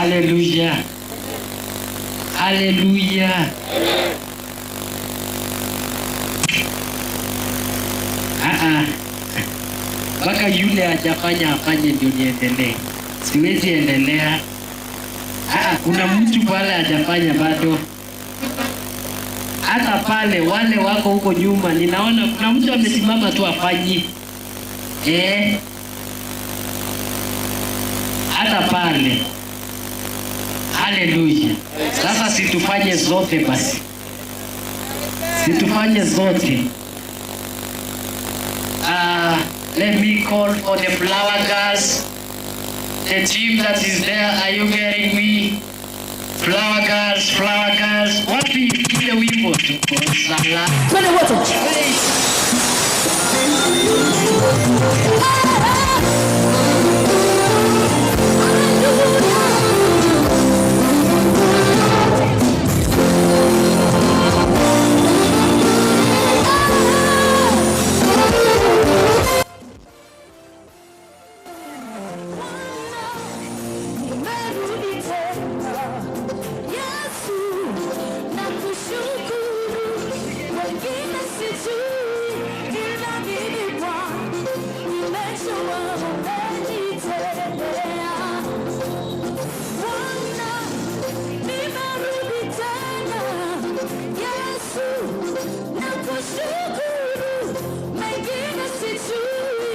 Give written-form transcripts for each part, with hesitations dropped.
Haleluya, haleluya. Ah, mpaka yule hajafanya afanye ndio niendelee. Siwezi endelea. Ah, kuna mtu pale hajafanya bado. Hata pale wale wako huko nyuma, ninaona kuna mtu amesimama tu afanyi. Eh, hata pale. Haleluya. Sasa situfanye zote basi, situfanye zote. Let me call for the flower girls. The team that is there, are you getting me? Flower girls, flower girls. Wapi ile wimbo? Tuko salama. Twende wote. Nimerudi tena Yesu, nakushukuru. Wengine sijui, ila mimi Bwana nimejua umenitendea. Bwana, nimerudi tena Yesu, nakushukuru. Mengine sijui,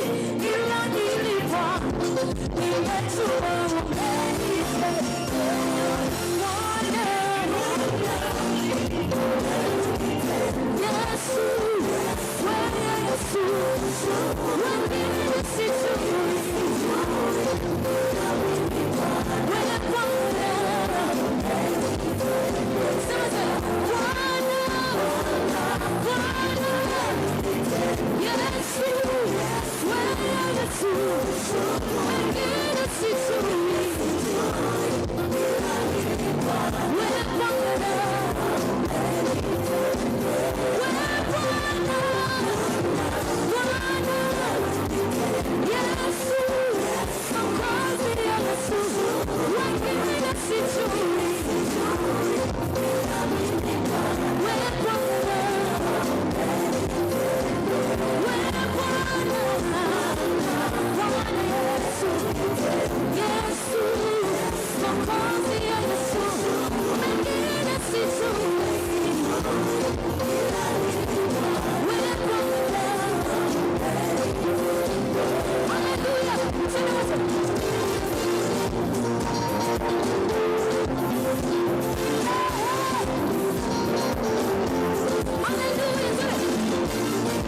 ila mimi Bwana nimejua umenitendea. Bwana, Yesu, wewe Yesu, wengine sijui. Wewe Bwana, sema tena, Bwana, Bwana, Yesu, wewe Yesu, wengine sijui. Wewe Bwana, wewe Bwana, Bwana, Yesu, Mwokozi Yesu, wengine sijui. Wewe Bwana, wewe Bwana, Bwana Yesu, Yesu, Mwokozi Yesu, wengine sijui. Wewe Bwana, haleluya, tena wote. Haleluya, tena.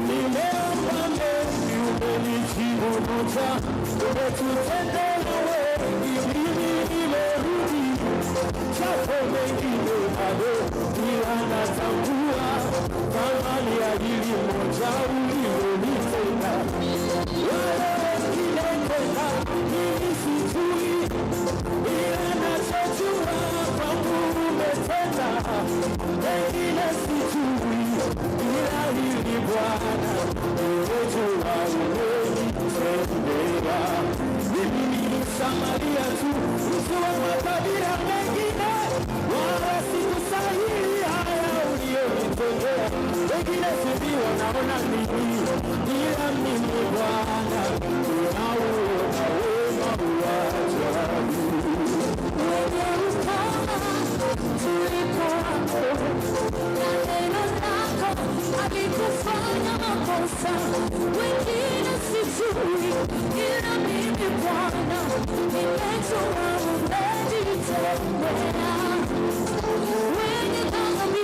Nimeomba mengi, umenijibu moja, umetutendea wengi, mimi nimerudi, japo mengine bado, ila natambua thamani ya hili moja ulilonitenda. Wale wengine tena, mimi sijui, ila nachojua kwangu umetenda, mengine sijui, ila hili Bwana nimejua umenitendea. Mimi ni Msamaria tu, mtu wa makabila mengine, wala sikustahili haya uliyonitendea. Wengine sijui wanaona nini, ila mimi Bwana ninauona wema wa ajabu. Wenye ukoma tulikuwako, na neno lako halikufanya makosa. Wengine sijui, ila mimi Bwana nimejua umenitendea. Wenye dhambi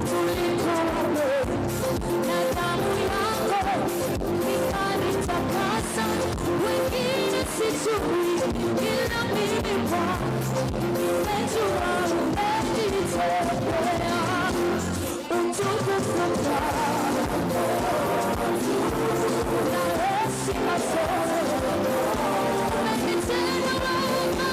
tulikuwako, na damu yako ikanitakasa. Wengine sijui, ila mimi Bwana nimejua umenitendea. Utukufu kwako na heshima zote. Umenitenda wema.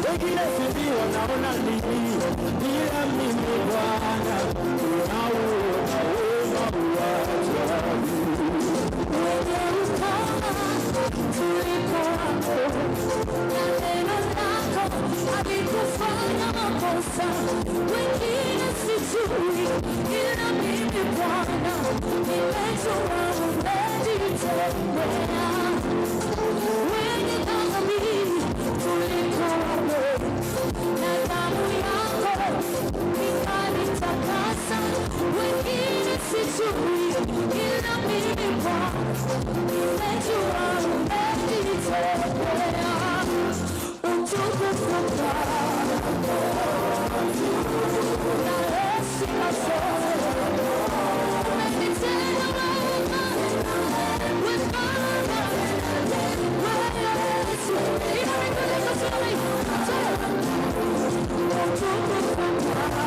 Wengine sijui wanaona nini, ila mimi Bwana. Ila mimi Bwana nimejua umenitendea. Wengi dhambi kuliko wale, na damu yako ikanitakasa. Wengine sijui, ila mimi Bwana nimejua umenitendea. Utukufu kwako na heshima zote. Umenitenda wema, we Baba, we Yesu. Inua mikono yako juu. Utukufu kwako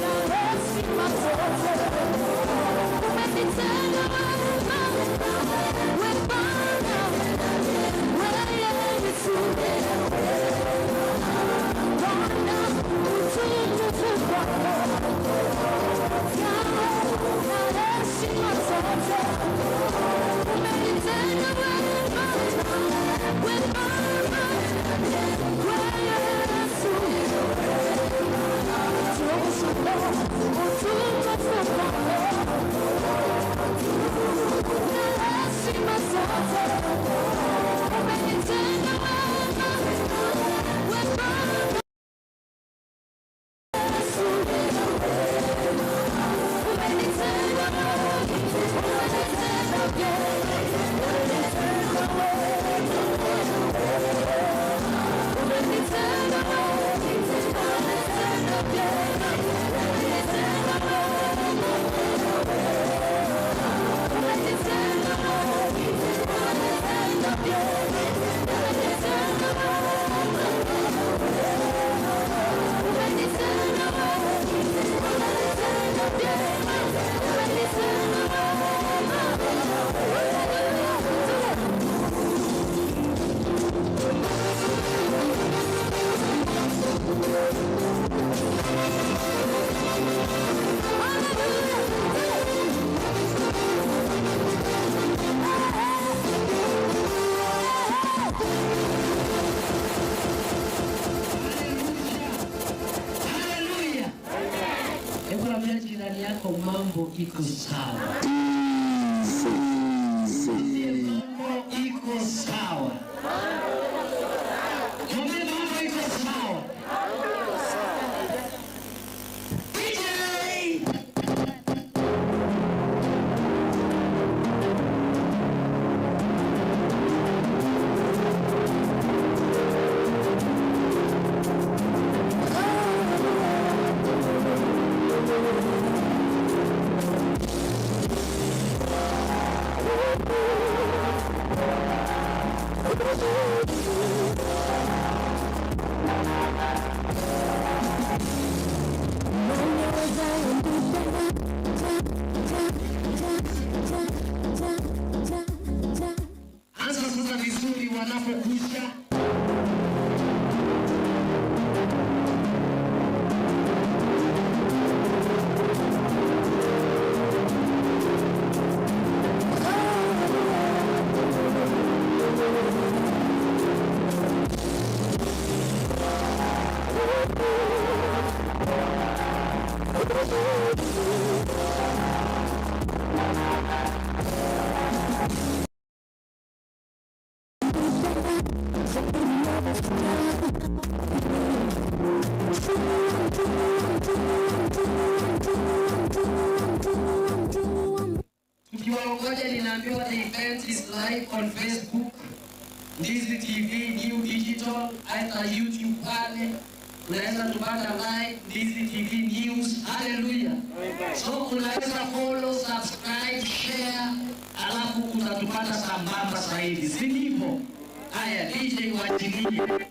na heshima zote. Umenitenda wema, we Baba, we Yesu. Bwana, utukufu kwako na heshima zote. Umenitenda wema, we Baba, we Yesu. Utukufu kwako na heshima zote. Umenitenda wema, we Baba, Yesu. Umenitenda wema, umenitenda wema, umenitenda wema, umenitenda wema, umenitenda wema, umenitenda wema, umenitenda wema, umenitenda wema, umenitenda wema, umenitenda wema, umenitenda wema. Haleluya! Hebu ambia jirani yako mambo iko sawa. Mwambie mambo iko sawa. Mwambie mambo iko sawa. DJ! Anza sasa vizuri wanapokuja. Tukiwaongoja ninaambiwa the event is live on Facebook, Ndizi TV, New Digital, hata YouTube pale unaweza tupata live Ndizi TV News. Hallelujah. So unaweza follow, subscribe, share, alafu utatupata sambamba zaidi, si ndivyo? Haya, DJ wachilie.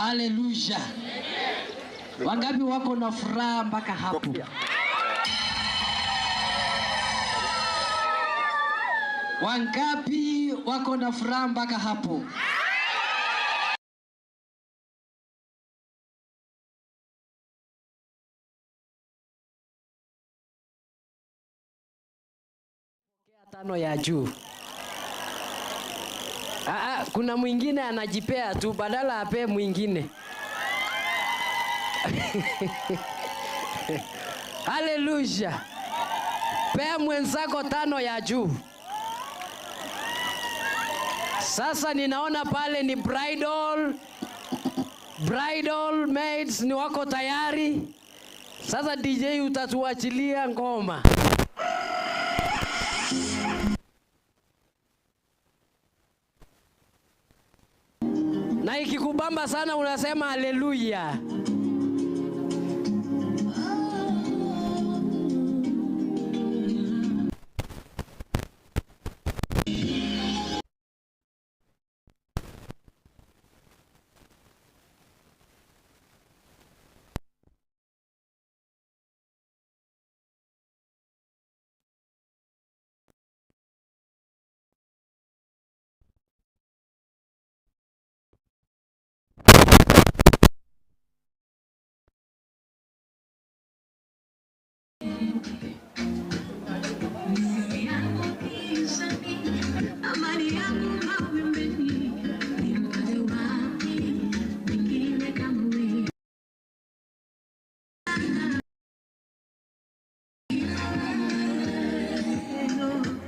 Haleluya! Wangapi wako na furaha mpaka hapo? Wangapi wako na furaha mpaka hapo? Tano ya juu. Aa, kuna mwingine anajipea tu badala apee mwingine. Haleluya! Pea mwenzako tano ya juu. Sasa ninaona pale ni bridal maids ni wako tayari. Sasa DJ utatuachilia ngoma. Na ikikubamba sana unasema haleluya.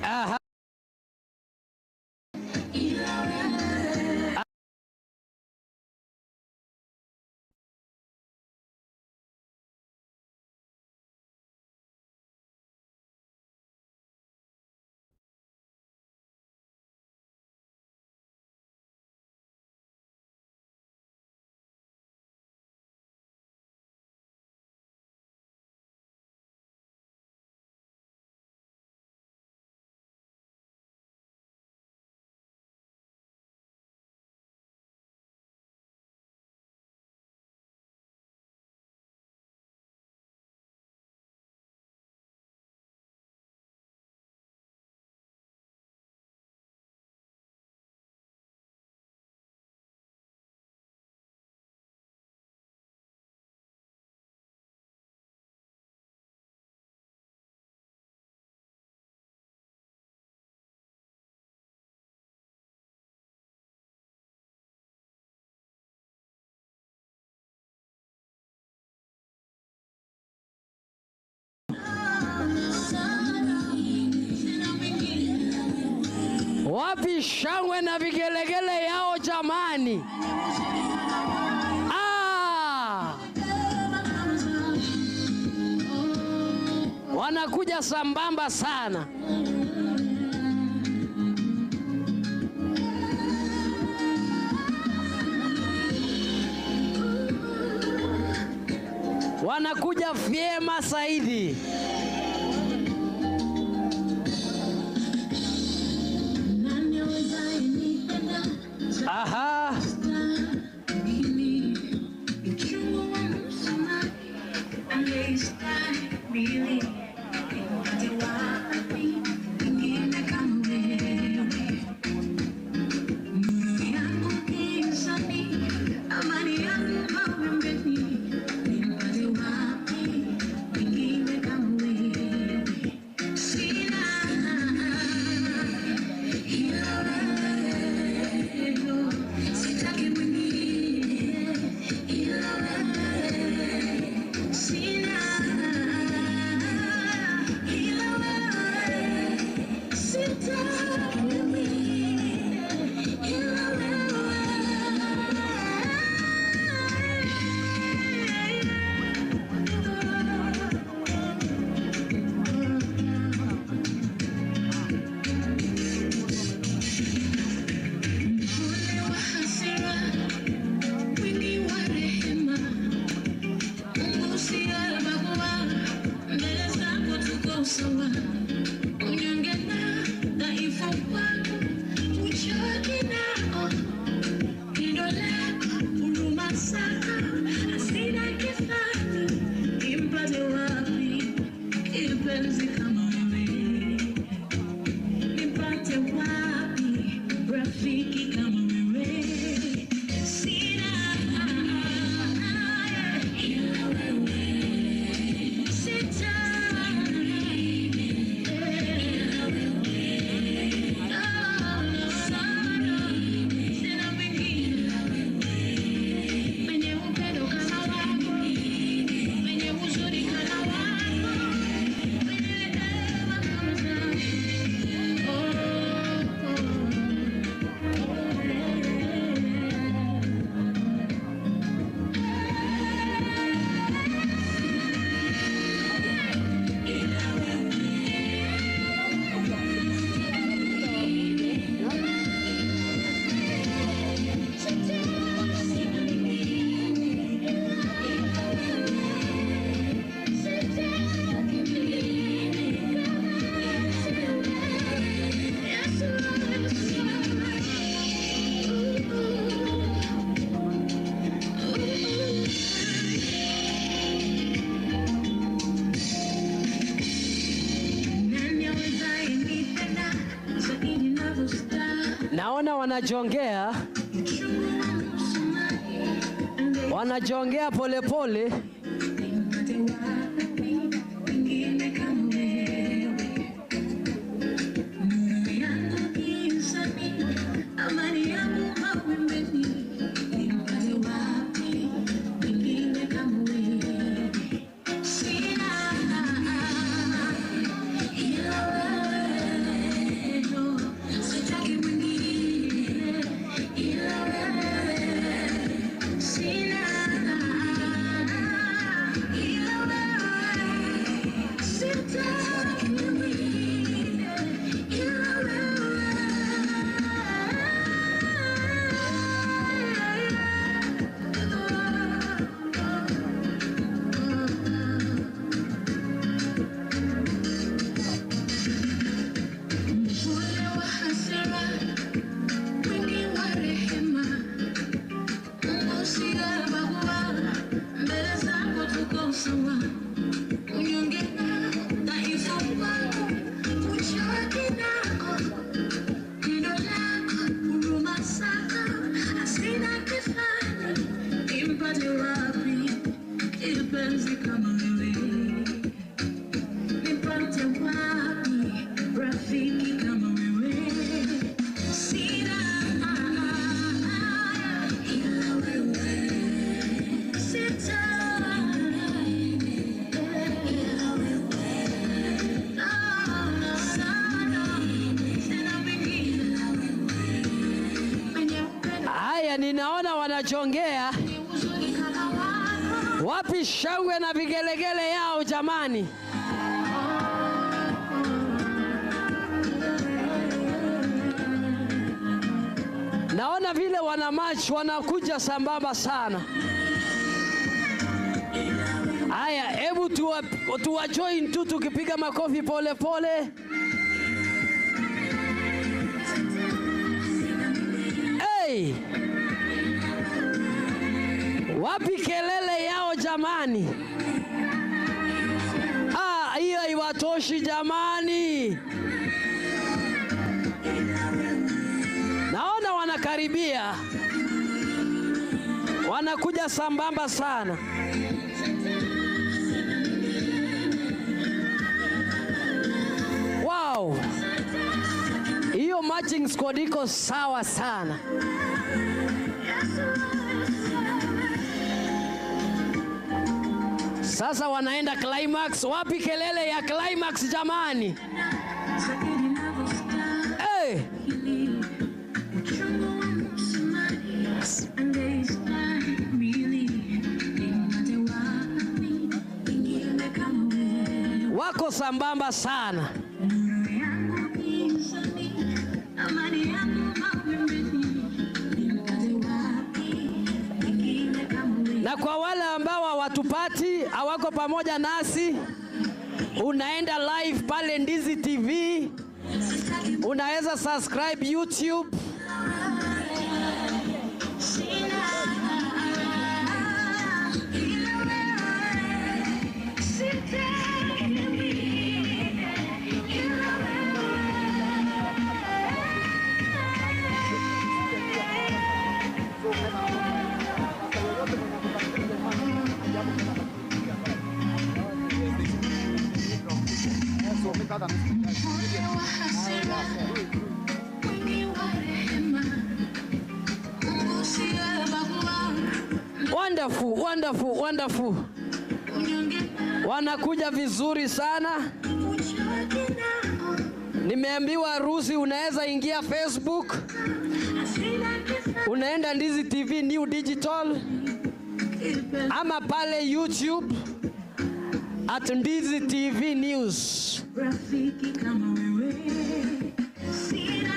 Aha. Wapi shangwe na vigelegele yao jamani? Ah! Wanakuja sambamba sana. Wanakuja vyema zaidi. Aha. Naona wanajongea, wanajongea polepole. Haya, ninaona wanajongea. Wapi shangwe na vigelegele yao jamani? Naona vile wana march wanakuja sambamba sana. Haya, hebu tuwa join tu tukipiga makofi pole pole. Hey! Wapi kelele yao jamani? Ah, hiyo haiwatoshi jamani. Naona wanakaribia. Wanakuja sambamba sana. Wow. Hiyo matching squad iko sawa sana. Sasa wanaenda climax. Wapi kelele ya climax jamani? Hey! Wako sambamba sana. Na kwa wale ambao hawatupati, hawako pamoja nasi, unaenda live pale Ndizi TV, unaweza subscribe YouTube. Wonderful, wonderful, wonderful. Wanakuja vizuri sana. Nimeambiwa harusi unaweza ingia Facebook, unaenda Ndizi TV New Digital, ama pale YouTube at Ndizi TV News.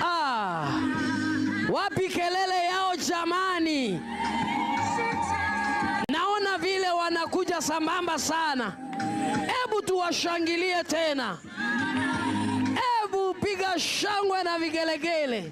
Ah, wapi kelele yao jamani? Naona vile wanakuja sambamba sana. Hebu tuwashangilie tena. Hebu piga shangwe na vigelegele.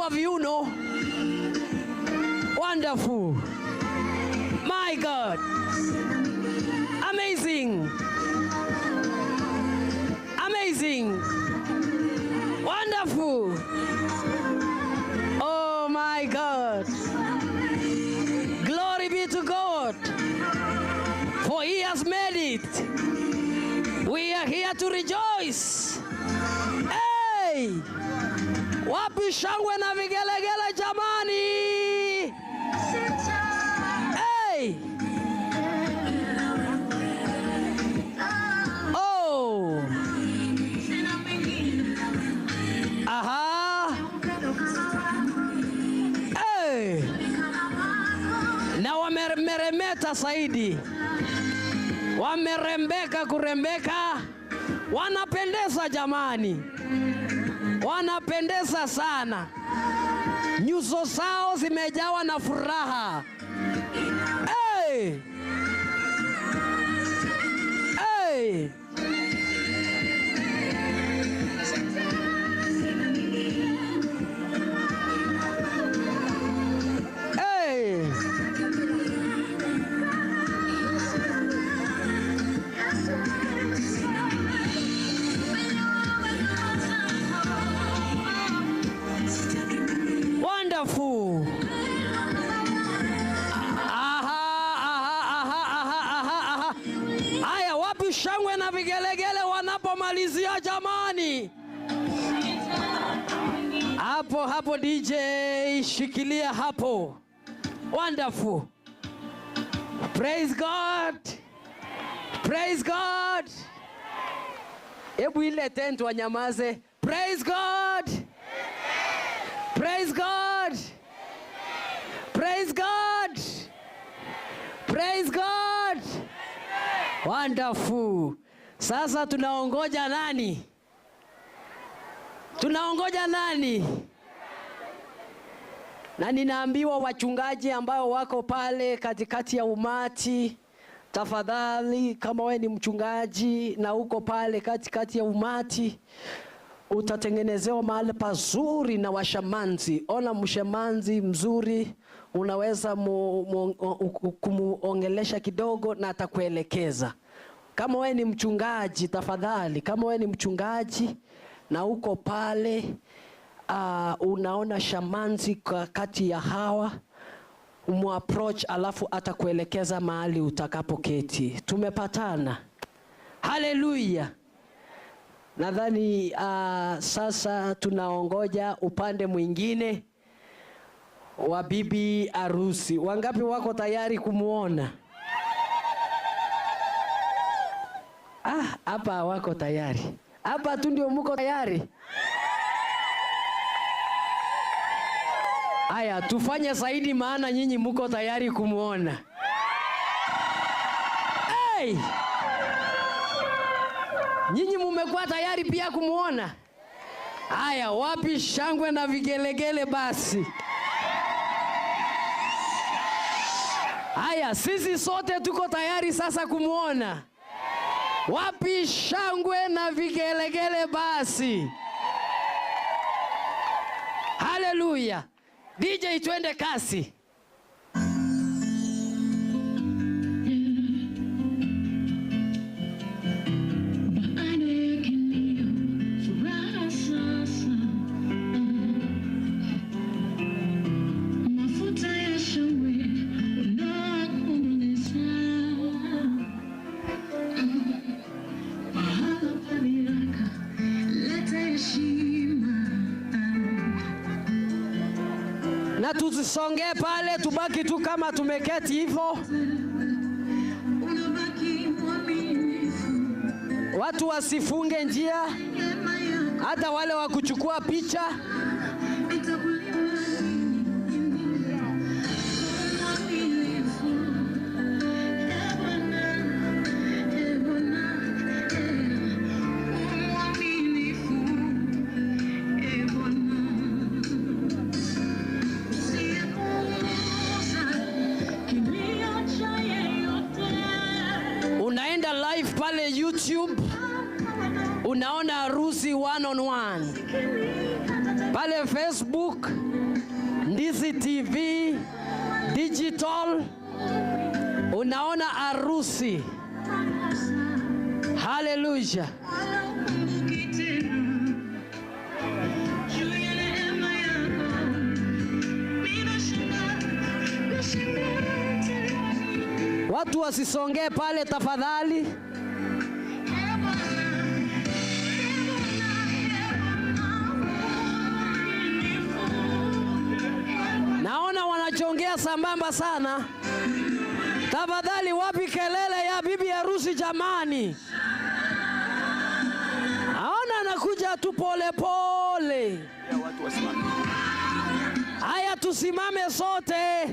Wanatimua viuno. Wonderful. My God. Amazing. Amazing. Wonderful. Oh my God. Glory be to God. For he has made it. We are here to rejoice. Hey! Wapi shangwe na vigelegele jamani? Hey! Oh! Aha! Hey! Na wameremeta zaidi. Wamerembeka kurembeka. Wanapendeza jamani. Wanapendeza sana. Nyuso zao zimejawa na furaha. Hey! Hey! Hey! Wonderful. Aha, aha, aha, aha, aha, aha. Haya, wapi shangwe na vigelegele wanapomalizia jamani? Hapo hapo DJ, shikilia hapo. Wonderful. Praise God. Praise God. Hebu ile tent wanyamaze. Praise God. Praise God. Praise God. Praise God. Wonderful. Sasa tunaongoja nani? Tunaongoja nani? Na ninaambiwa wachungaji ambao wako pale katikati ya umati, tafadhali kama we ni mchungaji na uko pale katikati ya umati, utatengenezewa mahali pazuri na washamanzi. Ona mshamanzi mzuri, unaweza kumuongelesha kidogo na atakuelekeza. Kama we ni mchungaji, tafadhali, kama we ni mchungaji na uko pale, unaona shamanzi kati ya hawa, umuapproach alafu atakuelekeza mahali utakapoketi. Tumepatana. Haleluya. Nadhani sasa tunaongoja upande mwingine wa bibi harusi. Wangapi wako tayari kumuona? Ah, hapa wako tayari. Hapa tu ndio mko tayari. Aya, tufanye zaidi maana nyinyi mko tayari kumuona. Hey! Nyinyi mumekuwa tayari pia kumuona? Aya, wapi shangwe na vigelegele basi? Aya, sisi sote tuko tayari sasa kumuona. Wapi shangwe na vigelegele basi? Haleluya. DJ, twende kasi. Na tusisongee pale, tubaki tu kama tumeketi hivyo. Watu wasifunge njia, hata wale wa kuchukua picha. Unaenda live pale YouTube, unaona harusi 1 on 1. Pale Facebook Ndizi TV Digital, unaona harusi. Haleluya. Watu wasisongee pale tafadhali. Naona wanachongea sambamba sana. Tafadhali, wapi kelele ya bibi harusi jamani? Naona anakuja tu pole pole. Haya, tusimame sote,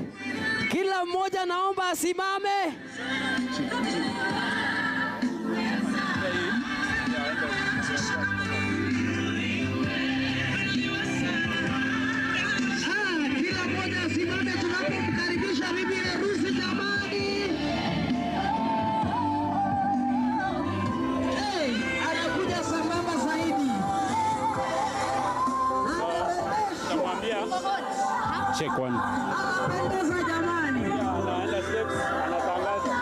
kila mmoja naomba asimame. Kila mmoja asimame tunapomkaribisha bibi harusi jamani. Hey, anakuja sambamba zaidi. Check one. Anapendeza jamani. Anaenda steps, anatangaza.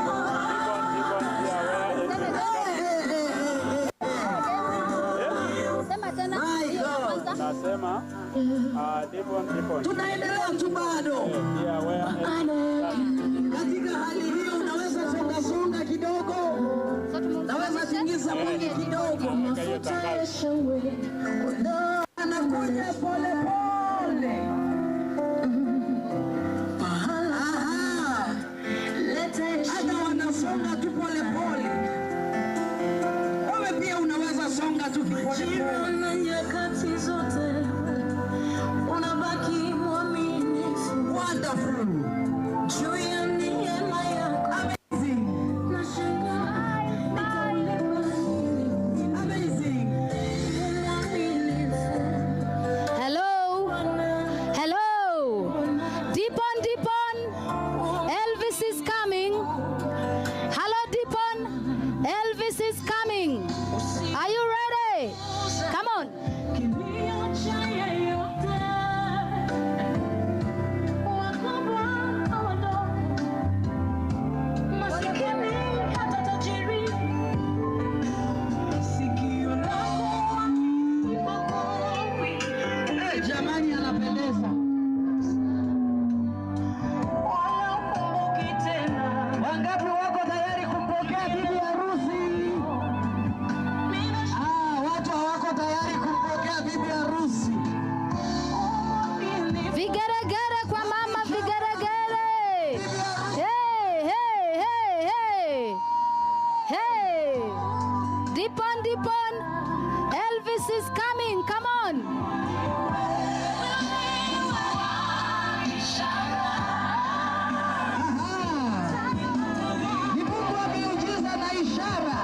Deacon, deacon, yeah, where is Sema tena. My God. Nasema, deacon, deacon. Tunaendelea tu bado. Yeah, where is Katika hali hiyo unaweza songa songa kidogo, naweza tingiza mwili kidogo. hiyo tangazo. Anakuja pole pole. Aha. Hata wanasonga tu pole pole. Wewe pia unaweza songa tu pole pole. Nyakati zote unabaki mwaminifu Wonderful. juu ya neema yako. Amazing. Nashangaa nitakulipa nini? Amazing. Mwaminifu Hello. Hello. Deepon, Deepon. Elvis is coming. Hello, Deepon. Elvis is coming. Are you ready? Come on. Kilio cha yeyote, wakubwa au wadogo, masikini hata tajiri, sikio lako halipokoi, Eh, jamani anapendeza. wala hukumbuki tena. Wangapi wako tayari kumpokea bibi harusi? Ah, watu hawako tayari kumpokea bibi harusi. Vigeregere kwa mama, vigeregere. Hey, hey, hey, hey. Hey. Deepon, Deepon. Elvis is coming. Come on. Aha. Ni Mungu wa miujiza na ishara.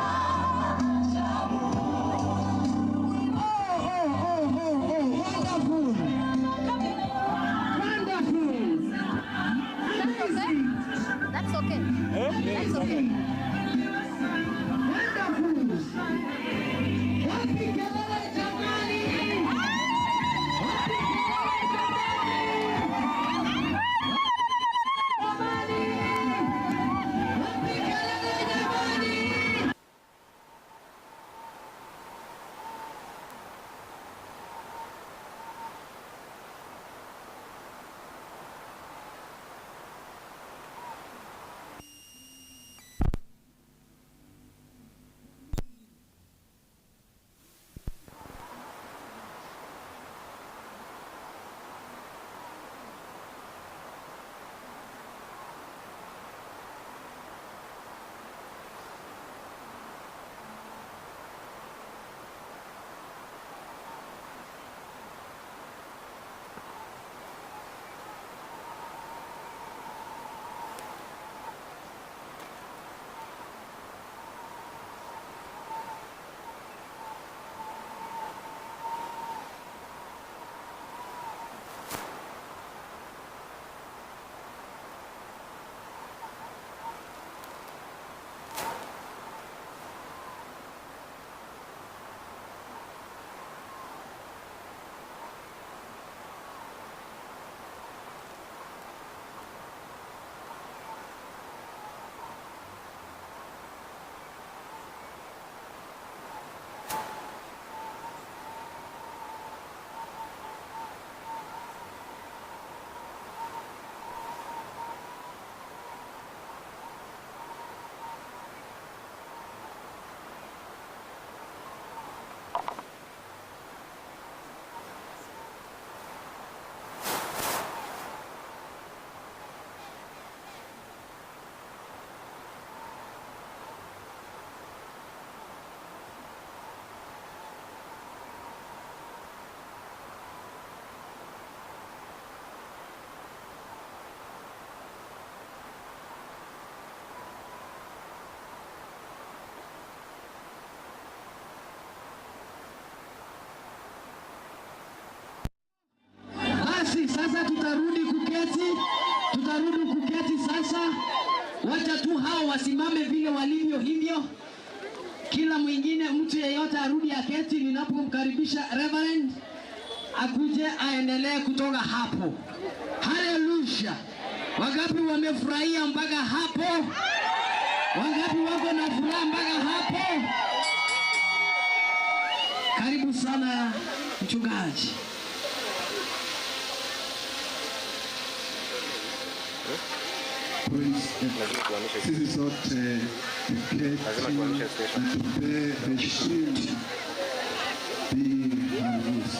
Oh, oh, oh, oh, oh. Wonderful. Wonderful. Amazing. That's okay. That's okay. Wonderful. Wapi kelele jamani? Wapi kelele jamani? Jamani! Wapi kelele jamani? Sasa tutarudi kuketi, tutarudi kuketi sasa. Wacha tu hao wasimame vile walivyo hivyo, kila mwingine, mtu yeyote arudi aketi. Ninapomkaribisha Reverend akuje aendelee kutoka hapo. Haleluya! Wangapi wamefurahia mpaka hapo? Wangapi wako na furaha mpaka hapo? Karibu sana mchungaji. Sisi sote tuketi na tupee heshima bi harusi.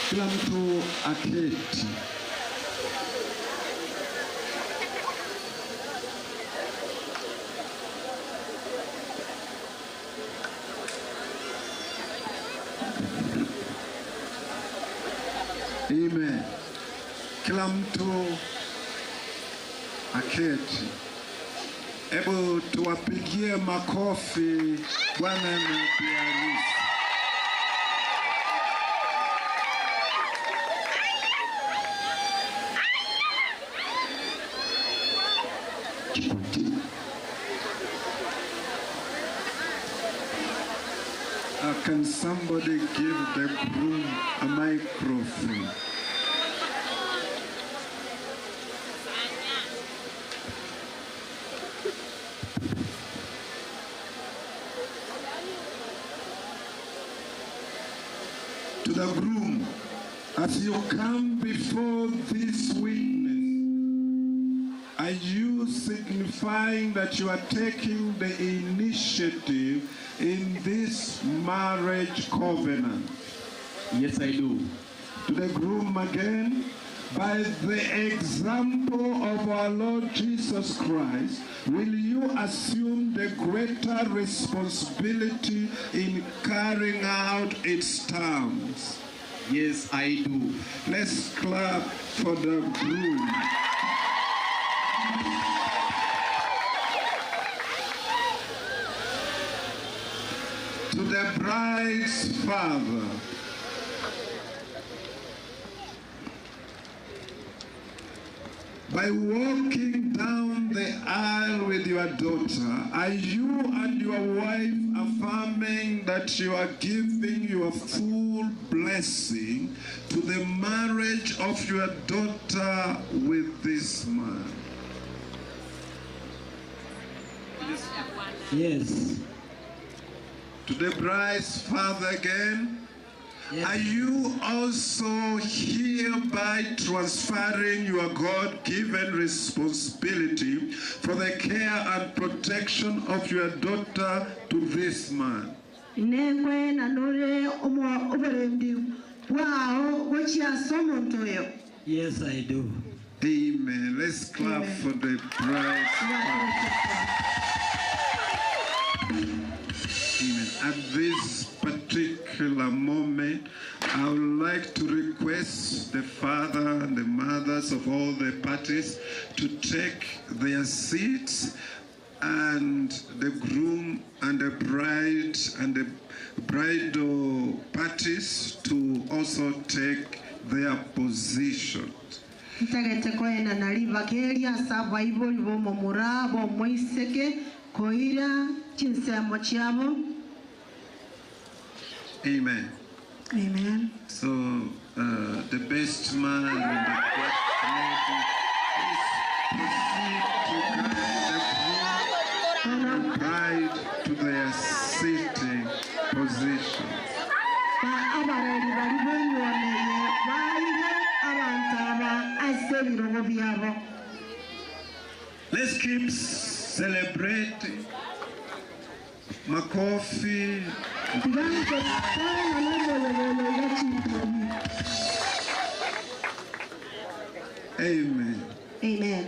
Kila mtu aketi. Amen. Kila mtu aketi. Hebu tuwapigie makofi bwana na bi harusi. Can somebody give the groom a microphone? To the groom, as you come before this witness, are you signifying that you are taking the initiative in this marriage covenant? Yes, I do. To the groom again, by the example of our Lord Jesus Christ, will you assume the greater responsibility in carrying out its terms? Yes, I do. Let's clap for the groom. To the bride's father, by walking down the aisle with your daughter, are you and your wife affirming that you are giving your full blessing to the marriage of your daughter with this man? Yes. To the bride's father again, are you also hereby transferring your God-given responsibility for the care and protection of your daughter to this man? Nengwe nanore omo oburendi bwao gochiasa omonto oyo. Yes, I do. Amen. Let's clap for the bride's father. Amen. At this particular moment, I would like to request the father and the mothers of all the parties to take their seats, and the groom and the bride and the bridal parties to also take their position. Ntagete koena nari bakeria ase abaibori bomomura bomoiseke koira chinsemo chiabo. Amen. Amen. So the best man and the best lady, please proceed to guide the groom and the bride to their sitting position. Ba abareri bari benyuoneye baire abantu aba ase ebirogo biabo. Let's keep celebrating. Makofi. Tigange sana noboyoboyo ya chintomi. Amen. Amen.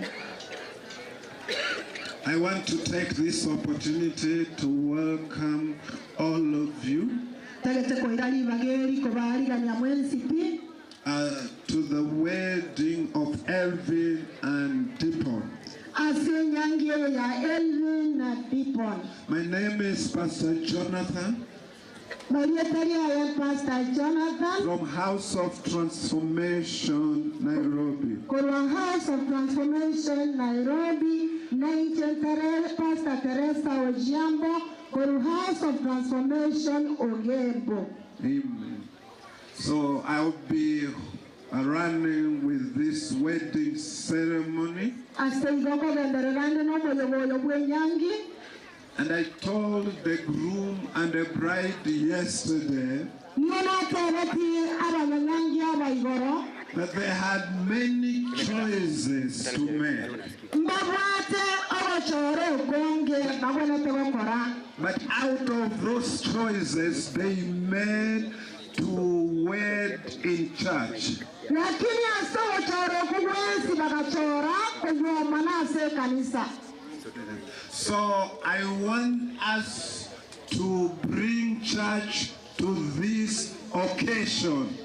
I want to take this opportunity to welcome all of you Tagete koira ribageri kobarigania mwensi pi to the wedding of Elvin and Dipon. ase enyangi eyo ya Elvin na Dipon. My name is Pastor Jonathan. Marietaria Pastor Jonathan from House of Transformation, Nairobi. Korwa House of Transformation Nairobi na Pastor Teresa Ojiambo Korwa House of Transformation Ogembo. Amen. So I'll be running with this wedding ceremony. And I told the groom and the bride yesterday that they had many choices to make. But out of those choices, they made to wed in church. So I want us to bring church to this occasion.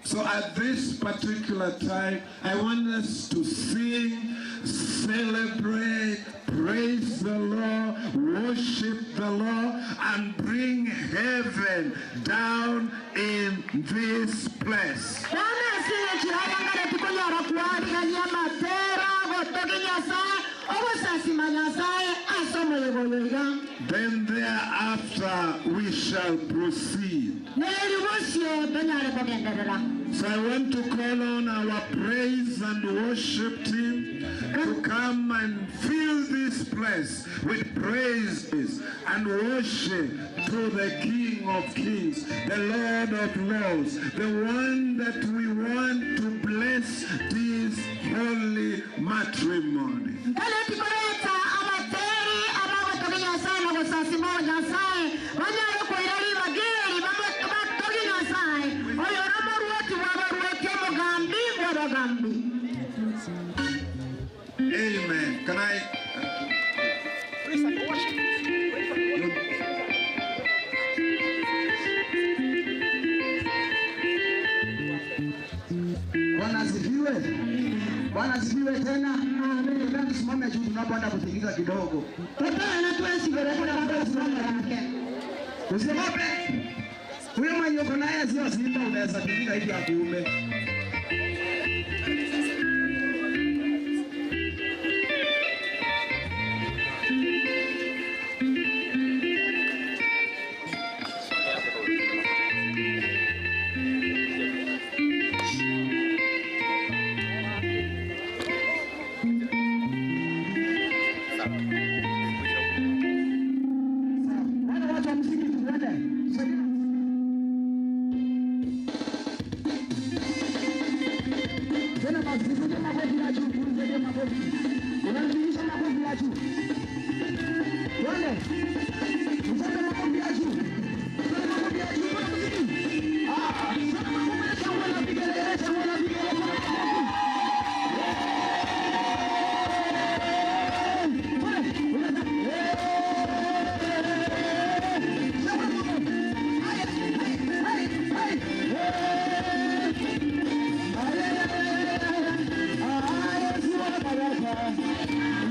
So at this particular time, I want us to sing, celebrate, praise the Lord, worship the Lord, and bring heaven down in this place. Then thereafter we shall proceed. So I want to call on our praise and worship team to come and fill this place with praises and worship to the King of Kings, the Lord of Lords, the one that we want to bless this holy matrimony. Amen. Can I? Bwana asifiwe. Bwana asifiwe tena. Amen. Tusimame juu tunapoenda kusikiliza kidogo. Usiogope. Huyo mwenye uko naye sio simba, unaweza tumika hivi akuume.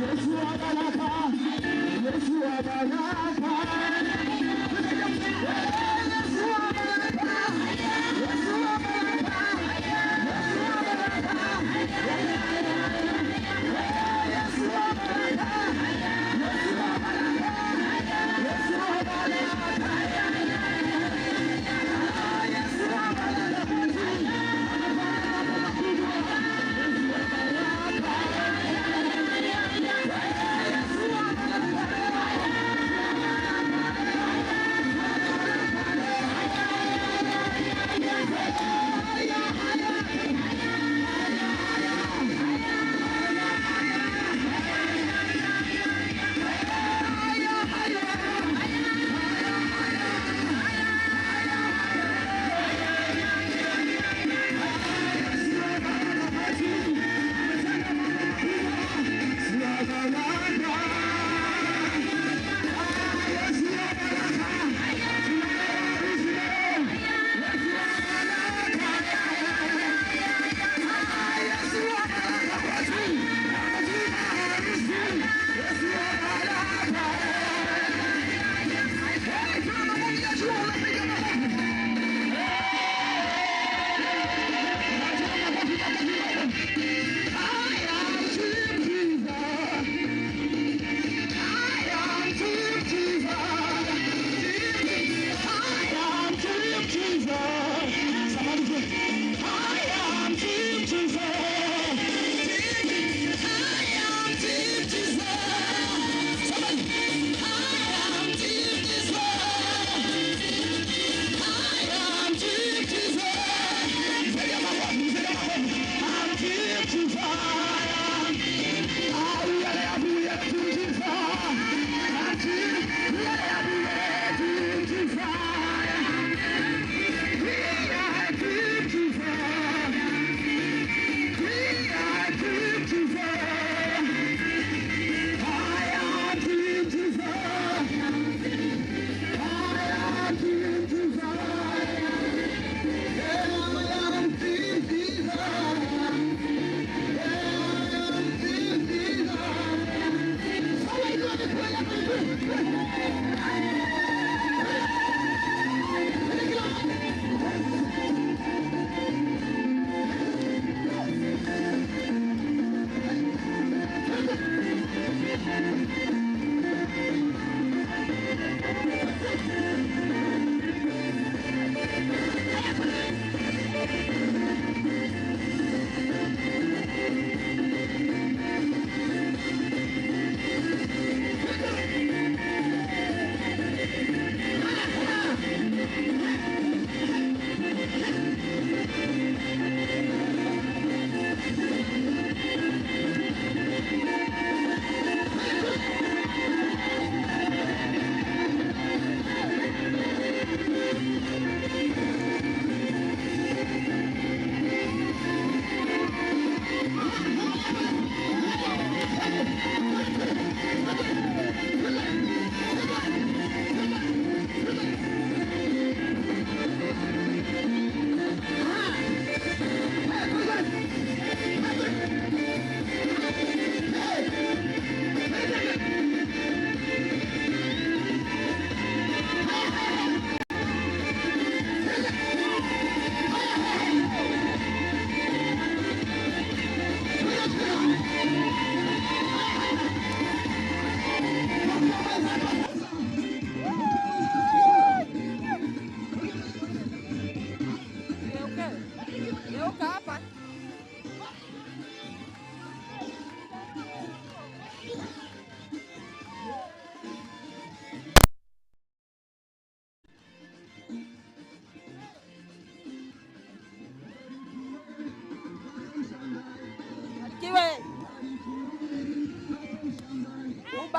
Yesu abalaka.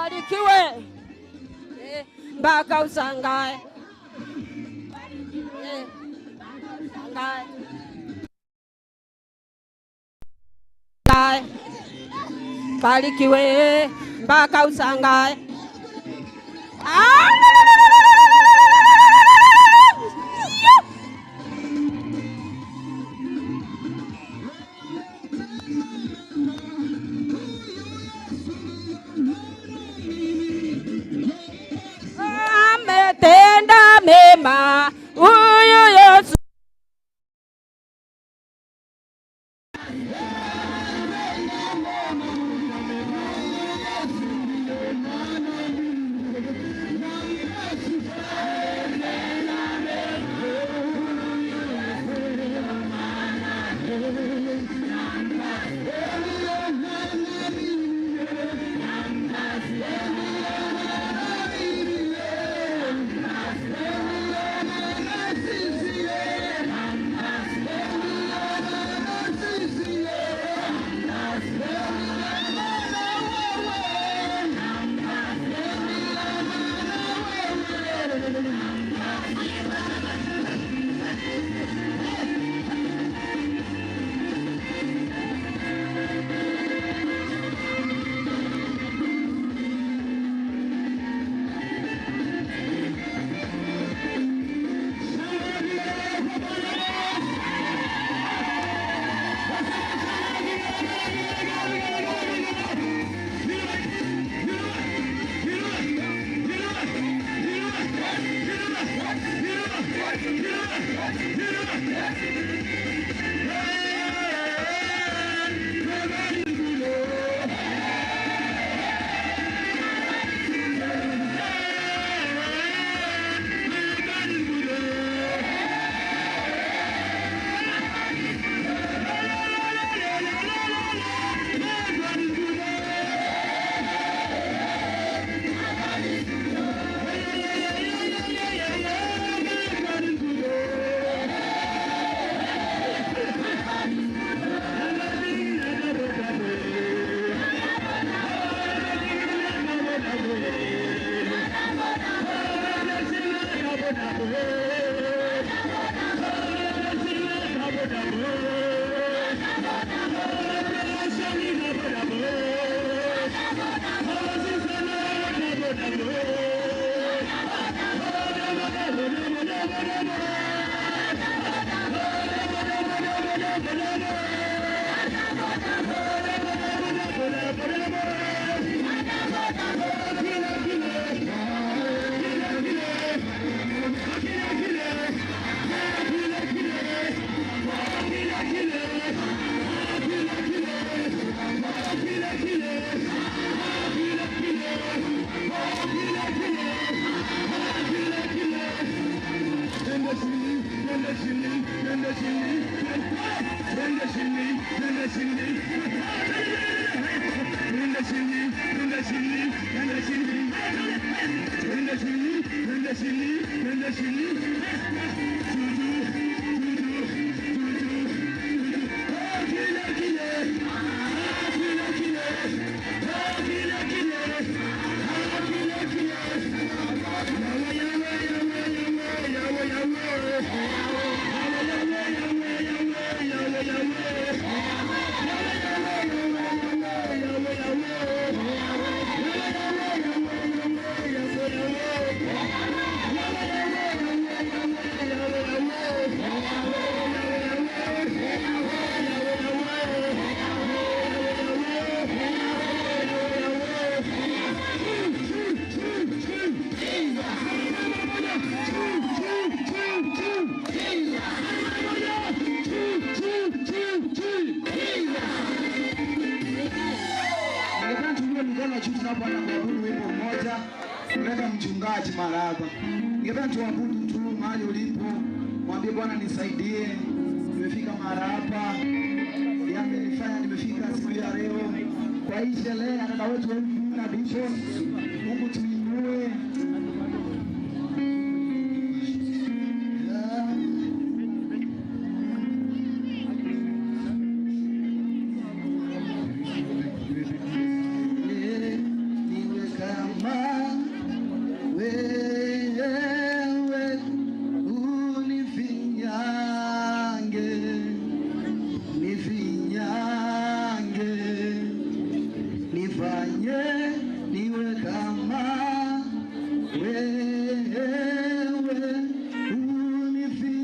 Barikiwe mpaka usangae. Barikiwe mpaka usangae. Ametenda mema huyu Yesu. Niwe kama Nifanye niwe kama wewe,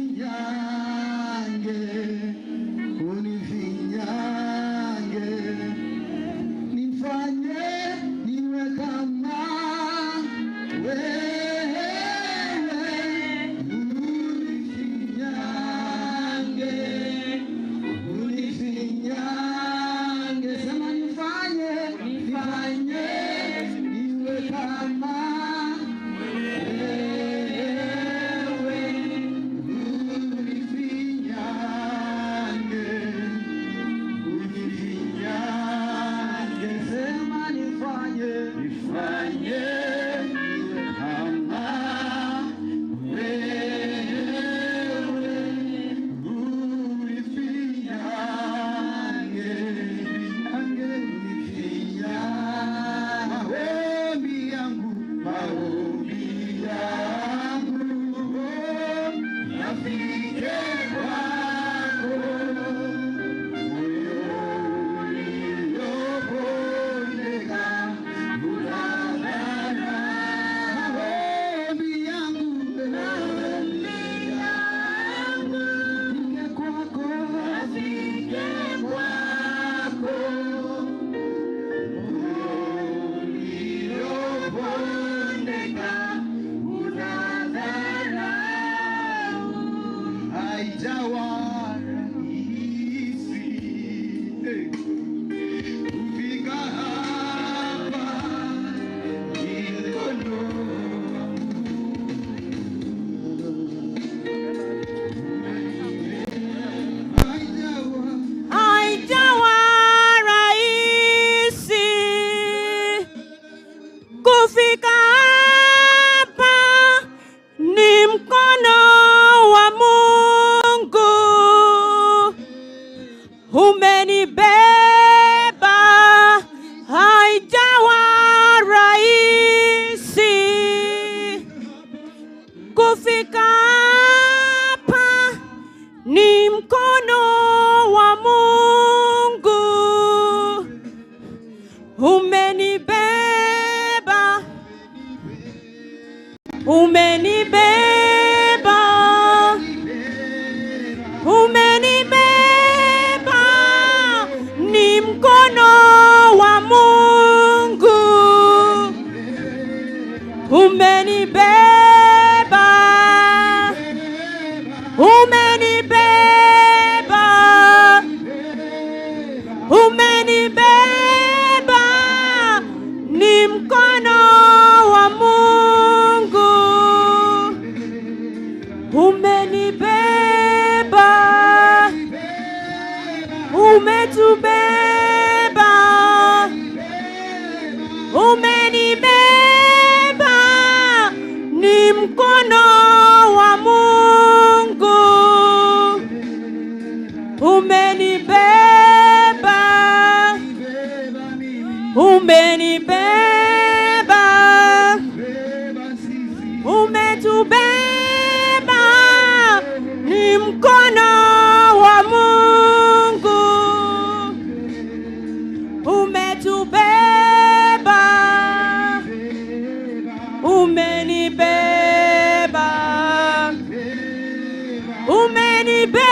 unifinyange, unifinyange. Nifanye niwe kama wewe, unifinyange, unifinyange. Sema nifanye, nifanye niwe kama wewe, unifinyange, unifinyange. Sema nifanye, nifanye niwe kama wewe, unifinyange, unifinyange, unifinyange. Maombi yangu, maombi yangu yafike kwako, moyo uliopondeka utadhara. Maombi yangu, maombi yangu yafike kwako, yafike kwako, uliopondeka unadharau. Haijawa rahisi kufika hapa, mikono haijawa Haijawa rahisi kufika hapa, ni mkono wa Mungu umenibeba. Haijawa rahisi kufika hapa, ni mkono wa Mungu umenibeba, umenibeba, umenibeba, ni mkono wa Mungu umenibeba, umenibeba, umenibeba, ni mkono wa Mungu umenibeba, umetubeba, umenibeba, ni mkono wa Mungu umenibeba, umenibeba, umetubeba, ni mkono wa Mungu umetubeba, umenibeba, umenibeba,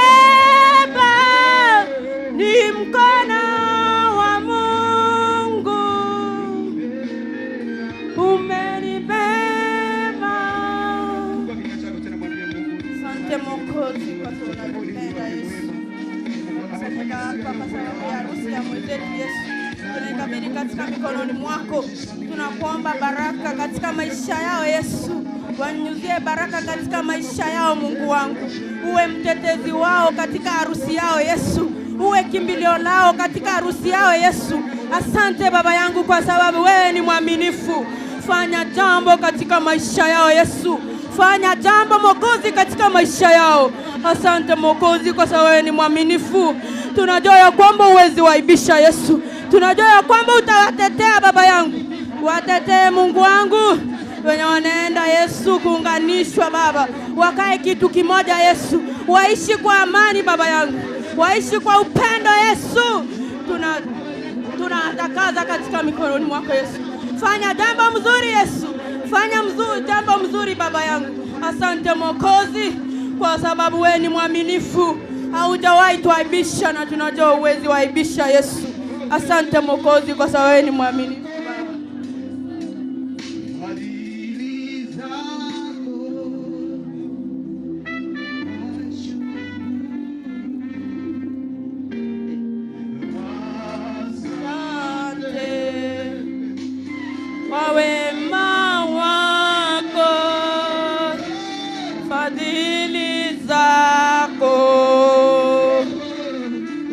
ni mkono wa Mungu umenibeba. Asante Mwokozi kwa sababu unatupenda Yesu. Tumefika hapa kwa sababu ya harusi ya mwenzetu Yesu. Tunaikabidhi katika mikononi mwako. Tunakuomba baraka katika maisha yao Yesu. Wanyunyuzie baraka katika maisha yao Mungu wangu. Uwe mtetezi wao katika harusi yao Yesu. Uwe kimbilio lao katika harusi yao Yesu. Asante Baba yangu kwa sababu wewe ni mwaminifu. Fanya jambo katika maisha yao Yesu. Fanya jambo Mwokozi katika maisha yao. Asante Mwokozi kwa sababu wewe ni mwaminifu. Tunajua ya kwamba huwezi waibisha Yesu. Tunajua ya kwamba utawatetea Baba yangu. Watetee Mungu wangu wenye wanaenda Yesu kuunganishwa Baba, wakae kitu kimoja Yesu, waishi kwa amani Baba yangu, waishi kwa upendo Yesu. Tunatakaza katika mikononi mwako Yesu. Fanya jambo mzuri Yesu, fanya mzuri, jambo mzuri Baba yangu. Asante Mwokozi, kwa sababu wewe ni mwaminifu, haujawahi tuaibisha na tunajua uwezi waibisha Yesu. Asante Mwokozi, kwa sababu wewe ni mwaminifu. Asante kwa wema wako, fadhili zako,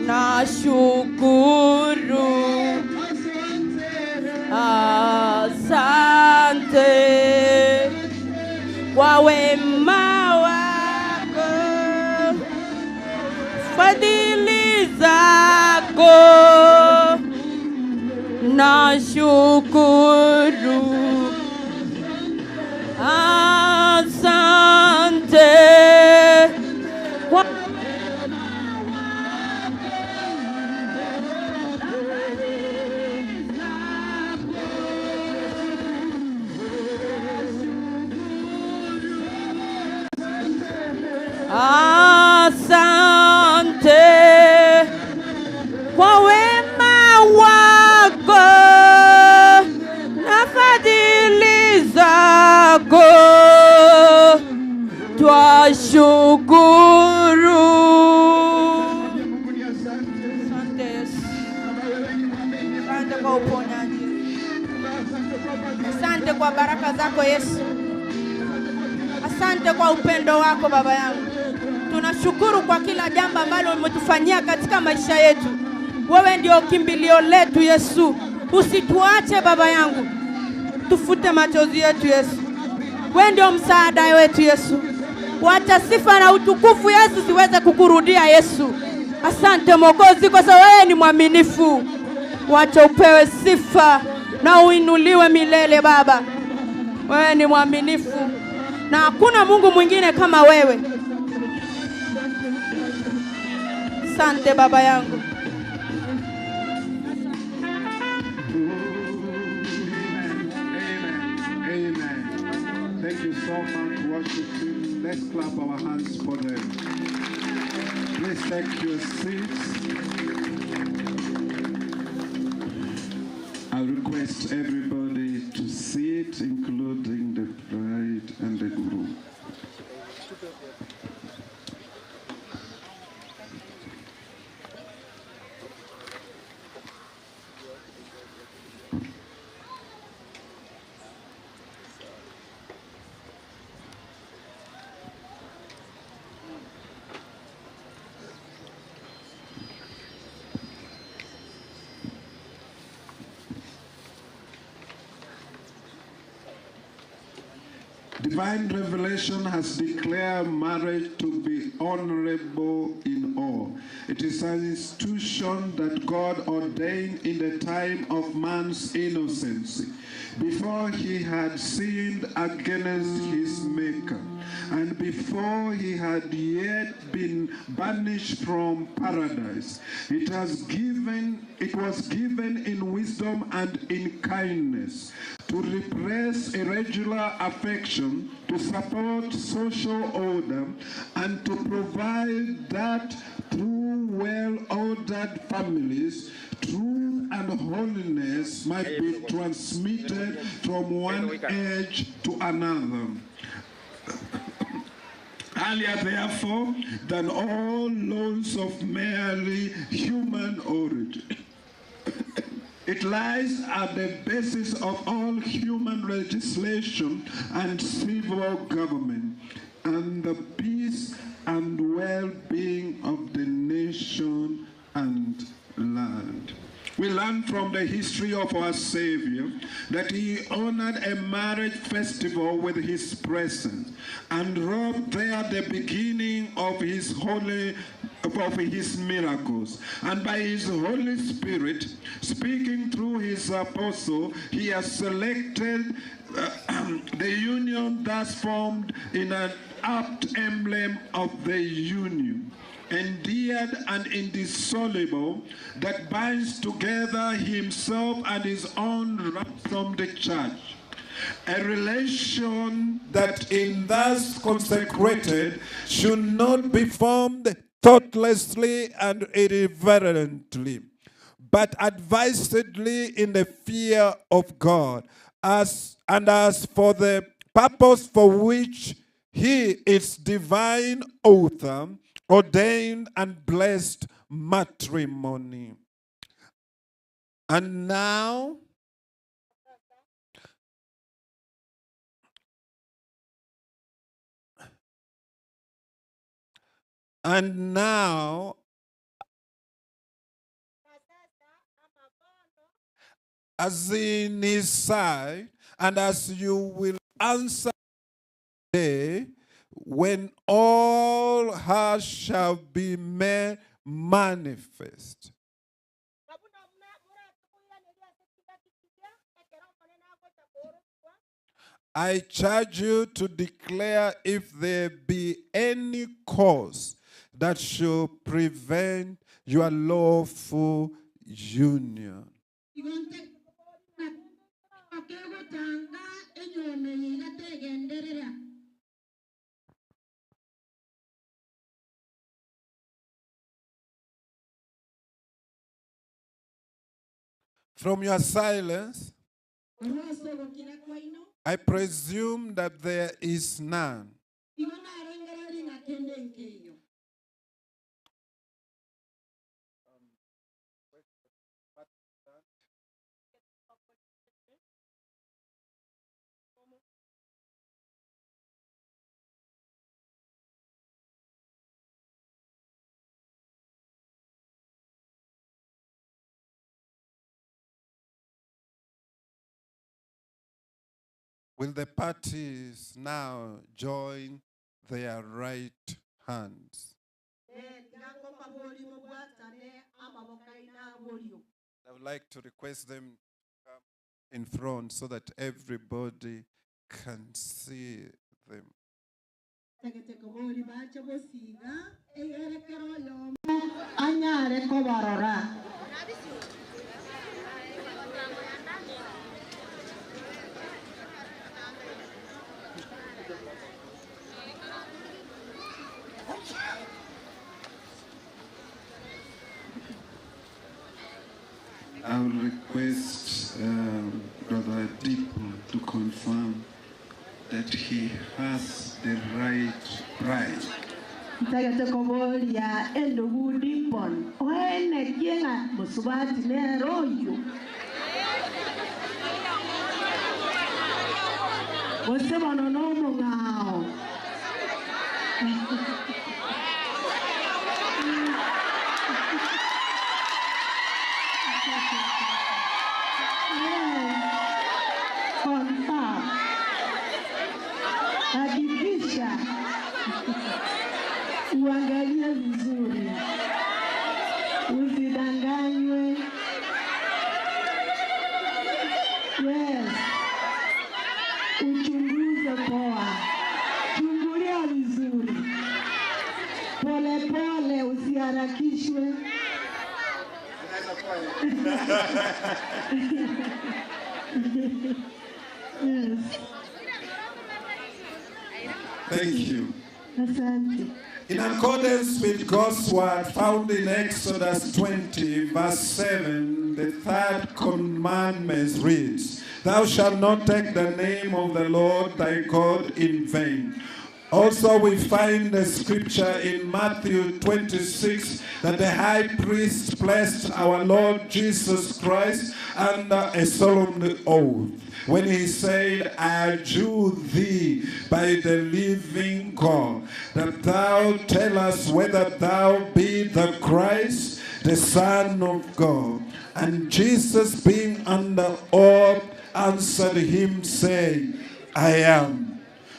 nashukuru. Asante kwa wema wako, fadhili zako, nashukuru. Asante kwa Asante kwa wema wako na fadhili zako, twashukuru. Asante Yesu, asante kwa uponyaji, asante kwa baraka zako Yesu, asante kwa upendo wako Baba yangu. Tunashukuru kwa kila jambo ambalo umetufanyia katika maisha yetu. Wewe ndio kimbilio letu Yesu, usituache Baba yangu, tufute machozi yetu Yesu. Wewe ndio msaada wetu Yesu. Wacha sifa na utukufu Yesu ziweze kukurudia Yesu. Asante Mwokozi, kwa sababu wewe ni mwaminifu. Wacha upewe sifa na uinuliwe milele Baba. Wewe ni mwaminifu na hakuna Mungu mwingine kama wewe. Asante Baba yangu. Amen. Thank you so much, worship team. Let's clap our hands for them. Please take your seats. I request everybody to sit, including the bride and the groom. Divine revelation has declared marriage to be honorable in all. It is an institution that God ordained in the time of man's innocence, before he had sinned against his Maker, and before he had yet been banished from paradise. It was given in wisdom and in kindness, to repress irregular affection, to support social order, and to provide that through well-ordered families, truth and holiness might be transmitted from one age to another. Earlier, therefore, than all laws of merely human origin. It lies at the basis of all human legislation and civil government, and the peace and well-being of the nation and land. We learn from the history of our Savior that he honored a marriage festival with his presence and wrought there the beginning of his miracles. And by his Holy Spirit, speaking through his apostle, he has selected the union thus formed in an apt emblem of the union. endeared and indissoluble, that binds together himself and his own ransomed church. A relation that in thus consecrated should not be formed thoughtlessly and irreverently, but advisedly in the fear of God, as for the purpose for which he, its divine author, ordained and blessed matrimony. And now, as in his sight, and as you will answer today, when all her shall be made manifest. I charge you to declare if there be any cause that should prevent your lawful union. From your silence, I presume that there is none. Will the parties now join their right hands? I would like to request them to come in front so that everybody can see them. I will request Brother Deepu to confirm that he has the right bride. Hakikisha uangalie vizuri, usidanganywe. Yes, uchunguze poa, chungulia vizuri, pole pole, usiharakishwe. Yes. Thank you. Asante. In accordance with God's word found in Exodus 20, verse 7, the third commandment reads, "Thou shalt not take the name of the Lord thy God in vain." Also, we find the scripture in Matthew 26 that the high priest placed our Lord Jesus Christ under a solemn oath when he said, "I adjure thee by the living God, that thou tell us whether thou be the Christ, the Son of God." And Jesus, being under oath, answered him, saying, "I am."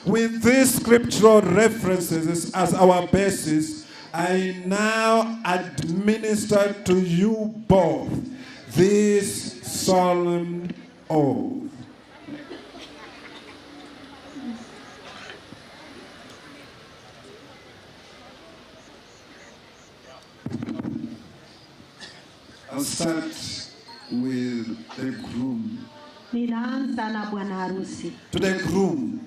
With these scriptural references as our basis, I now administer to you both this solemn oath. start with the groom. Ninaanza na bwana harusi. To the groom,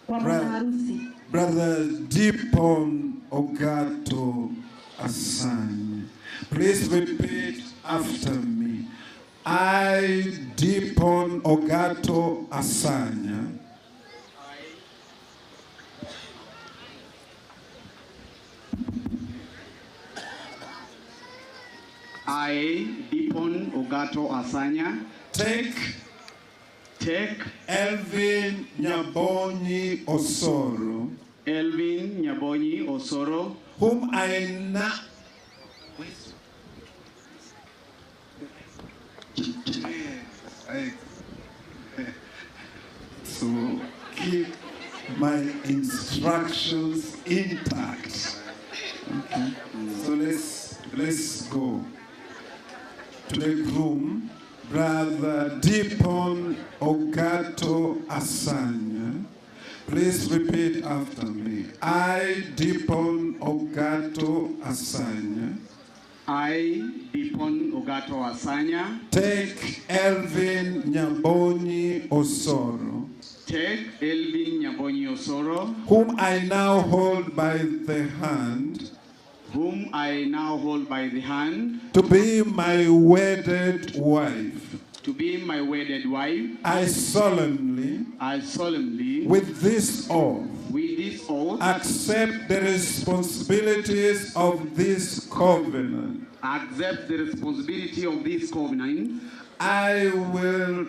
Kwa bwana harusi, Brother Dipon Ogato Asani. Please repeat after me. I, Dipon Ogato Asanya, I, Dipon Ogato Asanya, take take Elvin Nyabonyi Osoro, Elvin Nyabonyi Osoro, whom I now so keep my instructions intact. Okay. So let's go to the groom, Brother Dipon Ogato Asanya. Please repeat after me. I, Dipon Ogato Asanya, I, Dipon Ogato Asanya, take Elvin Nyabonyi Osoro, take Elvin Nyabonyi Osoro, whom I now hold by the hand, whom I now hold by the hand, to be my wedded wife. to be my wedded wife. I solemnly, I solemnly, with this oath, with this oath, accept the responsibilities of this covenant. accept the responsibility of this covenant. I will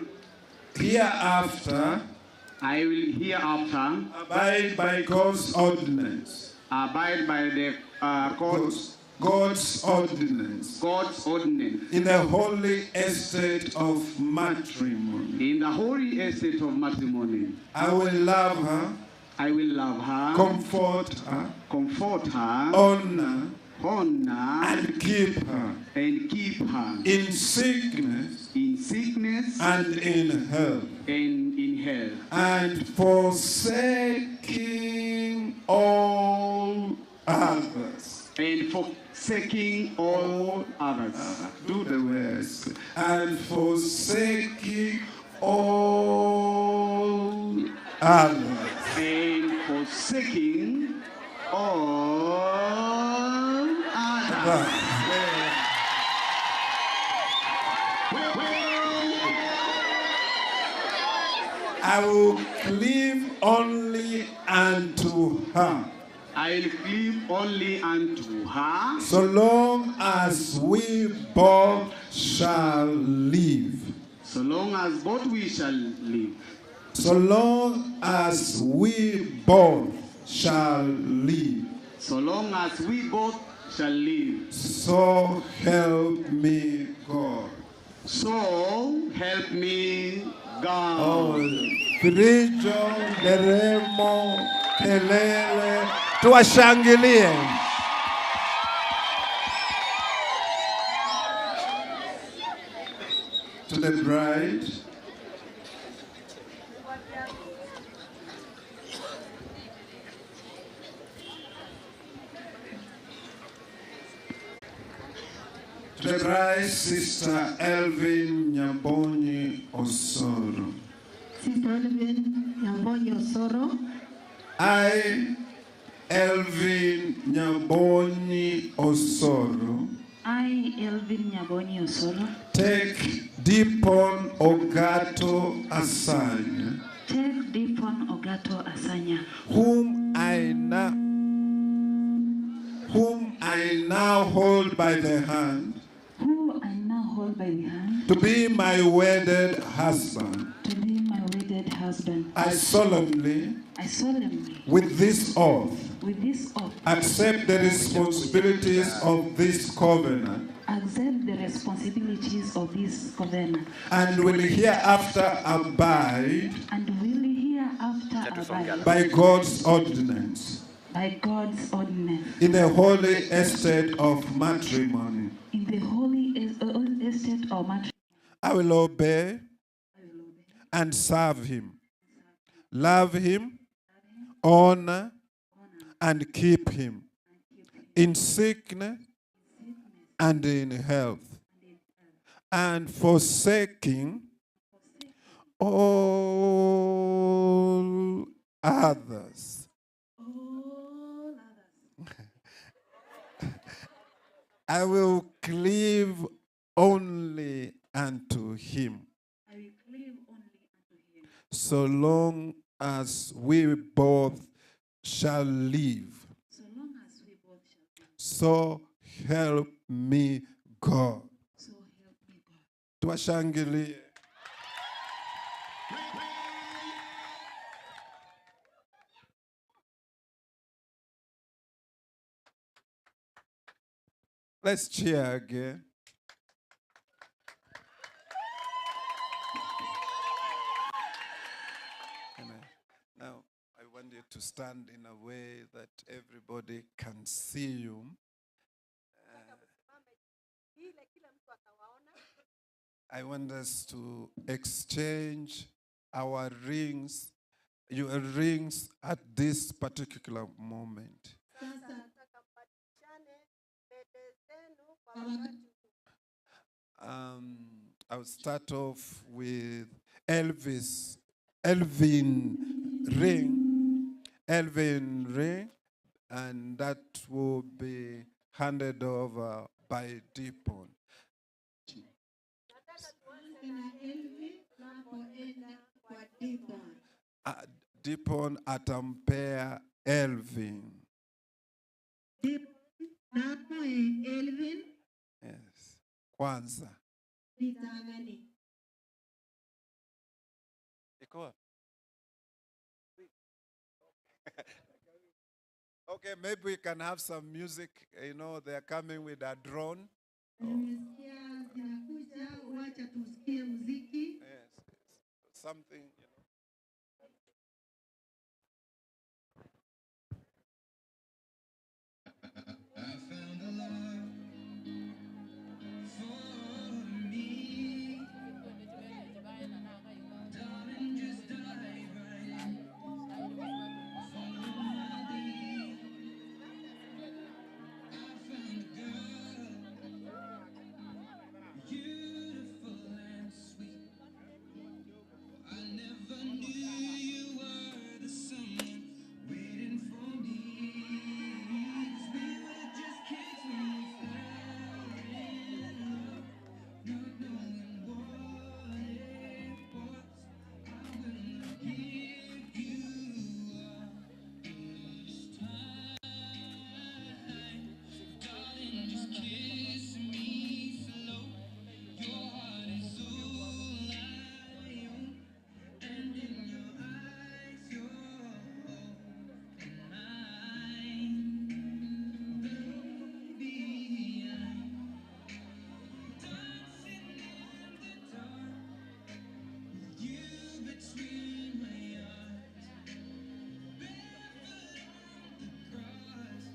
hereafter I will hereafter abide by God's ordinance. abide by the God's ordinance God's ordinance in the holy estate of matrimony. in the holy estate of matrimony. I will love her, I will love her, comfort her, comfort her, honor, honor, and keep her and keep her in sickness in sickness and in health, and in health, and forsaking all others. and forsaking all others. Do the words. And forsaking all others. And forsaking all others. I will cleave only unto her, I will cleave only unto her, so long as we both shall live. so long as both we shall live. So long as we both shall live. So long as we both shall live. So help me God. So help me God. Oh, Firijo, nderemo, kelele, tuwashangilie. To the bride, to the bride, Sister Elvin Nyabonyi Osoro. Sister Elvin Nyabonyi Osoro, I, Elvin Nyabonyi Osoro, I, Elvin Nyabonyi Osoro, take Dipon Ogato Asanya, take Dipon Ogato Asanya, whom I now hold by the hand, who I now hold by the hand, to be my wedded husband. to be my wedded husband. I solemnly, I solemnly, with this oath, with this oath, accept the responsibilities of this covenant, accept the responsibilities of this covenant, and will hereafter abide and will hereafter abide by God's ordinance by God's ordinance in the holy estate of matrimony. in the holy estate of matrimony. I will obey and serve him, love him, honor, and keep him in sickness and in health, And forsaking all others, I will cleave only unto him. So long as we both shall live. So help me God. Tuwashangilie. Let's cheer again. Amen. Now, I want you to stand in a way that everybody can see you. I want us to exchange our rings, your rings at this particular moment. I'll start off with Elvin ring, and that will be handed over by Deepon. Deepon atampea Elvin. Elvin. Yes. Kwanza. Iko? Okay, maybe we can have some music. You know, they are coming with a drone. Yes, yes. Something, you know. I found a love for me. Darling, just dive right in. Follow my lead. I found a girl, beautiful and sweet. I never knew you were the someone waiting for me. 'Cause we were just kids when we fell in love, not knowing what it was. I will not give you up this time. Darling, just kiss me slow. Your heart is all I own, and in your eyes, you're holding mine. Baby, I'm dancing in the dark with you between my arms, barefoot on the grass,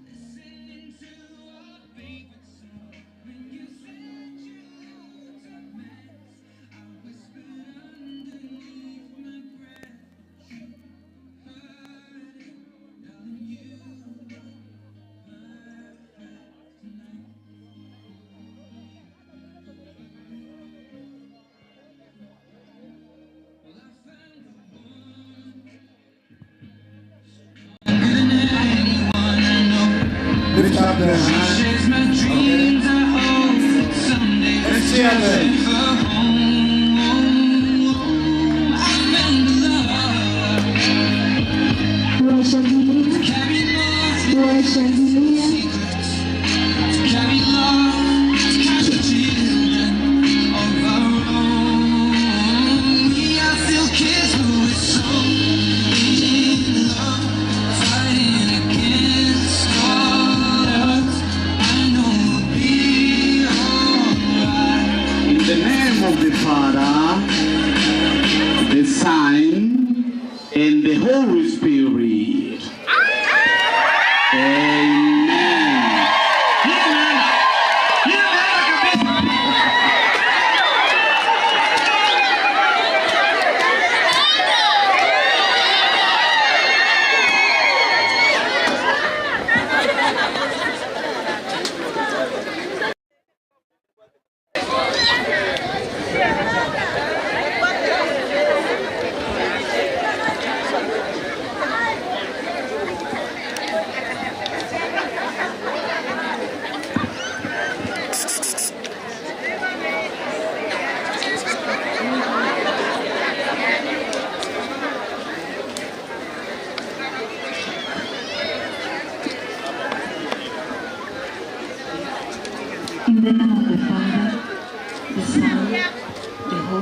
listening to our favorite song. When you said you looked a mess, I whispered underneath my breath, but you heard it, darling. You look perfect tonight. Well, I found the one stronger than anyone I know. Lift up their She hands. shares my dreams. I hope that someday Let's we'll cheer them. take her home. I found the love. Tuwashangilie, Carry love, tuwashangilie. secrets. To carry love, to carry children of our own. We are still kids, but we're so in love, fighting against all odds. I know we'll be alright. In the name of the Father, the Son, and the Holy Spirit. Amen.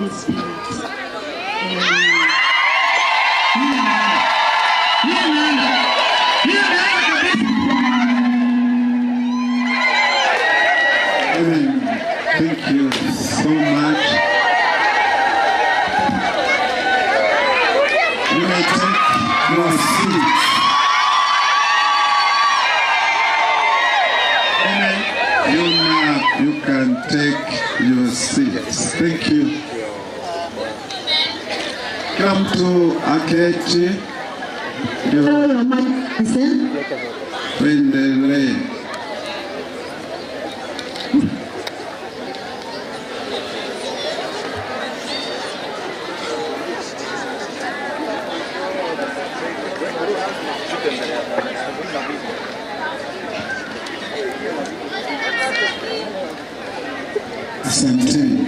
Holy Spirit. Amen. Hiyo inaenda. Hiyo inaenda kabisa. Amen. Thank you so much. You may take your seats. Amen. You can take your seats. Thank you. Kila mtu aketi, ndio tuendelee. Asanteni.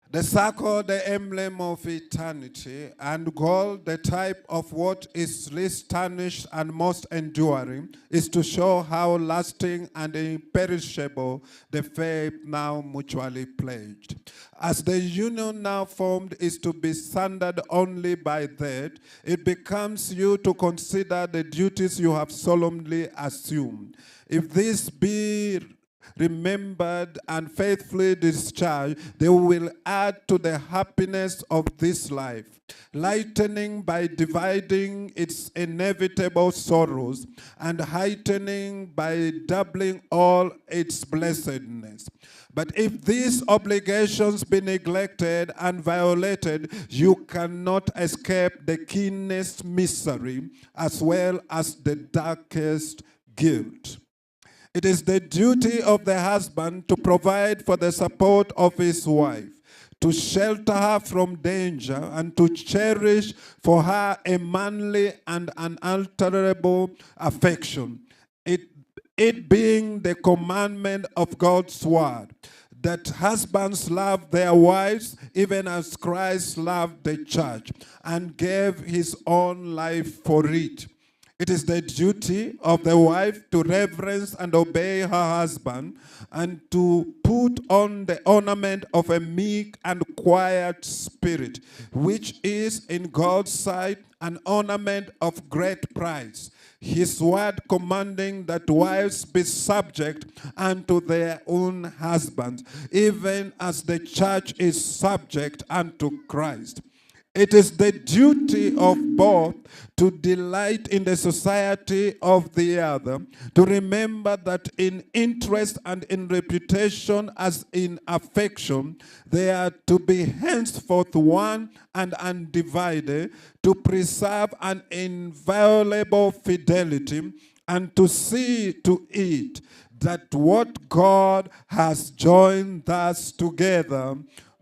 The circle, the emblem of eternity, and gold, the type of what is least tarnished and most enduring, is to show how lasting and imperishable the faith now mutually pledged. As the union now formed is to be sundered only by death, it becomes you to consider the duties you have solemnly assumed. If this be remembered and faithfully discharged, they will add to the happiness of this life, lightening by dividing its inevitable sorrows and heightening by doubling all its blessedness. But if these obligations be neglected and violated, you cannot escape the keenest misery as well as the darkest guilt. It is the duty of the husband to provide for the support of his wife, to shelter her from danger, and to cherish for her a manly and unalterable affection. It being the commandment of God's word, that husbands love their wives even as Christ loved the church and gave his own life for it. It is the duty of the wife to reverence and obey her husband and to put on the ornament of a meek and quiet spirit, which is in God's sight an ornament of great price. His word commanding that wives be subject unto their own husbands, even as the church is subject unto Christ. It is the duty of both to delight in the society of the other, to remember that in interest and in reputation as in affection, they are to be henceforth one and undivided, to preserve an inviolable fidelity, and to see to it that what God has joined thus together,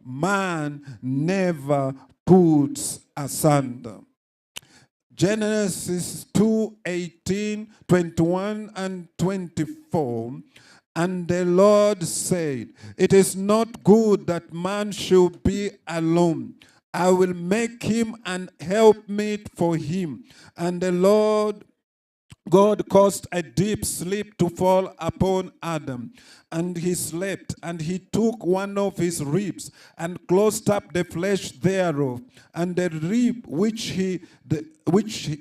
man never puts asunder. Genesis 2:18, 21 and 24. And the Lord said, "It is not good that man should be alone. I will make him an helpmeet for him." And the Lord God caused a deep sleep to fall upon Adam, and he slept, and he took one of his ribs and closed up the flesh thereof. And the rib which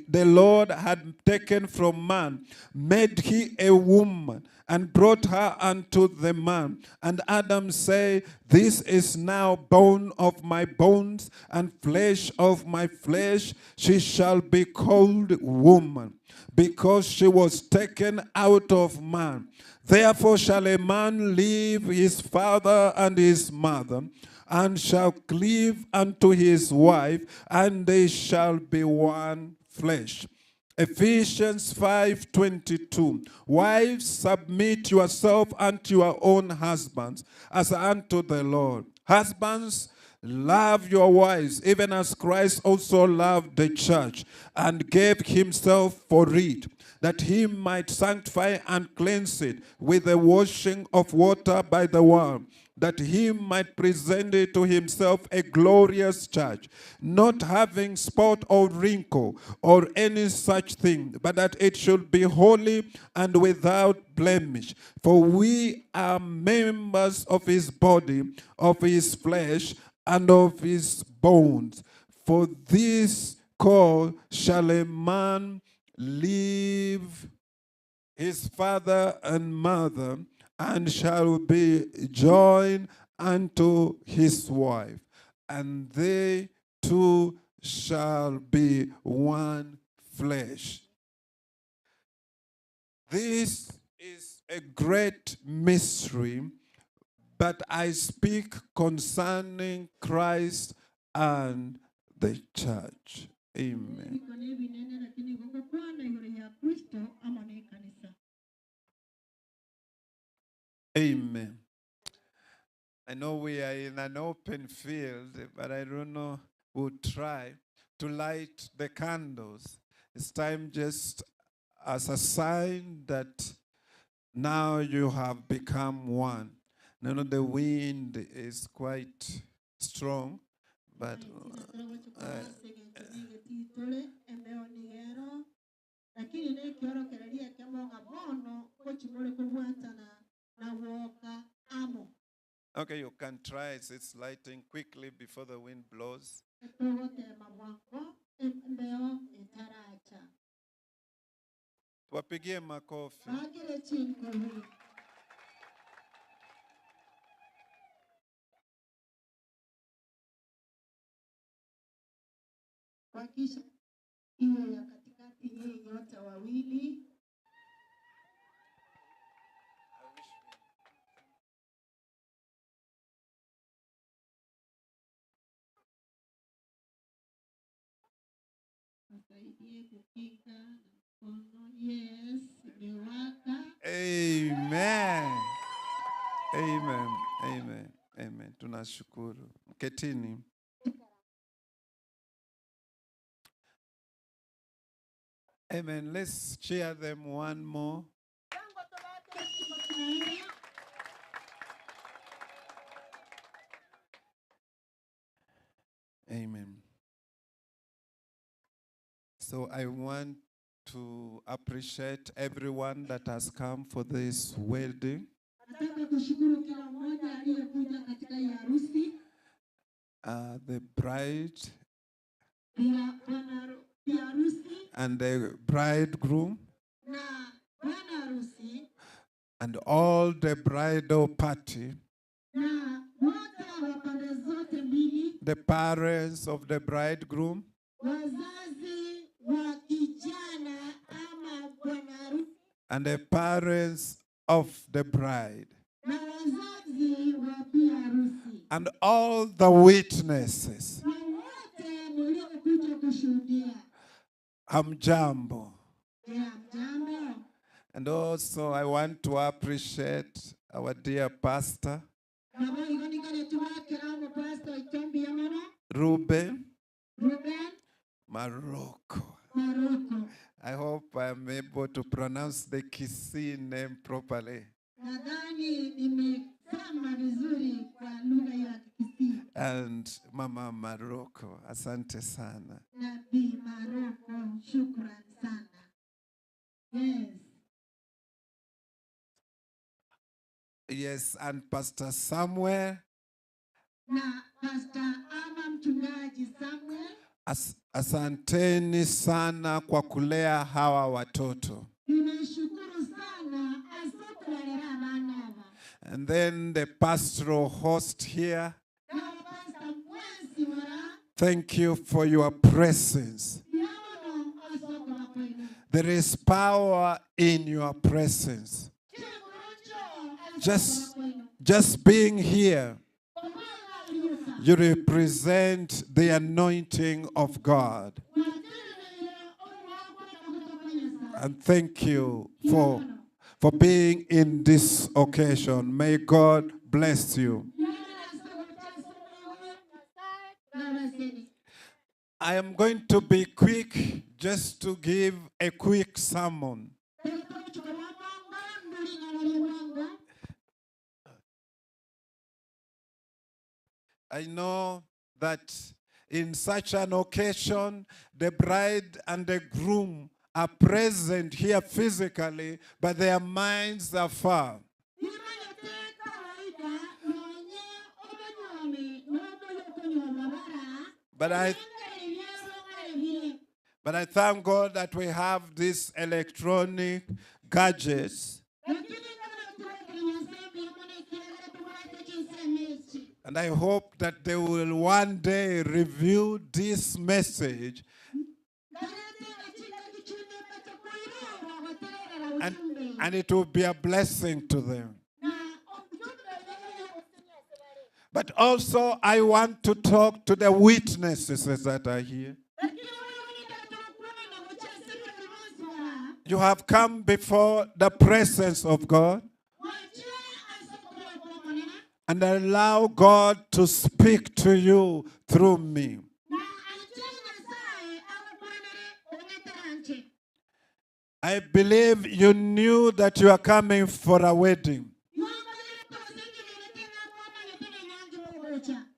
the Lord had taken from man, made he a woman, and brought her unto the man. And Adam said, "This is now bone of my bones and flesh of my flesh. She shall be called woman, because she was taken out of man. Therefore shall a man leave his father and his mother, and shall cleave unto his wife, and they shall be one flesh." Ephesians 5:22. Wives, submit yourself unto your own husbands, as unto the Lord. Husbands, Love your wives, even as Christ also loved the church and gave himself for it, that he might sanctify and cleanse it with the washing of water by the word, that he might present it to himself a glorious church, not having spot or wrinkle or any such thing, but that it should be holy and without blemish. For we are members of his body, of his flesh, and of his bones. For this cause shall a man leave his father and mother, and shall be joined unto his wife, and they two shall be one flesh. This is a great mystery, but I speak concerning Christ and the church. Amen. Ebikone ebinene lakini gogokwana igoro ya Kristo amo n'ekanisa. Amen. I know we are in an open field, but I don't know. We'll try to light the candles. It's time just as a sign that now you have become one. I know the wind is quite strong, but Tore emeo nigero lakini nekiorokereria kemonga bono gochimore kobwatana na woka amo. Okay, you can try it. It's lighting quickly before the wind blows. Togotema bwango emeo etaracha. Tuwapigie makofi. Bagire chinkobi. Wakisha iwe ya katikati nyinyi nyote wawili. Wasaidie kukinga na mkono. Yes, imewaka. Amen. Amen. Amen. Amen. Tunashukuru. Ketini. Amen. Let's cheer them one more. Amen. So I want to appreciate everyone that has come for this wedding. Nataka kushukuru kila mmoja aliyekuja katika hii harusi. The bride Pia bwana bi harusi and the bridegroom na bwana harusi and all the bridal party, na wote wa pande zote mbili, the parents of the bridegroom, wazazi wa kijana ama bwana harusi and the parents of the bride, na wazazi wa bi harusi and all the witnesses. na wote mliokuja kushuhudia. Hamjambo. Hamjambo. And also I want to appreciate our dear pastor, Ruben Maroko. I hope I'm able to pronounce the Kisii name properly. And Mama Maroko, asante sana. Nabii Maroko, shukran sana. Yes. Yes, and Pastor Samuel. Na Pastor ama mchungaji Samuel. Asanteni sana kwa kulea hawa watoto. Ninashukuru sana asokulalera abana aba. And then the pastoral host here. Thank you for your presence. There is power in your presence. Just being here, you represent the anointing of God. And thank you for being in this occasion. May God bless you. I am going to be quick just to give a quick sermon. I know that in such an occasion, the bride and the groom are present here physically, but their minds are far. But I thank God that we have these electronic gadgets. And I hope that they will one day review this message and it will be a blessing to them. But also, I want to talk to the witnesses that are here. You have come before the presence of God and allow God to speak to you through me. I believe you knew that you are coming for a wedding.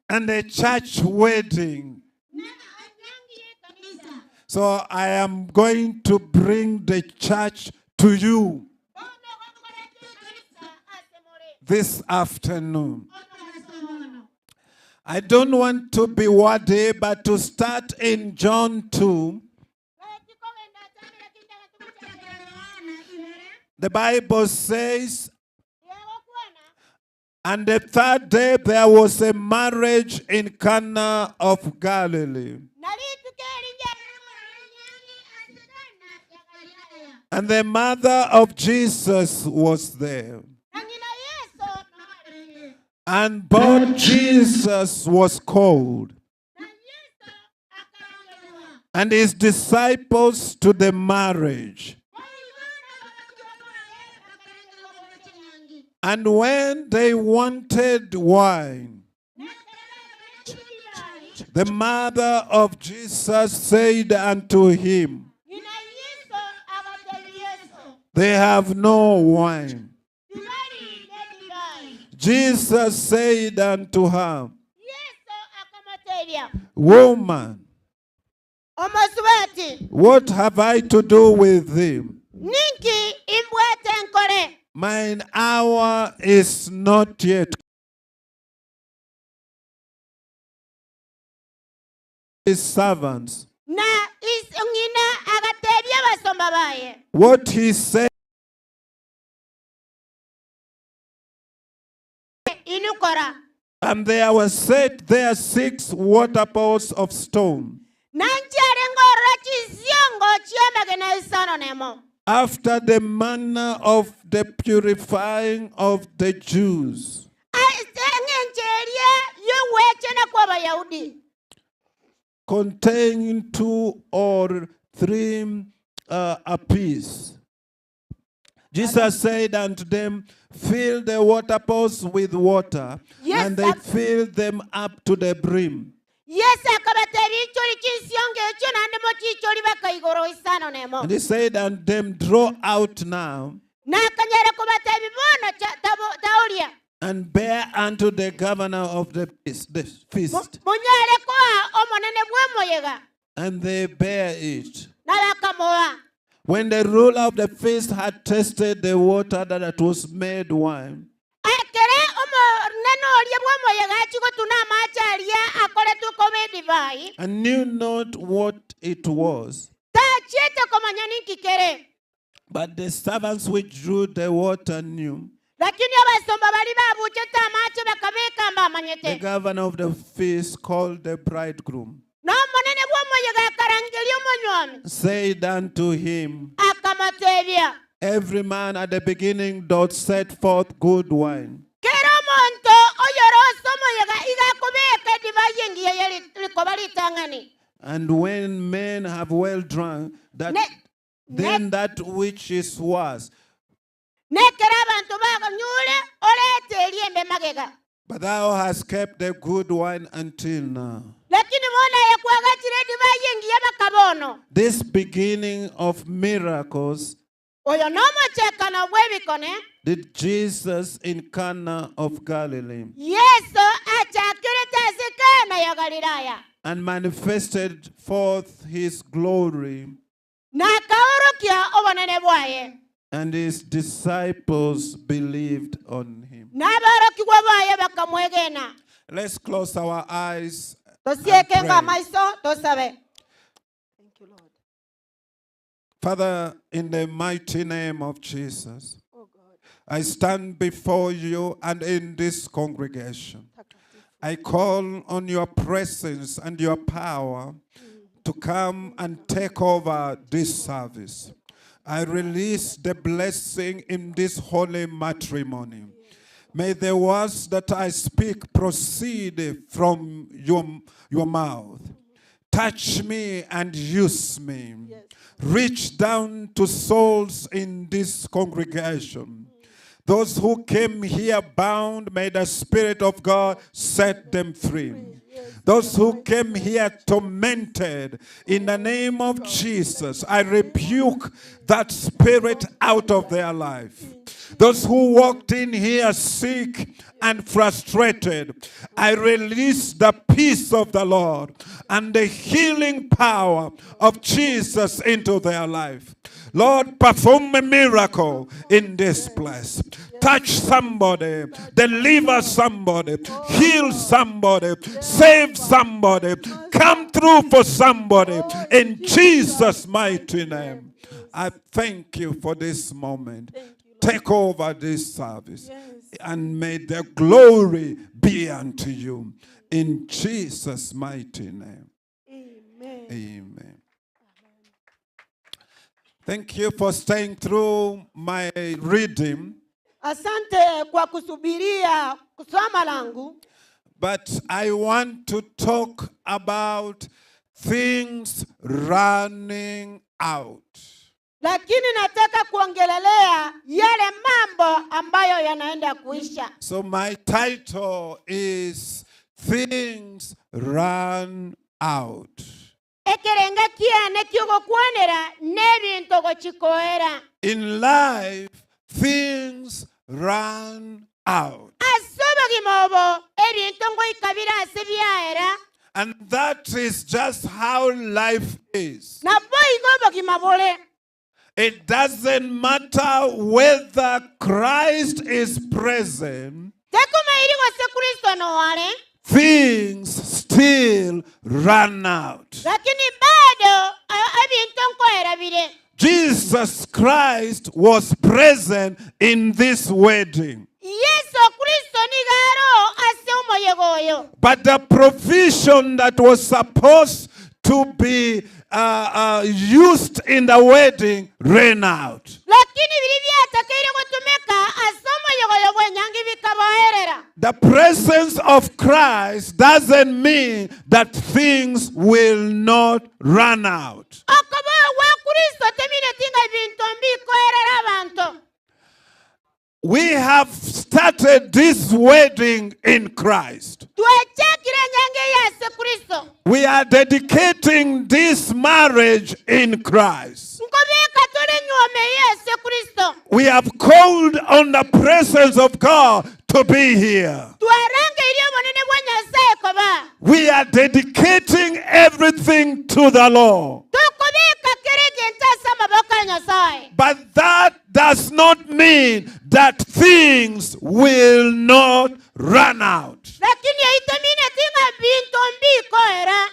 And a church wedding. So I am going to bring the church to you this afternoon. I don't want to be wordy, but to start in John 2. The Bible says, and the third day there was a marriage in Cana of Galilee. And the mother of Jesus was there. And but Jesus was called, and his disciples to the marriage. And when they wanted wine, the mother of Jesus said unto him, they have no wine. Jesus said unto her, Woman, what have I to do with thee? Mine hour is not yet. His servants. What he said. And there were set there 6 water pots of stone, after the manner of the purifying of the Jews, containing 2 or 3 apiece. Jesus said unto them, fill the water pots with water. Yes, and they filled them up to the brim. And he said unto them, draw out now and bear unto the governor of the feast. And they bear it. When the ruler of the feast had tasted the water that was made wine, and knew not what it was, but the servants which drew the water knew, the governor of the feast called the bridegroom, said unto him, every man at the beginning doth set forth good wine, and when men have well drunk, that then that which is worse. But thou hast kept the good wine until now. Bona yakwagachire edivai engiya bakabono. This beginning of miracles Oyo n'omukyekano bw'ebikone. Did Jesus in Cana of Galilee Yesu achakirite ase Kana ya Galilaya. And manifested forth his glory, N'akaorokia obonene bwaye. And his disciples believed on him. N'abarokigwa baye bakamwegena. Let's close our eyes and Tosiekenga pray. Amaiso tosabe. Father, in the mighty name of Jesus, I stand before you and in this congregation. I call on your presence and your power to come and take over this service. I release the blessing in this holy matrimony. May the words that I speak proceed from your mouth. Touch me and use me. Reach down to souls in this congregation. Those who came here bound, may the Spirit of God set them free. Those who came here tormented, in the name of Jesus, I rebuke that spirit out of their life. Those who walked in here sick and frustrated, I release the peace of the Lord and the healing power of Jesus into their life. Lord, perform a miracle in this place. Touch somebody, deliver somebody, heal somebody, save somebody, come through for somebody in Jesus' mighty name. I thank you for this moment. Take over this service and may the glory be unto you in Jesus' mighty name. Amen. Amen. Thank you for staying through my reading. Asante kwa kusubiria kusoma langu. But I want to talk about things running out. Lakini nataka kuongelelea yale mambo ambayo yanaenda kuisha. So my title is Things Run Out. Ekerenga kiane ky'ogokwanera n'ebintu gochikoera. In life, things run out. Ase obogima obo ebintu ngoikabira ase byaera. And that is just how life is. Na boigo obogima bore. It doesn't matter whether Christ is present, Tekumairi gose Kristo noare. Things still run out. Lakini bado ebintu nkoera bire. Jesus Christ was present in this wedding. Yesu Kristo nigaro ase omoyego oyo. But the provision that was supposed to be used in the wedding ran out. Lakini biri byatakeire gotumeka ase omoyego oyo bwenyangi bikaboerera. The presence of Christ doesn't mean that things will not run out. Okoboyo gwa Kristo temine tinga ebintu mbikoerera abantu. We have started this wedding in Christ. Twechakire nyange yase Kristo. We are dedicating this marriage in Christ. Nkobeka tuli nyome yase Kristo. We have called on the presence of God to be here. Twarange iri obonene bwa Nyasaye koba. We are dedicating everything to the Lord. Tukobeka kereke ntasa maboko ya Nyasaye. But that does not mean that things will not run out. Lakini aitamine tinga bintu mbikoera.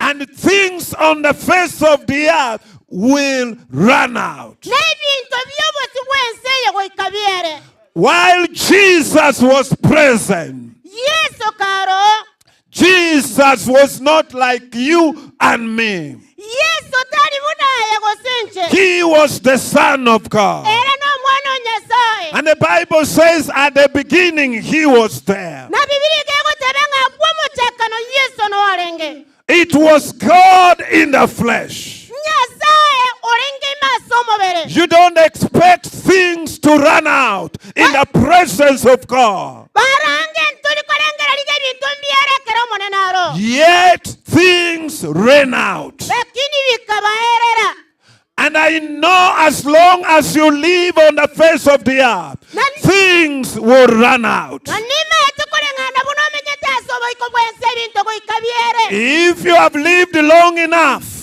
And things on the face of the earth will run out. N'ebintu by'obusi bw'ensi goikabiere. While Jesus was present, Yesu karo. Jesus was not like you and me. Yesu tali bunaye gosinche. He was the Son of God. Era n'omwana wa Nyasaye. And the Bible says at the beginning he was there. Na Biblia igegoteba ng'a bw'omochakano Yesu noarenge. It was God in the flesh. Nyasaye orenge maso omobere. You don't expect things to run out in the presence of God. Barange ntuli korengera lige bintu mbyerekera omonene aro. Yet Things ran out. Lakini bikabaerera. And I know as long as you live on the face of the earth, things will run out. Na nimaete kureng'ana buno omenyete ase oboiko bwense ebinto goika biere. If you have lived long enough,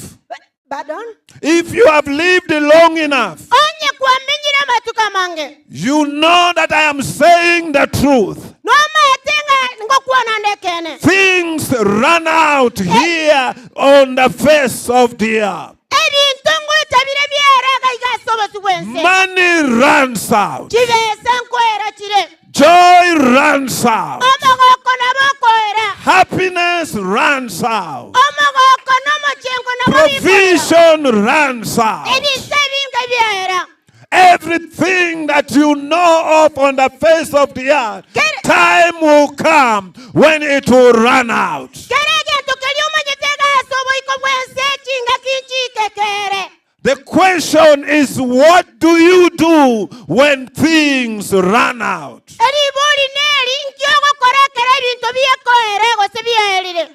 Pardon? If you have lived long enough, Onye kwamenyire amatuko amange. You know that I am saying the truth. Nomaete ng'a ngokwana ndekene. Things run out here on the face of the earth. Ebinto ngoeta bire biere gaiga ase obosi bwense. Money runs out. Chibesa nkoera chire. Joy runs out. Omogoko nabo okoera. Happiness runs out. Omogoko n'omochengo nabo bikoera. Provision runs out. Ebinto ebinge biera. Everything that you know of on the face of the earth, time will come when it will run out. Kere egento keria omanyete gase oboiko bwense chinga kinchikekere. The question is, what do you do when things run out? Eribori neri nkiogokora ekero ebinto biekoere gose biaerire.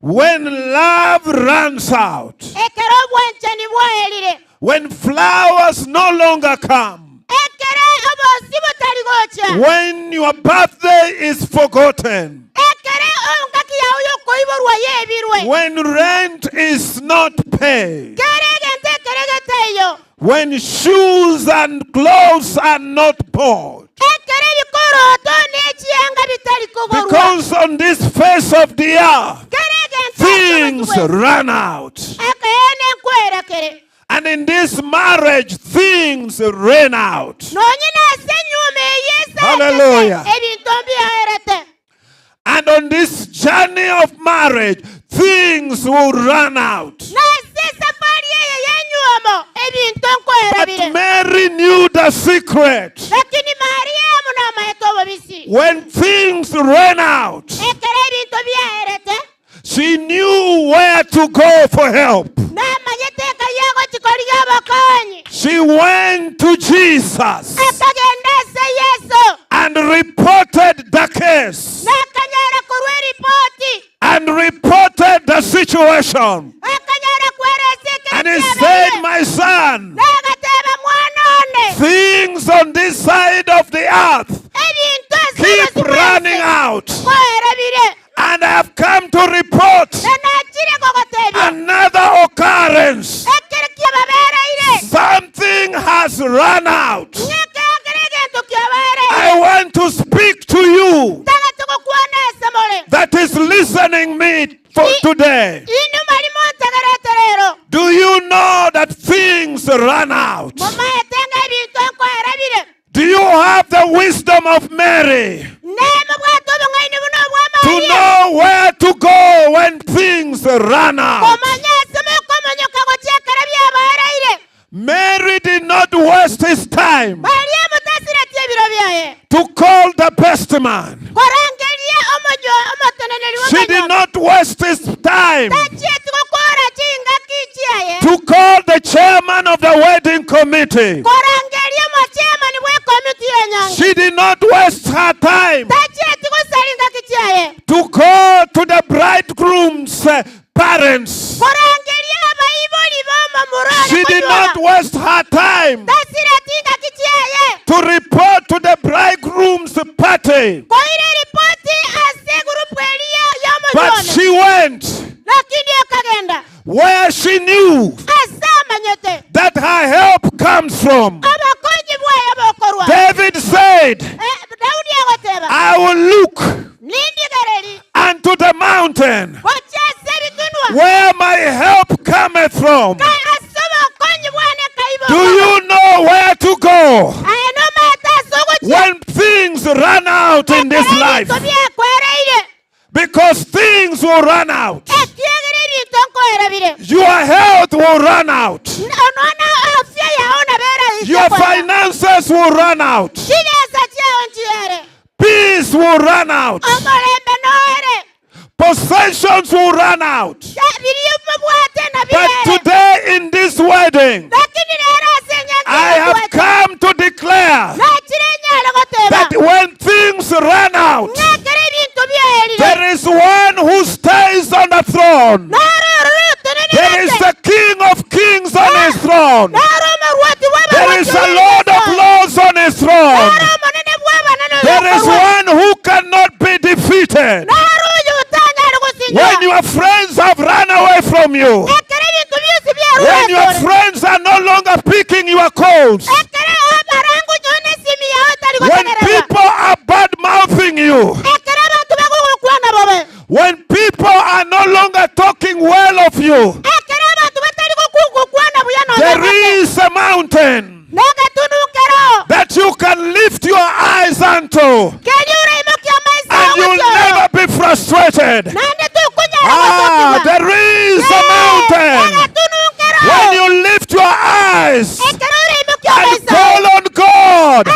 When love runs out, Ekero obwanchani bwaerire. when flowers no longer come, Ekero obosi botari gocha. when your birthday is forgotten, Ekero ongaki yao yokoiborwa yebirwe. when rent is not paid, Kere egento ekero getaiyo. when shoes and clothes are not bought, Ekero ebikoroto n'echianga bitari kogorwa. because on this face of the earth, Kere egento things run out. Ekeene nkwera kere. And in this marriage, things ran out. Nonye nase enyuma eyesa Hallelujah. ebinto mbiaerete. And on this journey of marriage, things will run out. Nase safari eye yenyuomo ebinto nkwera But bire. Mary knew the secret. Lakini Mariamu namaete obobisi. When things ran out, Ekero ebinto biaerete. she knew where to go for help. Namanyete eka yagochikorigia obokonyi. She went to Jesus Akagenda ase Yesu. and reported the case Nakanyara korwa eripoti. and reported the situation. Akanyara kweresa ekero And he kiabeire. said, "My son, Nagateba mwana one. things on this side of the earth Ebinto ase keep obosi bwense running out. koera bire. And I have come to report Na nachire gogotebia. another occurrence. Ekero kiababereire. Something has run out. Ng'ekero egento kiabereire. I want to speak to you Taga tugokwana ase more. that is listening me for today. Inu mari montegerete rero. Do you know that things run out? Momaete nga ebinto nkoera bire. Do you have the wisdom of Mary Nemobwate obong'aini buno obwa to Maria. know where to go when things run out? Komanya ase mokomonyoka gochia ekero biabaereire. Mary did not waste his time Mariamu tasiretie ebiro biaye. to call the best man. Korangeria omonyo omoteneneri She did w'omonyo. not waste his time Tachieti gokora chingaki chiaye. to call the chairman of the wedding committee. Korangeria omochairman bw'ekomiti y'enyangi. She did not waste her time Tachieti gosara engaki chiaye. to call to the bridegroom's parents. Korangeria abaibori b'omomura She did not waste her time Tasireti engaki chiaye. to report to the bridegroom's party. Koira eripoti ase egurupu eria But y'omonyono. she went Lakini akagenda where she knew ase amanyete that her help comes from. obokonyi bwaye bokorwa. David said, Daudi agoteba I will look nindigereri unto the mountain gochia ase ebitunwa where my help cometh from. ka ase obokonyi bwane Do kaibo. you know where to go Aye nomaete ase ogochia when things run out in this life? ebinto biakwereire Because things will run out. ekiegera ebinto nkoera bire. Your health will run out. Onona afya yao nabera Your finances will run out. Chibesa chiao nchiere. Peace will run out. Omolembe noere. Possessions will run out. Biri mubwate na But biere. today in this wedding, Lakini rero ase enyangi I have come to declare Nachire nyare goteba. that when things run out, Ng'ekero ebinto biaerire. There is one who stays on the throne. There is the King of Kings on his throne. There is a Lord of Lords on his throne. There is one who cannot be defeated. When your friends have run away from you, when your friends are no longer picking your calls, when people are bad mouthing you, when people are no longer talking well of you, there is a mountain that you can lift your eyes unto, and you'll never be frustrated. There is a mountain. When you lift your eyes and call on God,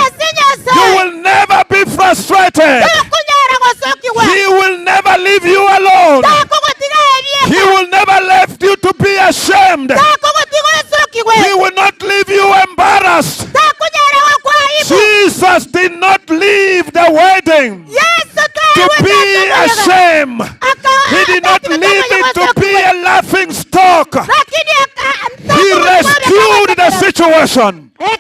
you will never be frustrated. He will never leave you alone. He will never leave you to be ashamed. He will not leave you embarrassed. Jesus did not leave the wedding to be ashamed. He did not leave it to be a laughing stock. He rescued the situation. And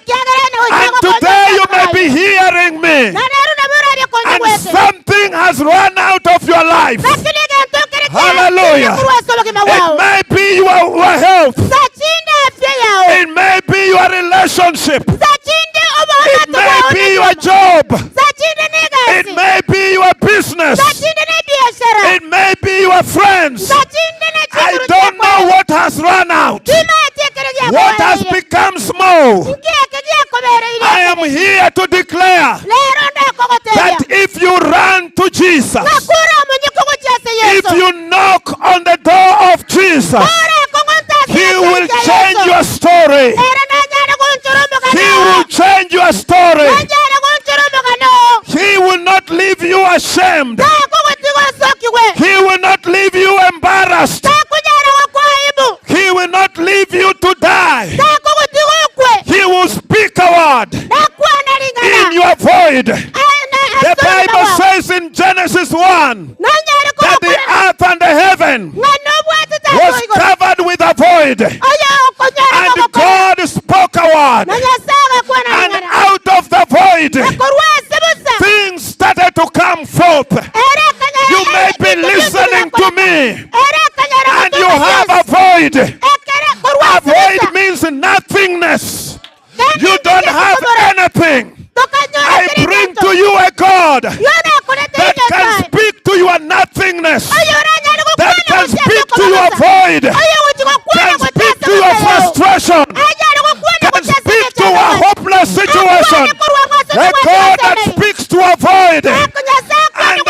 today you may be hearing me, and something has run out of your life. Hallelujah. It may be your health. It may be your relationship. It may be your job. It may be your business. It may be your friends. I don't know what has run out, what has become small. I am here to declare that if you run to Jesus, if you knock on the door of Jesus, He will change your story. He will change your story. He will not leave you ashamed. He will not leave you embarrassed. He will not leave you to die. He will speak a word in your void. The Bible says in Genesis 1 that the earth and the heaven was covered with a void. And God spoke a word. And out of the void, things started to come forth. You may be listening to me, and you have a void. A void means nothingness. You don't have anything. I bring to you a God that can speak to your nothingness, that can speak to your void, can speak to your frustration, can speak to a hopeless situation. A God that speaks to a void, and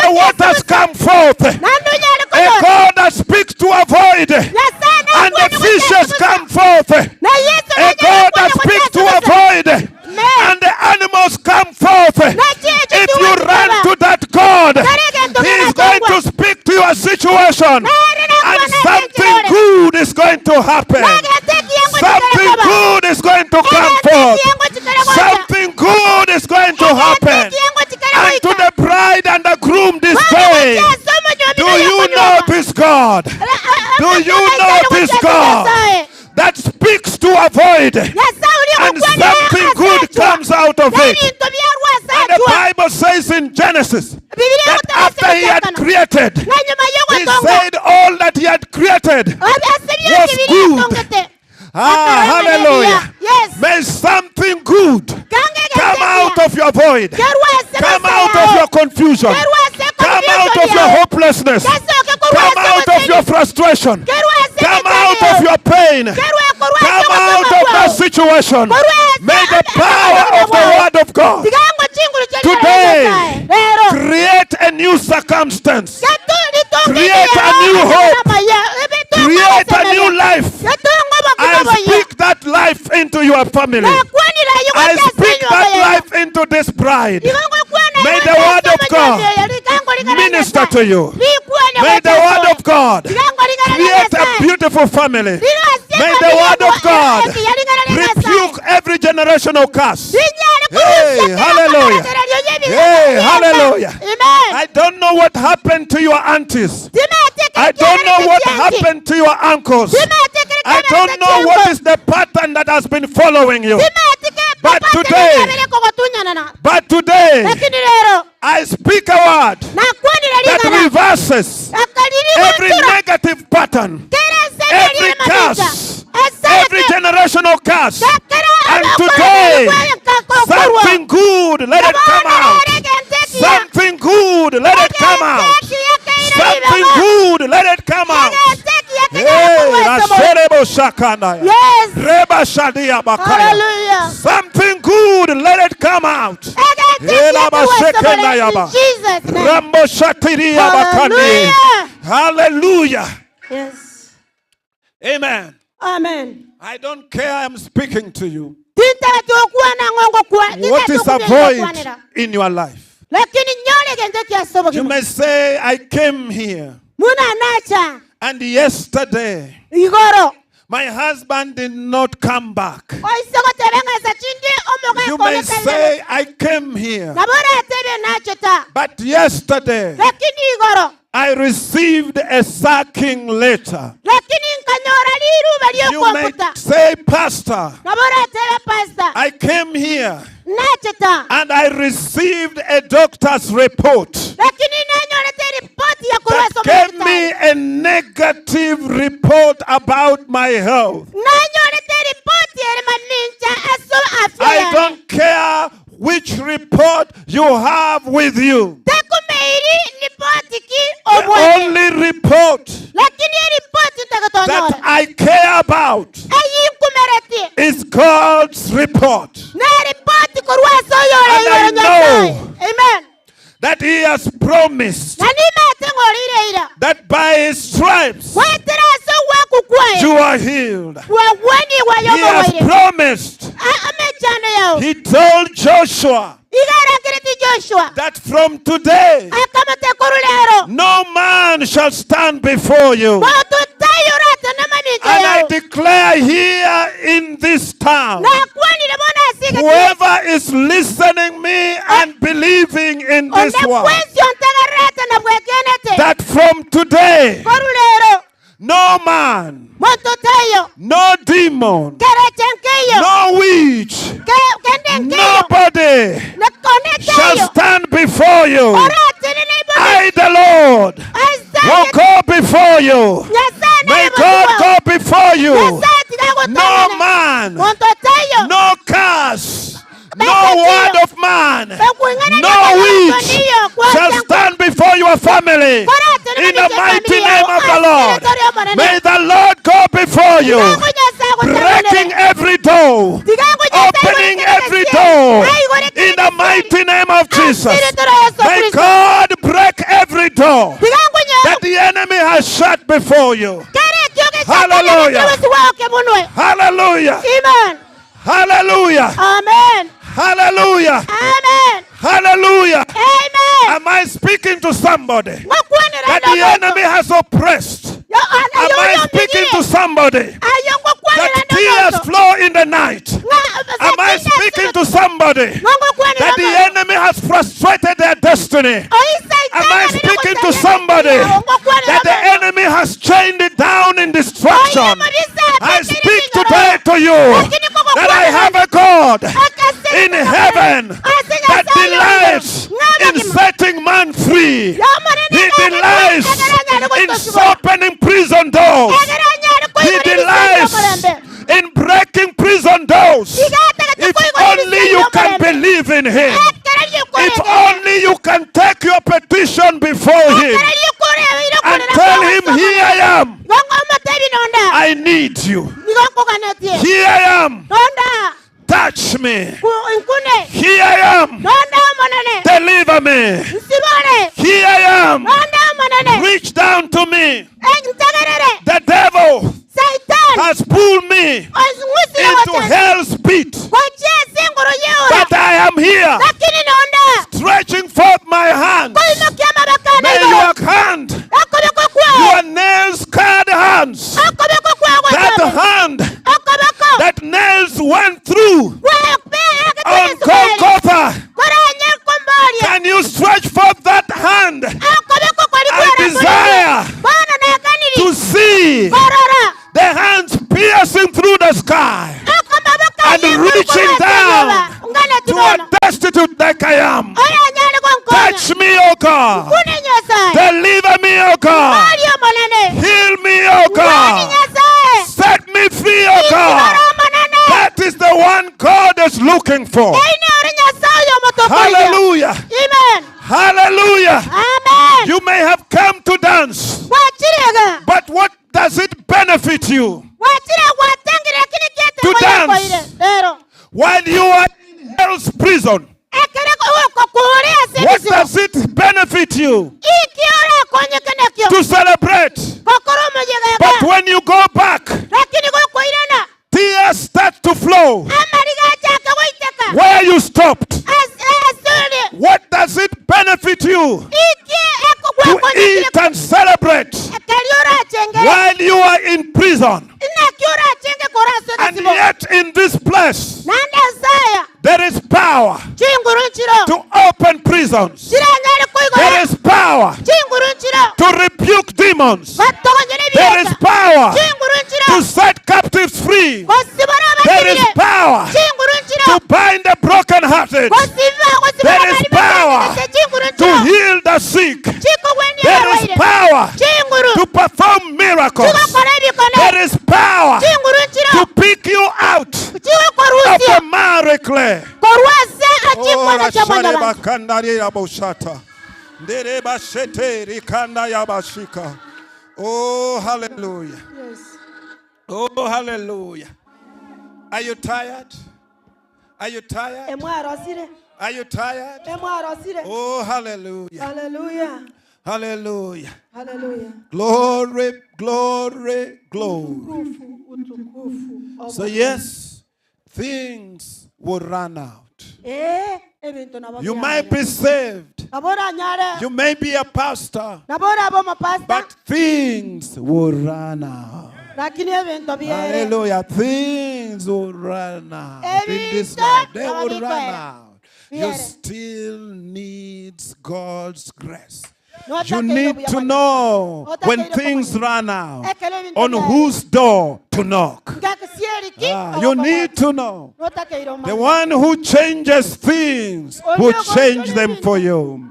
the waters come forth. A God that speaks to a void, and the fishes come forth. A God that speaks to a void, and the animals come forth. If you run to that God, He is going to speak to your situation, and something good is going to happen. Something good is going to come forth. Something good is going to happen. And to the bride and the groom this day, do you know this God? Do you know this God that speaks to a void, and something good comes out of it? And the Bible says in Genesis that after he had created, he said all that he had created was good. Ah, hallelujah. Yes. May something good come out of your void. Come out of your confusion. Come out of your hopelessness. Come out of your frustration. Come out of your pain. Come out of that situation. May the power of the Word of God today create a new circumstance. Create a new hope. Create a new life. I speak that life into your family. I speak that life into this bride. May the word of God minister to you. May the word of God create a beautiful family. May the word of God rebuke every generational curse. Hey, hallelujah. Hey, hallelujah. Amen. I don't know what happened to your aunties. I don't know what happened to your uncles. I don't know what is the pattern that has been following you. But today, Lakini lero I speak a word nakwanira that ling'ana reverses every negative pattern, every curse, every generational curse. And today, something good, let it come out. Something good, let it come out. Something good, let it come out. Hey, Raserebo Shakanaya. Yes. Reba Shadia Bakaya. Hallelujah. Something good, let it come out. Elaba Shekenayaba. In Jesus' name. Rambo Shatiria Bakani. Hallelujah. Hallelujah. Yes. Amen. Amen. I don't care, I'm speaking to you. Tintatukuwa ngongo kwa What is a void in your life? Lakini nyole gende kiasobo You may say, I came here Muna nacha and yesterday igoro my husband did not come back. oisoko tebenga sa chindi omoga You may say, I came here, Nabora tebe nacho ta but yesterday lakini igoro I received a sacking letter. lakini nkanyora liruba You may lyokwambuta say, Pastor, Nabora tebe pastor I came here nacho ta and I received a doctor's report lakini nanyora te ripoti ya that kurwa gave me a negative report about my health. Nanyora te ripoti ere mamincha aso afya I don't care which report you have with you. Tekumeiri ripoti ki The obwene only report lakini ripoti that ntakatonyora I care about eyinkumereti is God's report. na ripoti kurwa soyora And I igoro Nyasaye know amen that He has promised na nimete ng'orire ira that by His stripes wetera so wakukwaya you are healed. wagweni He has wayomowaire promised. amechano yao He told Joshua igarakiriti Joshua that from today akamate kurulero no man shall stand before you. watutayurate namamincha And I yao declare here in this town, nakwanire bona asige whoever is listening me and believing in this word, ondekwensio ntegerete na bwekenete that from today, korulero no man, montutayo no demon, kerechenkeyo no witch, kendenkeyo nobody shall nekonetayo stand before you. I, the Lord, will go before you. May God go before you. No man, no curse, no word of man, no witch shall stand before your family. In the mighty name of the Lord, may the Lord go before you, breaking every door, opening every door. In the mighty name of Jesus, may God break every door that the enemy has shut before you. Hallelujah. Hallelujah. Amen. Hallelujah. Amen. Hallelujah. Amen. Hallelujah. Amen. Am I speaking to somebody that the enemy has oppressed? Am I speaking to somebody that tears flow in the night? Am I speaking to somebody that the enemy has frustrated their destiny? Am I speaking to somebody that the enemy has chained it down in destruction? I speak today to you that I have a God in heaven that delights in setting man free. He delights in opening prison doors. He delights in breaking prison doors. If only you can believe in him. If only you can take your petition before him and tell him, here I am. I need you. Here I am. Touch me. Here I am. Deliver me. Here I am. Reach down to me. The devil has pulled me into hell's pit. But I am here, stretching forth my hand. May your hand, your nail-scarred hands, that hand that nails went through on Golgotha, me, O God. Deliver me, O God. Heal me, O God. Set me free, O God. That is the one God is looking for. Hallelujah. Amen. Hallelujah. Amen. You may have come to dance, but what does it benefit you to dance while you are in hell's prison? What does it benefit you to celebrate? But when you go back, tears start to flow where you stopped. What does it benefit you to eat and celebrate while you are in prison? And yet in this place there is power to open prisons. There is power to rebuke demons. There is power to set captives free. There is power to bind the brokenhearted. There is power to heal the sick. There is power to perform miracles. There is power to pick you out of the miry clay. Oh, hallelujah. Yes. Oh, hallelujah. Are you tired? Are you tired? Are you tired? Oh, hallelujah. Hallelujah. Hallelujah. Hallelujah. Glory, glory, glory. So yes, things will run out. You might be saved. You may be a pastor. But things will run out. Hallelujah. Things will run out. In this life, they will run out. You still need God's grace. You need to know when things run out, on whose door to knock. You need to know. The one who changes things will change them for you.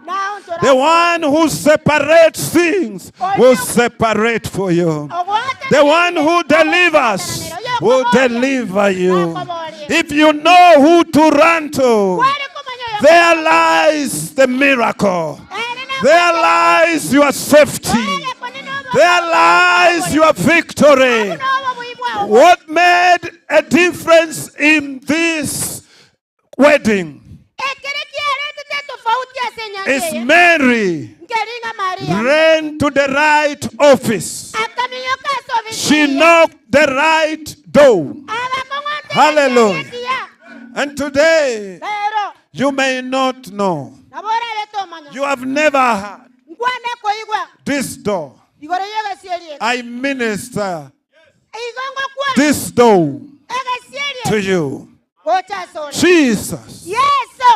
The one who separates things will separate for you. The one who delivers will deliver you. If you know who to run to, there lies the miracle. There lies your safety. There lies your victory. What made a difference in this wedding is Mary ran to the right office. She knocked the right door. Hallelujah. And today, you may not know. You have never heard this door. I minister this door to you. Jesus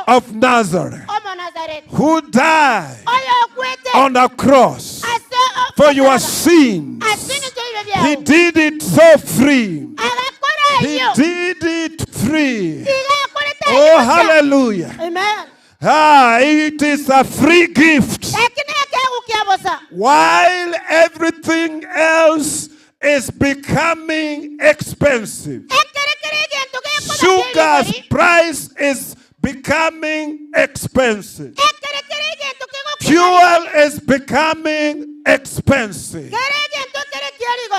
of Nazareth, who died on the cross for your sins. He did it so free. He did it free. Oh, hallelujah. Amen. It is a free gift. While everything else is becoming expensive, sugar's price is becoming expensive. Fuel is becoming expensive.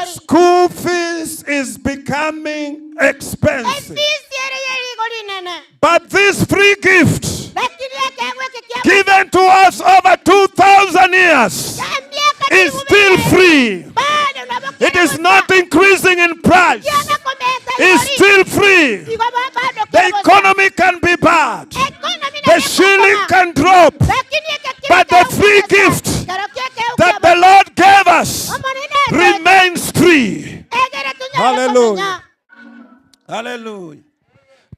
School fees is becoming expensive. But this free gift given to us over 2,000 years is still free. It is not increasing in price. It's still free. The economy can be bad. The shilling can drop. But the free gift that the Lord gave us remains free. Hallelujah. Hallelujah.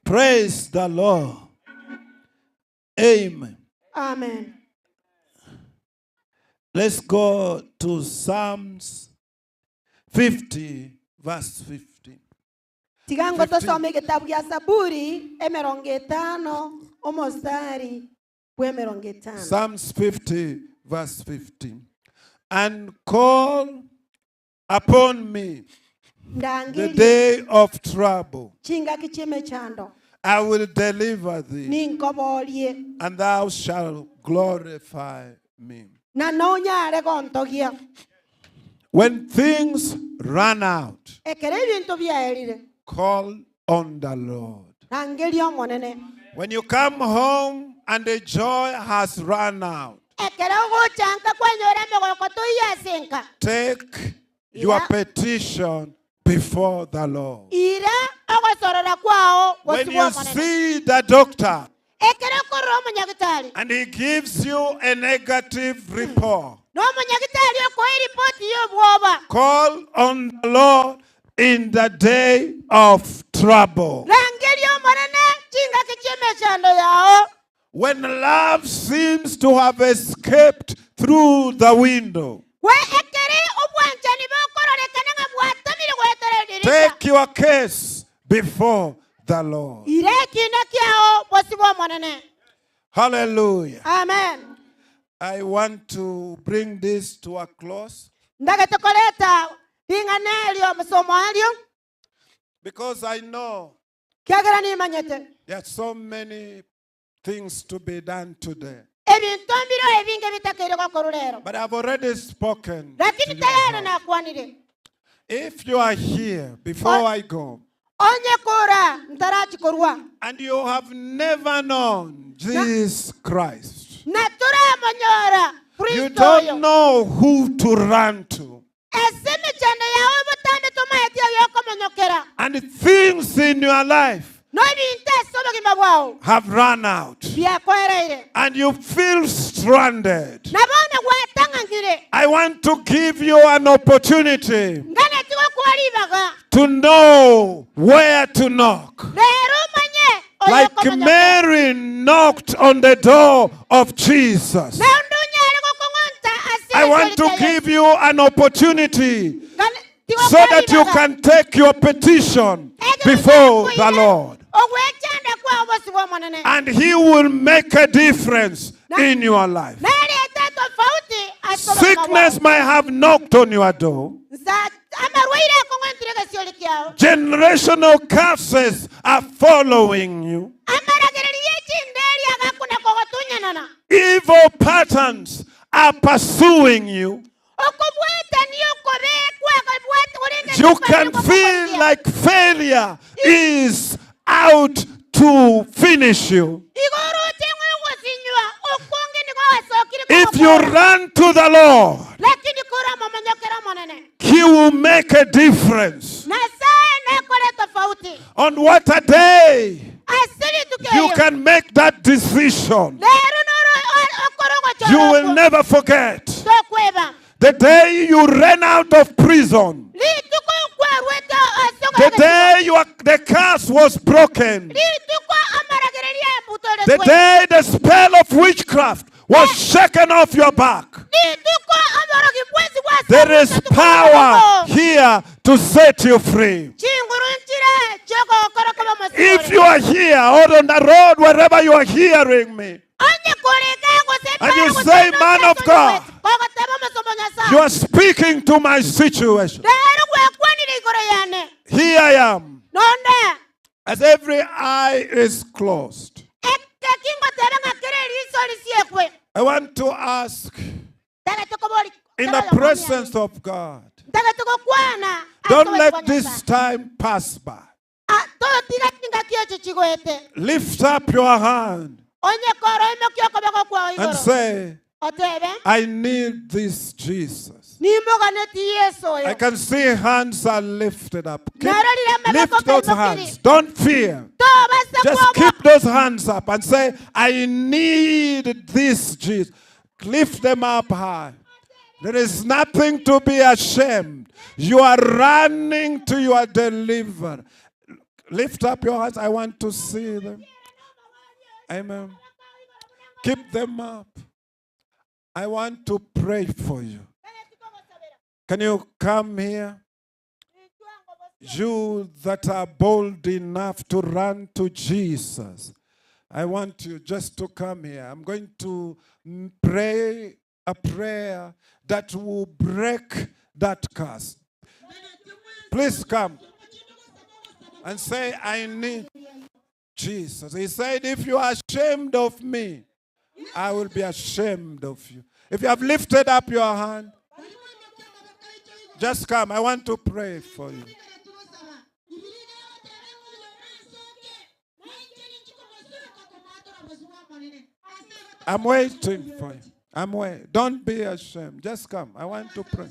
Praise the Lord. Amen. Amen. Let's go to Psalms 50, verse 15. Tigango tusome kitabu ya Zaburi 50 omostari Bw'emirongo etano. Psalms 50, verse 15. And call upon me the Ndangerie day of trouble. Chingaki chi'emechando. I will deliver thee, Ninkoborie. and thou shalt glorify me. Na nonyare gontogia. When things run out, Ekero ebinto biaerire. call on the Lord. Rangeria omonene. When you come home and the joy has run out, Ekero ogochanka kwanyora emegoko toiyasenka. take your petition before the Lord. Ira ogosorora kwao When gosibwa you omonene. see the doctor Ekero okorora omonyagitari. and he gives you a negative report, N'omonyagitari okoa eripoti y'obwoba. call on the Lord in the day of trouble. Rangeria omonene chingaki chi'emechando yao. When love seems to have escaped through the window, We ekere obwanchani bokororekana ng'a bwatomire gwetera edirisa. take your case before the Lord. Ira ekina kiao bosibwa omonene. Hallelujah. Amen. I want to bring this to a close Ndagete koreta ring'ana erio omosomo ario because I know kiagera nimanyete there are so many things to be done today. ebinto mbiro ebinge bitakeire gokorwa rero. But I've already spoken. Lakini tayari nakwanire. If you are here before I go Onye kora ntarachikorwa and you have never known Jesus Christ, na turamonyora you Kristo oyo. don't know who to run to, Ase emechando yao botambe tomaetia yokomonyokera. and things in your life Nobinto ase obogima bwao have run out, biakoereire. and you feel stranded. Nabona gwatang'ang'ire. I want to give you an opportunity Ngane tigokuwa ribaga. to know where to knock. Rero omanye Like oyokomonyokera. Mary knocked on the door of Jesus. Naende onyare gokong'onta ase I want to egesori kia give you an opportunity Yesu. so that you can take your petition before the Lord. Ogwechanda kwao bosibwa omonene. And He will make a difference in your life. Nareta tofauti ase obogima Sickness bwao. might have knocked on your door. Nsa amarwaire akong'ontire gesiori kiao. Generational curses are following you. Amaragereria echinderi agakuna kogotunyanana. Evil patterns are pursuing you. Okobwatania okobekwa akabwata orenge You can feel like failure is out to finish you. Igoro cheng'we ogosinywa okonge nigo wasokire If you run to the Lord, lakini kora momonyokera omonene. He will make a difference. Nasaye nakore tofauti. On what a day Asiri you tukeyo. can make that decision. Lero noro okorogo You will never forget Tokweba. the day you ran out of prison, Rituko kwarwete the asoka. day the curse was broken, Rituko amaragereria butore the day the spell of witchcraft was shaken off your back. Rituko amorogi bwezi bwa There is power here to set you free. Chinguru nchire choko okoro kaba If you are here or on the road, wherever you are hearing me, Onye kurika gose and you say, Man of God, Kogoteba masomo Nyasaye. you are speaking to my situation. Rero gwekwanire igoro yane. Here I am. Nonde. As every eye is closed, Ekingoteba ng'akere riso risiekwe. I want to ask Ndagete kobori. in the presence of God, Ndagete gokwana. don't let this time pass by. Totiga chingaki echo chigoete. Lift up your hand Onye koro imokio koboko kwao and igoro. say, Otebe. I need this Jesus. Nimboganeti Yesu I oyo. can see hands are lifted up. Narorire Lift amaboko those kaimokire. hands. Don't fear. Tobasa Just kuobo. keep those hands up and say, I need this Jesus. Lift them up high. There is nothing to be ashamed. You are running to your deliverer. Lift up your hands. I want to see them. Amen. Keep them up. I want to pray for you. Can you come here? You that are bold enough to run to Jesus. I want you just to come here. I'm going to pray a prayer that will break that curse. Please come and say, I need Jesus. He said, if you are ashamed of me, I will be ashamed of you. If you have lifted up your hand, just come. I want to pray for you. I'm waiting for you. I'm waiting. Don't be ashamed. Just come. I want to pray.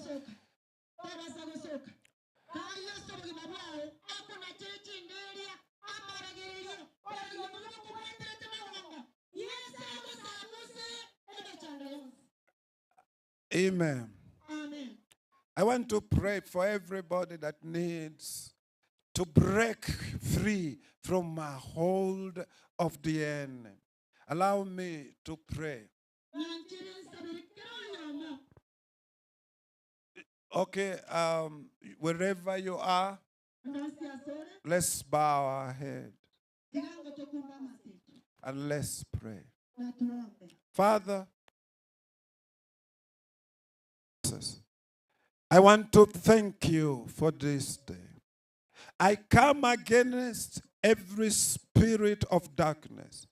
Amen. Amen. I want to pray for everybody that needs to break free from a hold of the enemy. Allow me to pray. Okay, wherever you are, let's bow our head and let's pray. Father, Jesus, I want to thank you for this day. I come against every spirit of darkness.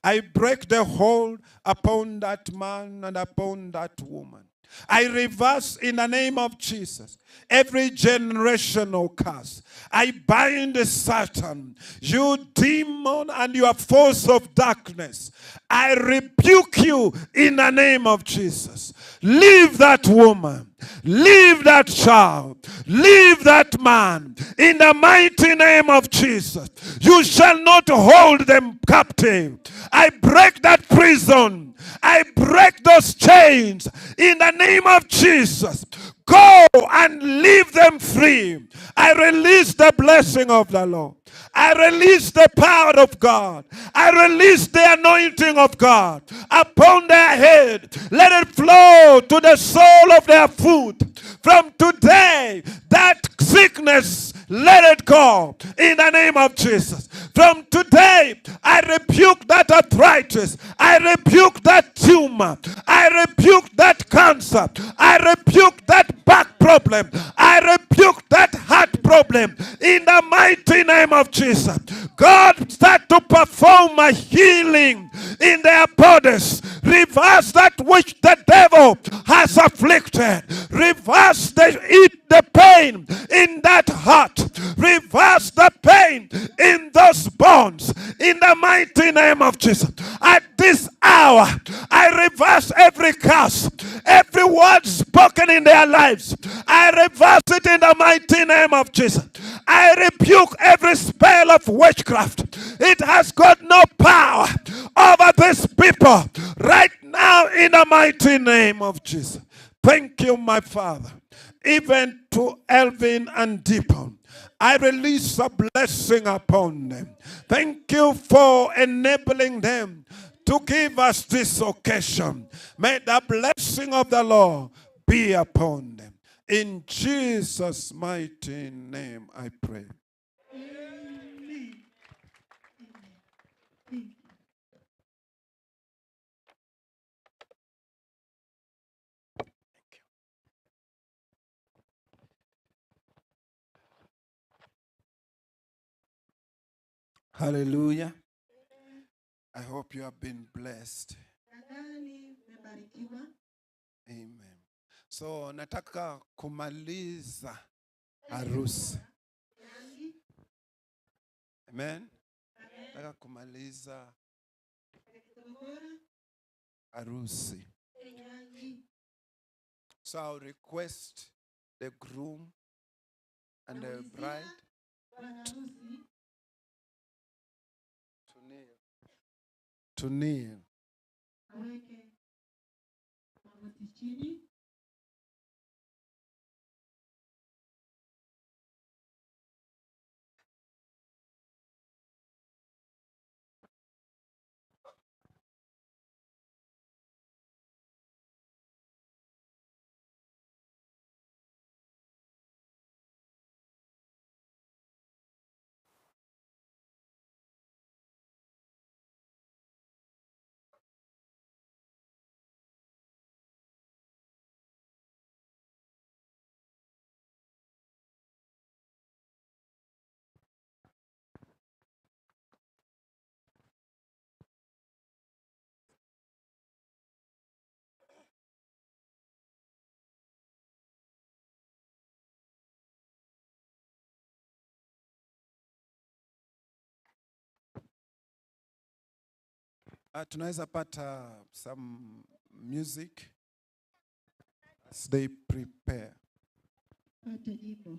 I break the hold upon that man and upon that woman. I reverse in the name of Jesus every generational curse. I bind Satan, you demon and your force of darkness. I rebuke you in the name of Jesus. Leave that woman. Leave that child. Leave that man. In the mighty name of Jesus. You shall not hold them captive. I break that prison. I break those chains in the name of Jesus. Go and leave them free. I release the blessing of the Lord. I release the power of God. I release the anointing of God upon their head. Let it flow to the sole of their foot. From today, that sickness, let it go in the name of Jesus. From today, I rebuke that arthritis. I rebuke that tumor. I rebuke that cancer. I rebuke that back problem. I rebuke that heart problem in the mighty name of Jesus. God, start to perform a healing in their bodies. Reverse that which the devil has afflicted. Reverse the pain in that heart. Reverse the pain in those bones. In the mighty name of Jesus. At this hour, I reverse every curse, every word spoken in their lives. I reverse it in the mighty name of Jesus. I rebuke every spell of witchcraft. It has got no power over these people right now in the mighty name of Jesus. Thank you, my Father. Even to Elvin and Deepon, I release a blessing upon them. Thank you for enabling them to give us this occasion. May the blessing of the Lord be upon them. In Jesus' mighty name, I pray. Amen. Amen. Thank you. Hallelujah. I hope you have been blessed. Amen. So nataka kumaliza harusi. Amen. Nataka kumaliza harusi. So I'll request the groom and the bride to kneel. Tunaweza pata some music as they prepare. Pata nyimbo.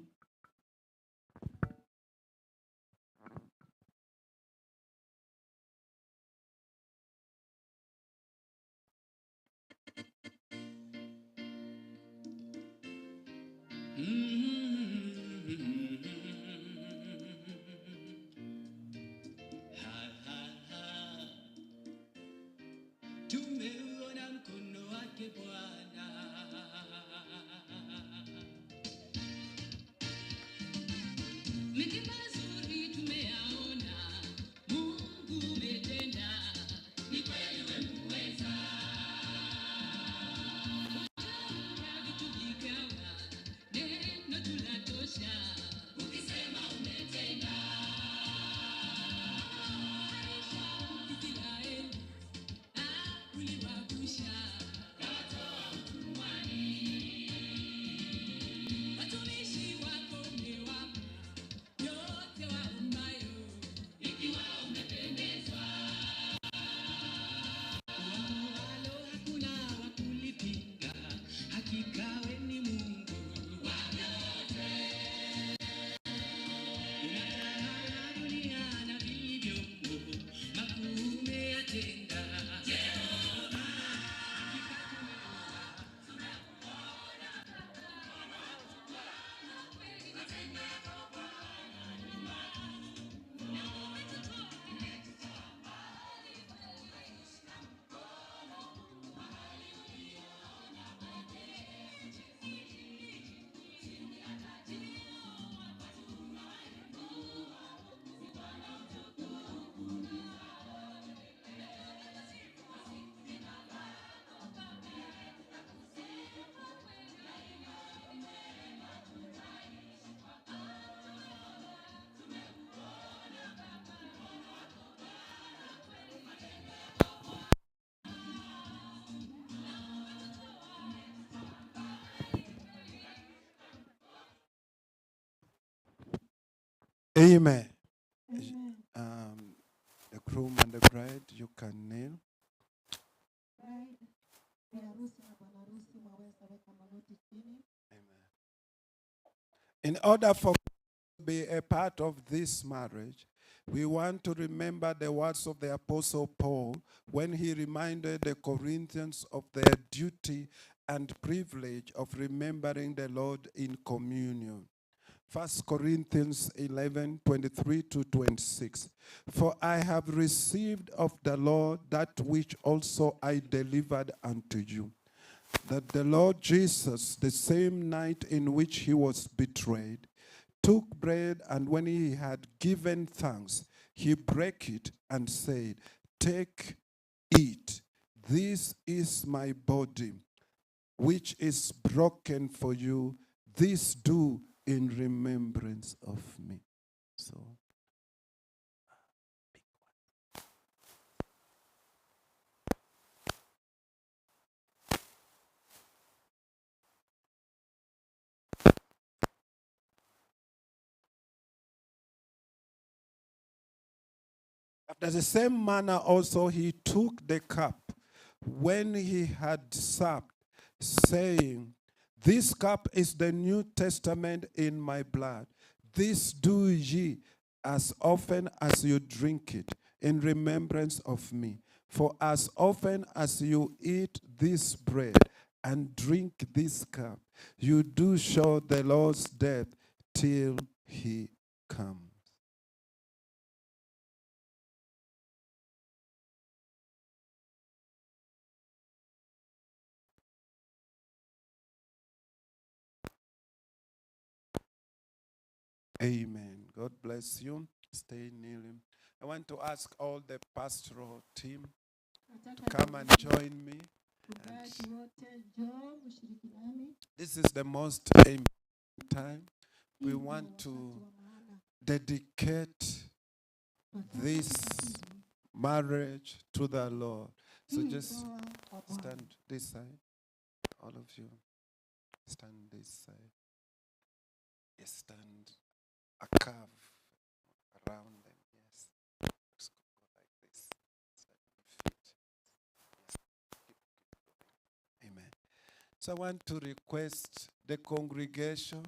Ha, ha, ha. Tumeuona mkono wake Bwana. Mengi mazuri tumeyaona, Mungu umetenda, ni kweli wewe muweza. Utamka vitu vikawa, neno tulatosha, ukisema umetenda. Israeli, uliwavusha, ukawatoa utumwani. Watumishi wako umewapa yote waombayo, ikiwa umependezwa. Wamualo hakuna wa kulipinga, hakika we ni Mungu wa vyote. Unatawala dunia na vilivyomo, makuu umeyatenda. Jehova, hakika Amen. The groom and the bride, you can kneel. Bride, bi harusi na bwana harusi mwaweza weka magoti chini. In order for to be a part of this marriage, we want to remember the words of the Apostle Paul when he reminded the Corinthians of their duty and privilege of remembering the Lord in communion. 1 Corinthians 11, 23 to 26. For I have received of the Lord that which also I delivered unto you, that the Lord Jesus, the same night in which he was betrayed, took bread, and when he had given thanks, he brake it and said, Take, eat, this is my body, which is broken for you. This do in remembrance of me. So, after the same manner also he took the cup when he had supped, saying, This cup is the New Testament in my blood. This do ye as often as you drink it in remembrance of me. For as often as you eat this bread and drink this cup, you do show the Lord's death till he comes. Amen. God bless you. Stay kneeling. I want to ask all the pastoral team to come and join me. Wachungaji wote njoo mshiriki nami. This is the most important time. We want to dedicate this marriage to the Lord. So just stand this side, all of you. Stand this side. Yes, stand a curve around them. Yes. Just go like this. Stand on your feet. So I want to request the congregation,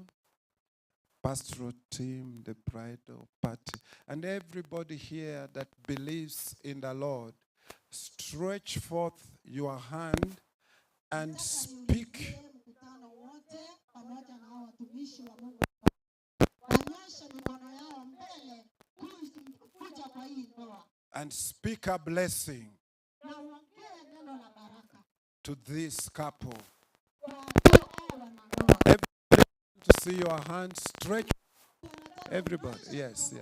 pastoral team, the bridal party, and everybody here that believes in the Lord, stretch forth your hand and speak. Mkutano wote pamoja na hao watumishi wa Mungu wanyoshe mikono yao mbele kuja kwa hii ndoa And speak a blessing na uongee neno la baraka to this couple. kwa hao wanandoa. Everybody to see your hand stretch. Everybody, yes.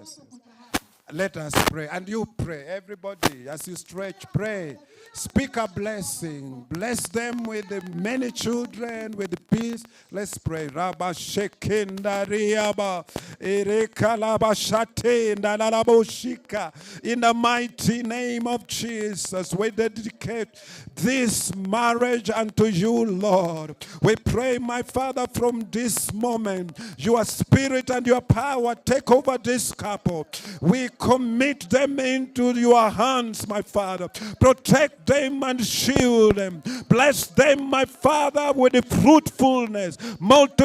Let us pray. And you pray. Everybody, as you stretch, pray. Speak a blessing. Bless them with the many children, with peace. Let's pray. Rabba shekenda riaba, ereka laba shatenda lalaboshika. In the mighty name of Jesus, we dedicate this marriage unto you, Lord. We pray, my Father, from this moment, your spirit and your power take over this couple. We commit them into your hands, my Father. Protect them and shield them. Bless them, my Father, with the fruitfulness,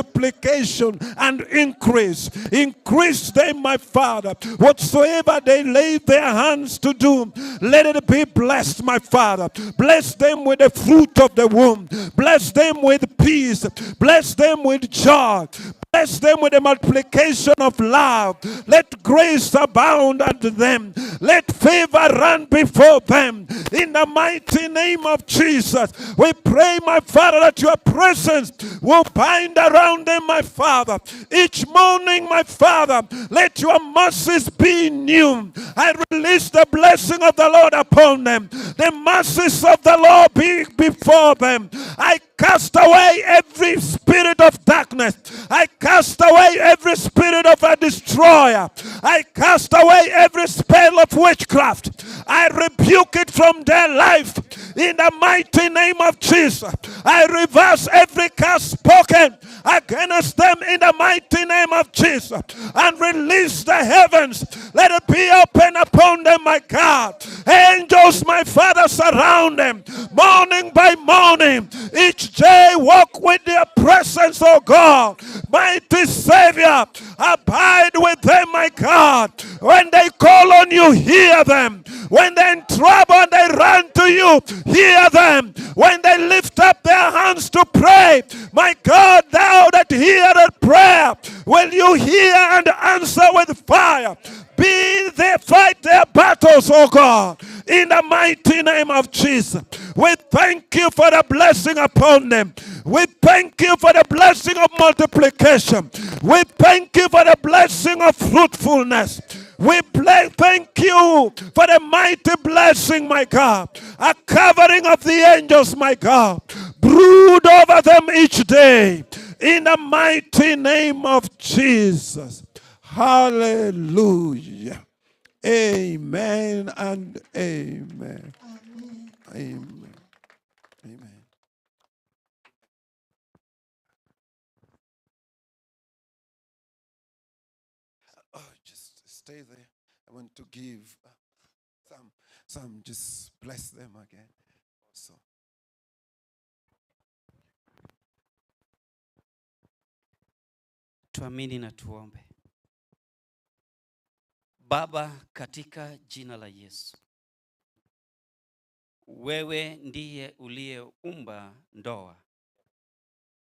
multiplication, and increase. Increase them, my Father. Whatsoever they lay their hands to do, let it be blessed, my Father. Bless them with the fruit of the womb. Bless them with peace. Bless them with joy. Bless them with the multiplication of love. Let grace abound unto them. Let favor run before them. In the mighty name of Jesus, we pray, my Father, that your presence will bind around them, my Father. Each morning, my Father, let your mercies be new. I release the blessing of the Lord upon them. The mercies of the Lord be before them. I cast away every spirit of darkness. I cast away every spirit of a destroyer. I cast away every spell of witchcraft. I rebuke it from their life in the mighty name of Jesus. I reverse every curse spoken against them in the mighty name of Jesus and release the heavens. Let it be open upon them, my God. Angels, my Father, surround them morning by morning. Each day walk with their presence, oh God. Mighty Savior, abide with them, my God. When they call on you, hear them. When they're in trouble and they run to you, hear them. When they lift up their hands to pray, my God, thou that heareth prayer, will you hear and answer with fire? Be there, fight their battles, oh God, in the mighty name of Jesus. We thank you for the blessing upon them. We thank you for the blessing of multiplication. We thank you for the blessing of fruitfulness. We thank you for the mighty blessing, my God. A covering of the angels, my God. Brood over them each day. In the mighty name of Jesus. Hallelujah. Amen and amen. Amen. Amen. Oh, just stay there. I want to give some, just bless them again. So. Tuamini na tuombe. Baba, katika jina la Yesu, wewe ndiye uliyeumba ndoa.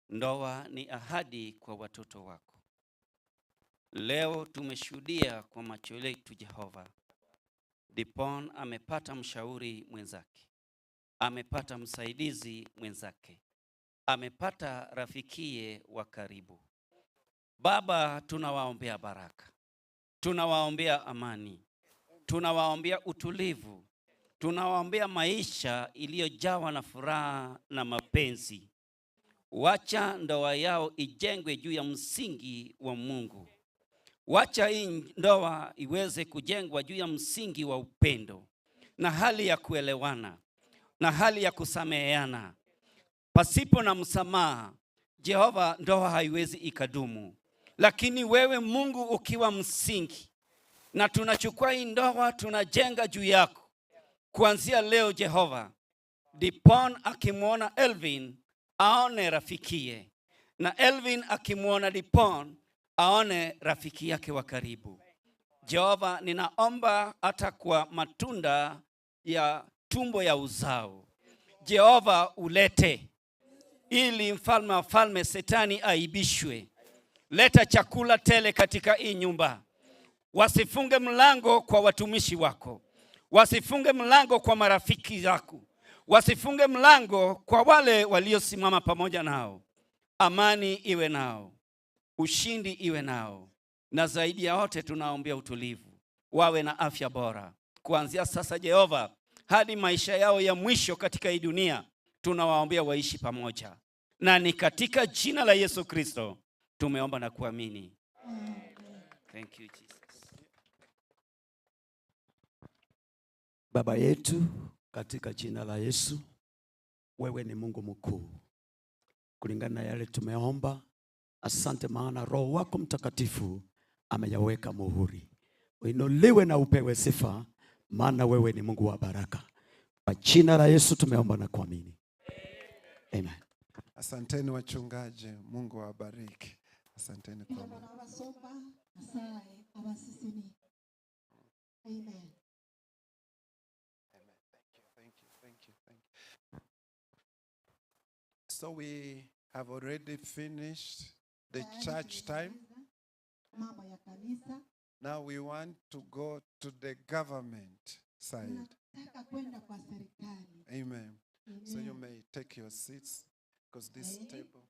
Ndoa ni ahadi kwa watoto wako. Leo tumeshuhudia kwa macho yetu Jehova, Dipon amepata mshauri mwenzake, amepata msaidizi mwenzake, amepata rafikie wa karibu. Baba, tunawaombea baraka, tunawaombea amani, tunawaombea utulivu, tunawaombea maisha iliyojawa na furaha na mapenzi. Wacha ndoa yao ijengwe juu ya msingi wa Mungu. Wacha hii ndoa iweze kujengwa juu ya msingi wa upendo na hali ya kuelewana na hali ya kusameheana. Pasipo na msamaha, Jehova, ndoa haiwezi ikadumu. Lakini wewe Mungu ukiwa msingi, na tunachukua hii ndoa tunajenga juu yako. Kuanzia leo Jehova, Dipon akimwona Elvin aone rafikie, na Elvin akimwona Dipon aone rafiki yake wa karibu. Jehova, ninaomba hata kwa matunda ya tumbo ya uzao, Jehova ulete, ili mfalme wa falme Setani aibishwe. Leta chakula tele katika hii nyumba. Wasifunge mlango kwa watumishi wako, wasifunge mlango kwa marafiki zako, wasifunge mlango kwa wale waliosimama pamoja nao. Amani iwe nao, ushindi iwe nao, na zaidi ya wote tunaombea utulivu, wawe na afya bora kuanzia sasa Jehova hadi maisha yao ya mwisho katika hii dunia. Tunawaombea waishi pamoja, na ni katika jina la Yesu Kristo tumeomba na kuamini. Thank you, Jesus. Baba yetu, katika jina la Yesu, wewe ni Mungu mkuu. Kulingana na yale tumeomba, asante, maana Roho wako Mtakatifu ameyaweka muhuri. Uinuliwe na upewe sifa, maana wewe ni Mungu wa baraka. Kwa jina la Yesu tumeomba na kuamini. Amen. Asanteni wachungaji, Mungu awabariki. Asanteni kwa Mungu. Amen. Thank you, thank you, thank you. So we have already finished the church time. Mambo ya kanisa. Now we want to go to the government side. Tunataka kwenda kwa serikali. Amen. So you Amen. May take your seats because this Amen. Table.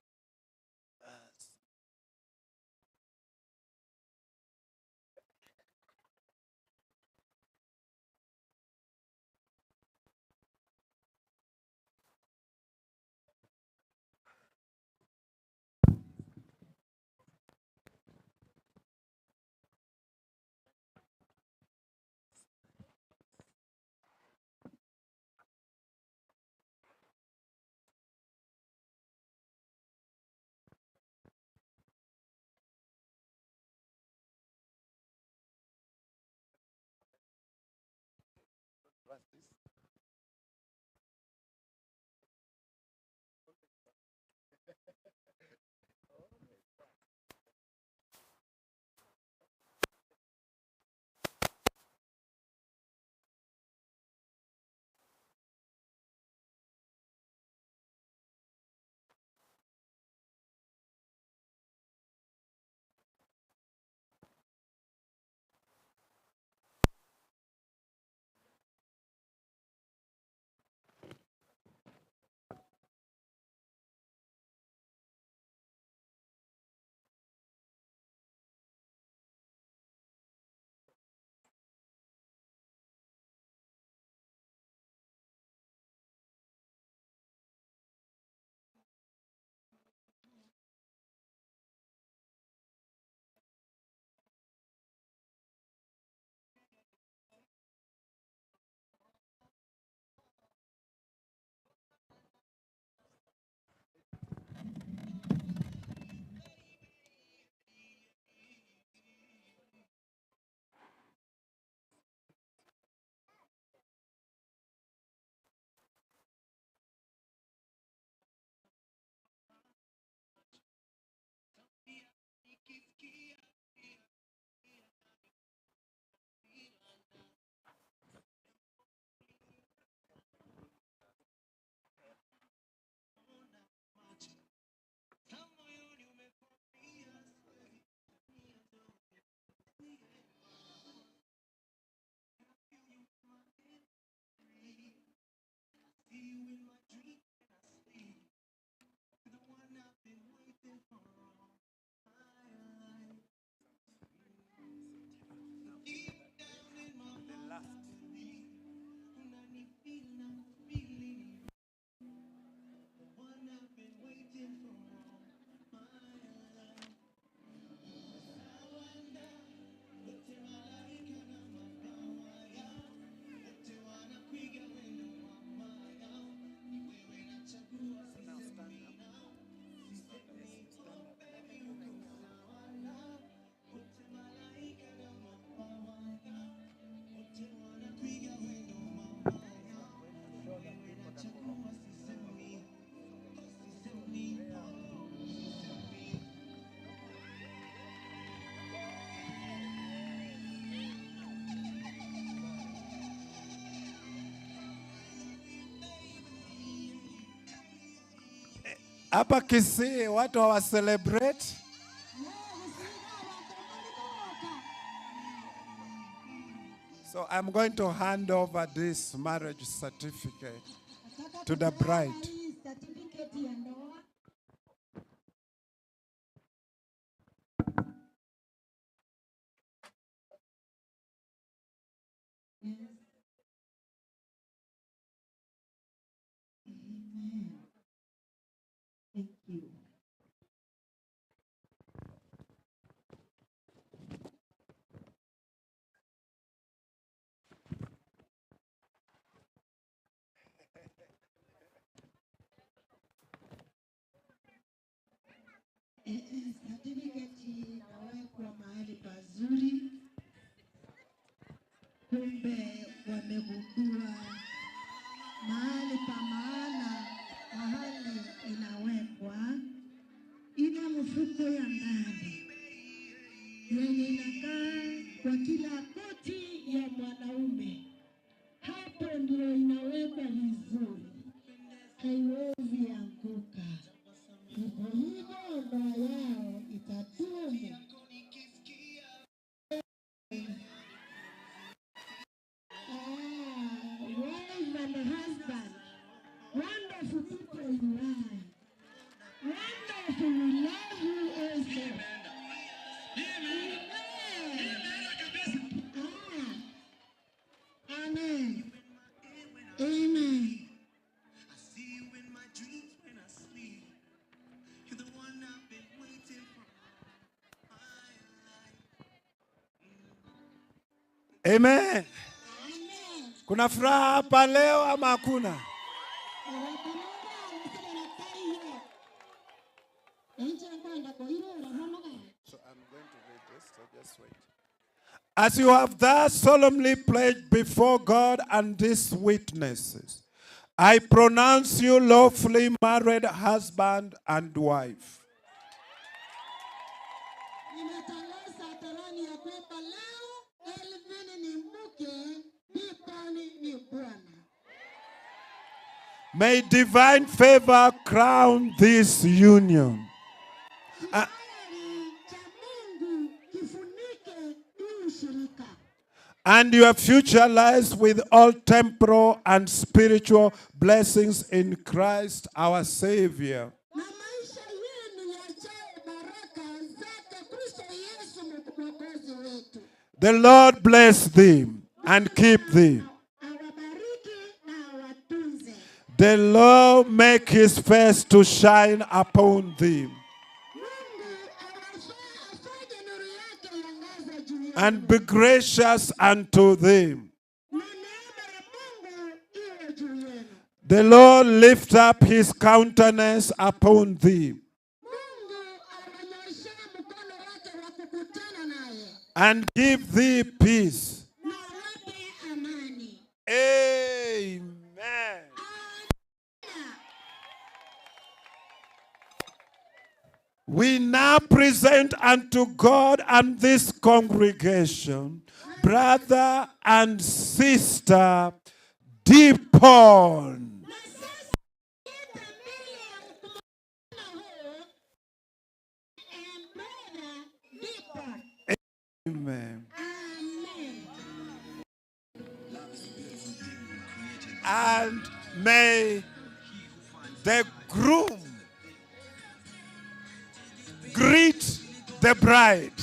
Hapa Kisii watu hawa celebrate. So I'm going to hand over this marriage certificate to the bride. Hii certificate ya ndoa. Yes. Amen. Thank you. Certificate inawekwa mahali pazuri. Kumbe wamegundua mahali pa maana, mahali inawekwa ina mfuko ya ndani yenye inakaa kwa kila koti ya mwanaume. Hapo ndio inawekwa vizuri, haiwezi anguka. Hivyo hivyo ndoa yao itadumu. Wife and husband, wonderful people you are. Wonderful, we love you also. Amen. Ah. Amen. Amen. Amen. Kuna furaha hapa leo ama hakuna? So I'm going to read this, so just wait. As you have thus solemnly pledged before God and these witnesses, I pronounce you lawfully married husband and wife. Nimetangaza hadharani ya kwamba leo Elvin ni mke, Diponi ni bwana. May divine favor crown this union. Kibali cha Mungu kifunike hii ushirika. And your future lies with all temporal and spiritual blessings in Christ our Savior. Na maisha yenu yajae baraka zake Kristo Yesu Mwokozi wetu. The Lord bless thee and keep thee. Awabariki na awatunze. The Lord make his face to shine upon thee Mungu afanye nuru yake iangaze juu yenu. And be gracious unto thee. Na neema ya Mungu iwe juu yenu. The Lord lift up his countenance upon thee Mungu awanyoshee mkono wake wa kukutana naye and give thee peace. Na awape amani. Amen. We now present unto God and this congregation, brother and sister Dipon. Na sasa leta mbele ya mkutano huu and brother Dipon. Amen. Amen. And may the groom greet the bride.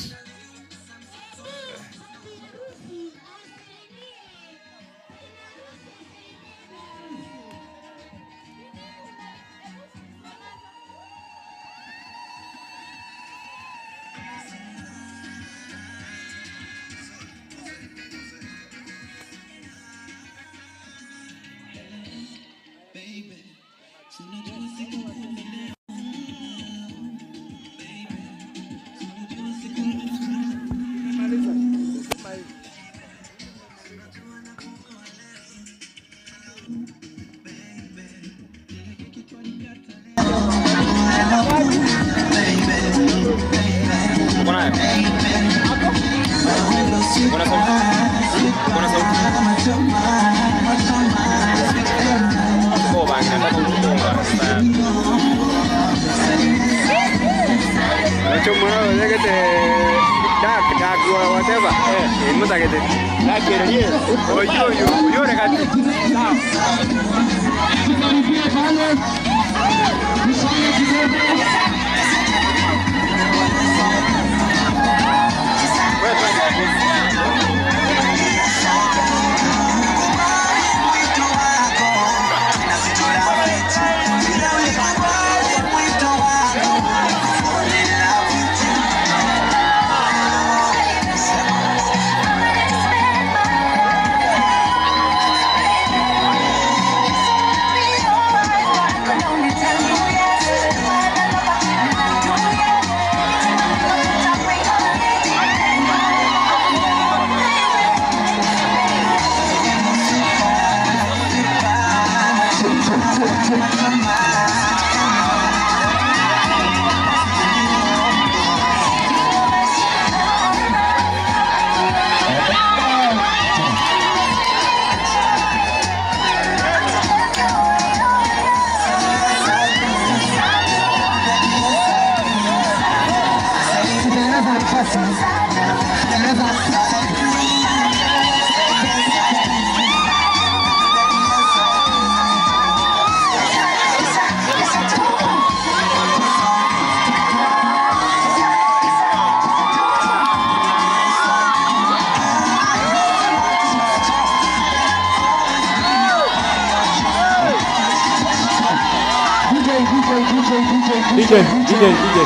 DJ, DJ, DJ.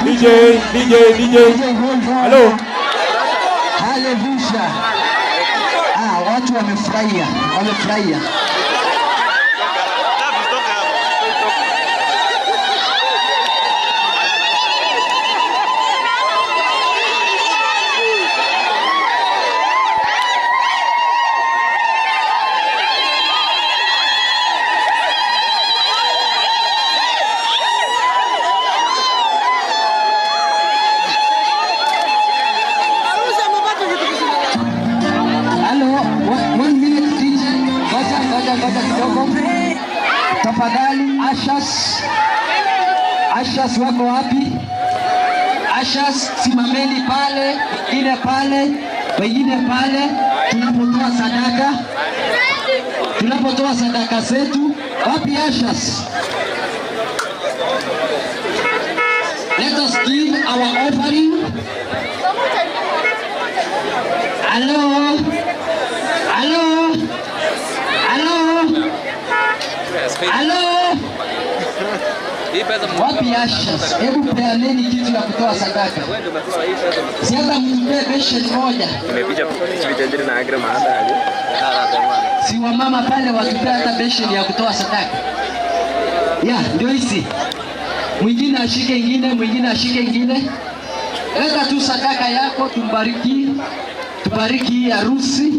DJ, DJ, DJ. Hello. Hallelujah. Ah, watu wamefurahia, wamefurahia. Tafadhali Ashas, Ashas wako wapi? Ashas, simameni pale, wengine pale, wengine pale, tunapotoa sadaka, tunapotoa sadaka zetu. Wapi Ashas? Let us give our offering. Hello, hello, hello. Hello. Wapi Ashas? Hebu peaneni kitu ya kutoa sadaka. Si hata mtupee beshen moja. Si wamama pale watupee hata beshen ya kutoa sadaka. Ya, ndio hizi. Mwingine ashike ingine, mwingine ashike ingine. Leta tu sadaka yako, tumbariki. Tubariki hii harusi,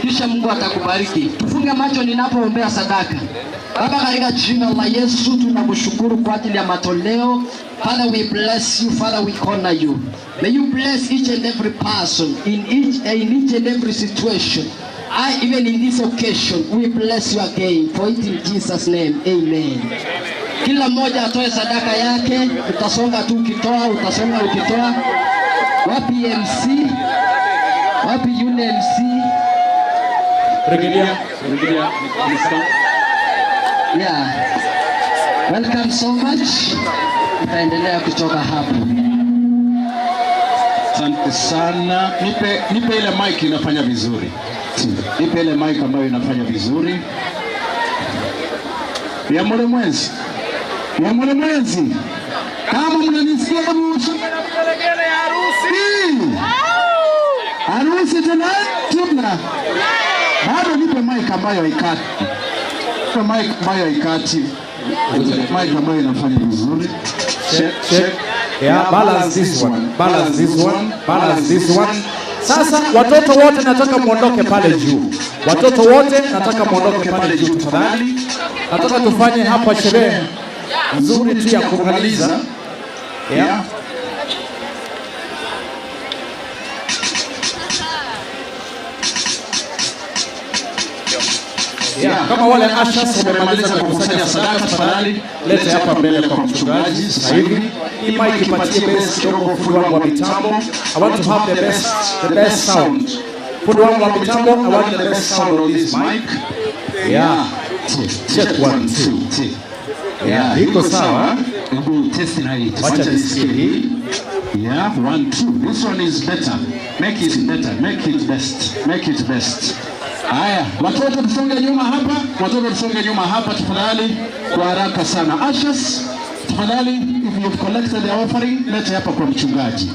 kisha Mungu atakubariki. Tufunge macho ninapoombea sadaka. Baba, katika jina la Yesu tunakushukuru kwa ajili ya matoleo. Father, we bless you. Father, we honor you. May you bless each and every person in each and every situation. Even in this occasion, we bless you again. For it in Jesus' name, amen. Kila mmoja atoe sadaka yake. Utasonga tu ukitoa, utasonga ukitoa. Wapi MC? Wapi yule MC? Regelia, regelia, Yeah. Welcome so much. Tutaendelea kutoka hapo. Asante sana. Nipe ile mic inafanya vizuri. Nipe ile mic ambayo inafanya vizuri. Ya mwana mwenzi. Ya mwana mwenzi. Kama mnanisikia harusi. Harusi tena tena. Bado nipe mic ambayo haikati. Nipe mic ambayo haikati. Mic ambayo inafanya vizuri. Check, check. Yeah, balance this one. Balance this one. Balance this one. Sasa watoto wote nataka muondoke pale juu. Watoto wote nataka muondoke pale juu tafadhali. Nataka tufanye hapa sherehe nzuri tu ya kumaliza. Yeah. Yeah, kama wale ushers wamemaliza kukusanya sadaka, tafadhali lete hapa mbele kwa mchungaji sasa hivi. Hii mic ipatie bass kidogo, fundi wangu wa mitambo. I want to have the best sound. Fundi wangu wa mitambo, I want the best sound on this mic. Yeah. Check one, two. Yeah, iko sawa. Hebu test na hii. Wacha nisikie hii. Yeah, one, two. This one is better. Make it better. Make it best. Make it best. Haya, watoto tusonge nyuma hapa. Watoto tusonge nyuma hapa tafadhali, kwa haraka sana. Ushers, tafadhali, if you've collected the offering, lete hapa kwa mchungaji.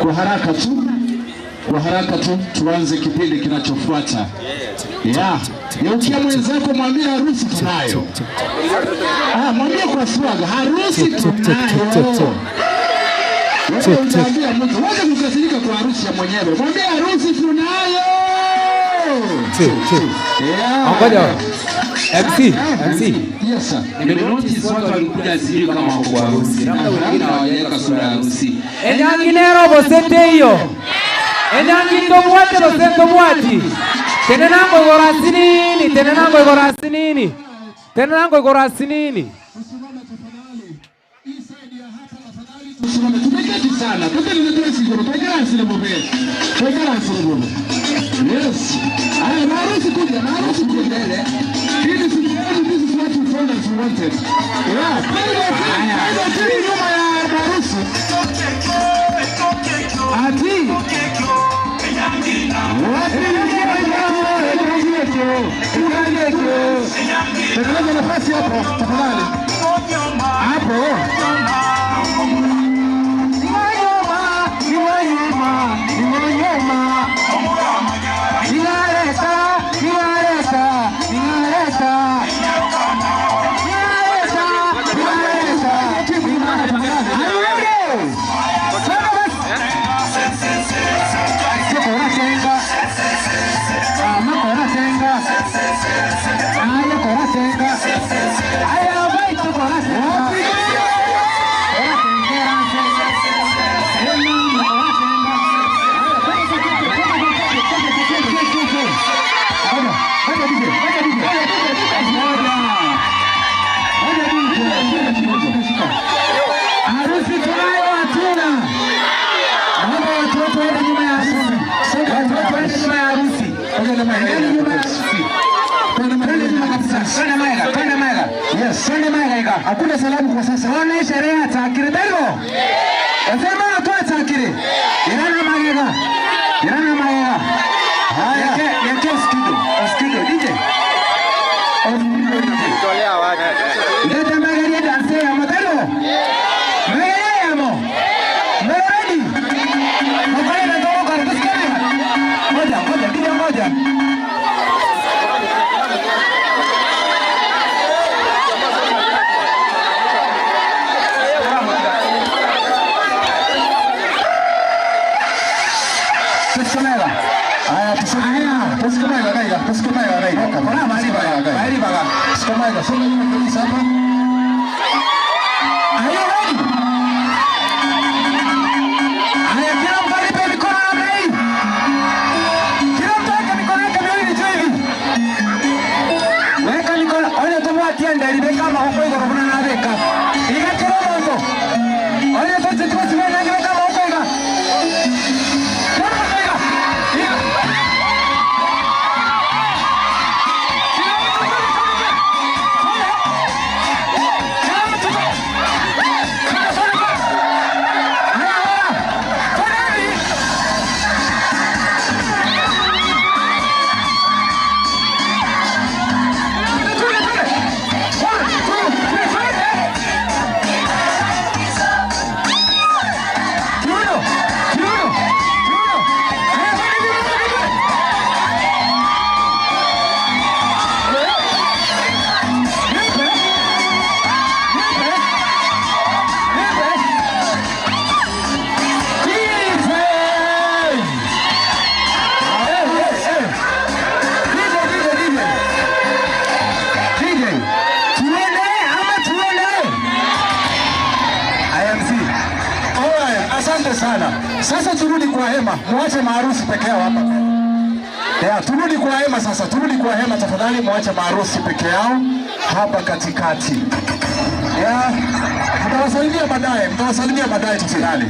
Kwa haraka tu. Kwa haraka tu tuanze kipindi kinachofuata. Yeah. Geukia mwenzako mwambie harusi tunayo. Ah, mwambie kwa swaga, harusi tunayo. Wewe utaambia mtu, wacha kukasirika kwa harusi ya mwenyewe. Mwambie harusi tunayo. Two, two. Yeah. Ngoja. MC, MC. Yes sir. Nimenotice watu walikuja sijui kama wako kwa harusi. Labda wengine hawajaweka sura ya harusi. Enyanginero bosete iyo. Enyanginto mwate bosento mwati. Tenenango igoro asinini, tenenango igoro asinini. Tenenango igoro asinini. Tusimame, tumeketi sana. Tukeni igoro, twekera asile bobe. Twekera asile bobe. Yes. Haya, maharusi kuja, maharusi kuja mbele. Hii si this is what you told us you wanted. Yeah. Haya, chini nyuma ya maharusi. Ati. Wapi Tengeneza nafasi hapo tafadhali. Hapo. Niwanyuma, niwanyuma. Ninaleta, ninaleta, ninaleta. Ninaleta, ninaleta, ninaleta. Are you ready? Sema basi. Kora senga. Ama kora senga. Aya kora senga. Aya baito kora senga. Kora senga, senga. Ema kora senga. Ngoja, DJ, ngoja DJ. Ngoja. Ngoja DJ. Harusi tunayo hatuna. Naomba watu wote waende nyuma ya harusi. Watu wote waende nyuma ya harusi. Endeni nyuma ya harusi. Twende nyuma kabisa. Twende maega, twende maega. Yes, twende maega ika. Hakuna salamu kwa sasa. Ona sherehe atakiri bero. Nasema watu atakiri. Irana maega. Irana maega. Haya. Yeke oskido. Oskido DJ. Oskido DJ. Ndeta maega dance ya motelo. Maega ya mo. Maega ready. Mokale na toro kwa tusikane. Ngoja, ngoja, DJ ngoja. Tusikomela. Haya, tusikomela. Tusikomela gaiga, tusikomela gaiga. Kora mali baga, mali baga. Tusikomela, songa nyuma kabisa hapa. Are you ready? Haya, kila mtu anipe mikono namna hii. Kila mtu aweke mikono yake miwili juu hivi. Weka mikono, onye tumwatie nderi kama huko igoro kuna nabeka. Iga kiromongo. Onye tuche tusimame nange kama huko iga. Asante sana. Sasa turudi kwa hema, muache maharusi peke yao hapa. Yeah, turudi kwa hema sasa, turudi kwa hema tafadhali, mwache maharusi peke yao hapa katikati. Yeah. Mtawasalimia baadaye, mtawasalimia baadaye tafadhali.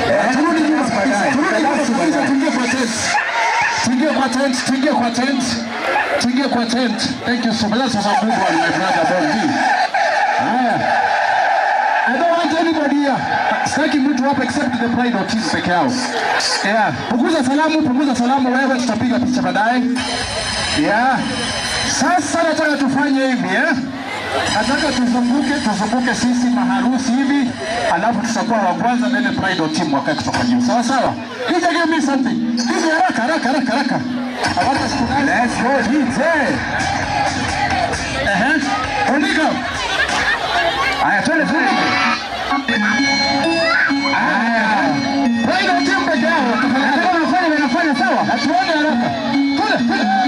Yeah, turudi nyuma baadaye. Turudi nyuma baadaye. Tuingie kwa tent. Tuingie kwa tent, tuingie kwa tent. Tuingie kwa tent. Thank you so much. That's a good one, my brother Bondi. Haya. I don't want anybody here. Sitaki mtu hapa except the bride or team peke yao. Yeah. Punguza salamu wewe, tutapiga picha baadaye. Yeah. Sasa nataka tufanye hivi, eh? Nataka tuzunguke sisi maharusi hivi, alafu tutakuwa wa kwanza mbele bride or team wakae kutoka juu. Sawa sawa? DJ, give me something. DJ, haraka haraka haraka haraka. Let's go DJ. Andika. Aya, twende twende. Aya. Bride or team peke yao. Tafadhali wanafanya sawa? Na tuone haraka. Twende twende.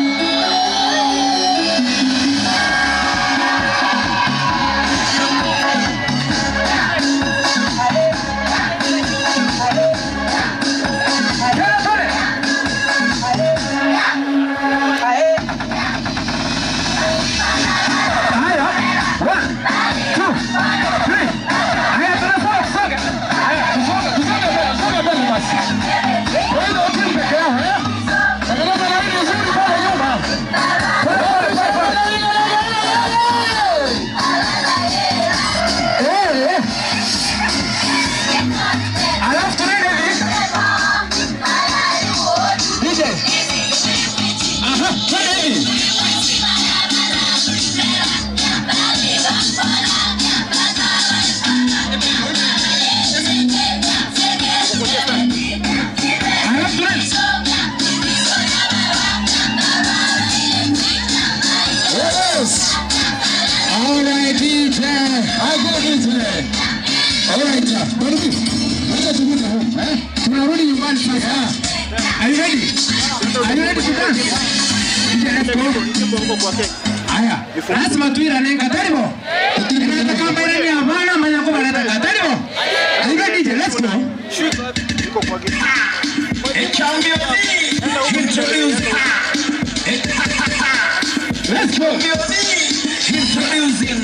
Tunarudi nyumbani sasa. Are you ready? Are you ready to dance? DJ, let's go. Haya, lazima tuirane kataribo. Tunataka kama ile ya bana manya kwa leta kataribo. Are you ready, DJ? Let's go. Let's go. Introducing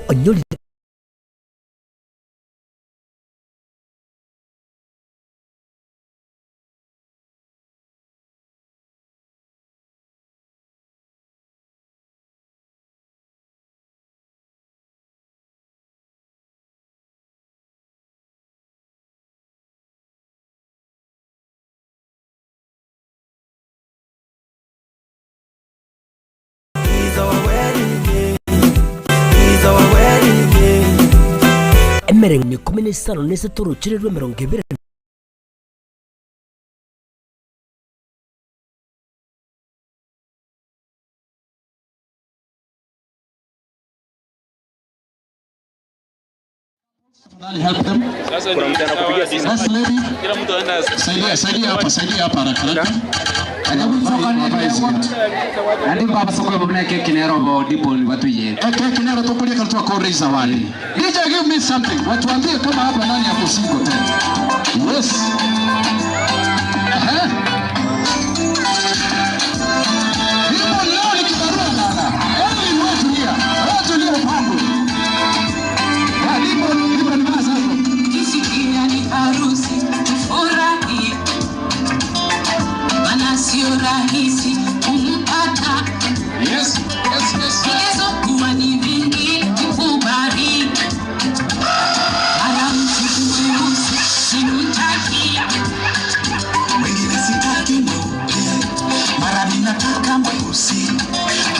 Onyorire emerengo 15 n'esatu mirongo ibiri. Help them. First lady. Saidia, saidia hapa, saidia hapa haraka haraka. Andi baba soko baba keki nero bo dipo watu ye. Keki nero tukulie kama tuwa zawadi. DJ give me something. Watu waambie kama hapa nani hapo single tena. Yes. Aha. Dipo leo ni kibarua bana. Every watu here. Watu leo pango. Ya dipo dipo ni basa hapo. Kisikia ni harusi tufurahi. Maana sio rahisi kumpata. Yes, yes, yes. Vigezo kuwa ni vingi kukubali. Mara mtu mweusi simtaki. Wengine sitaki mweupe, mara ninataka mweusi.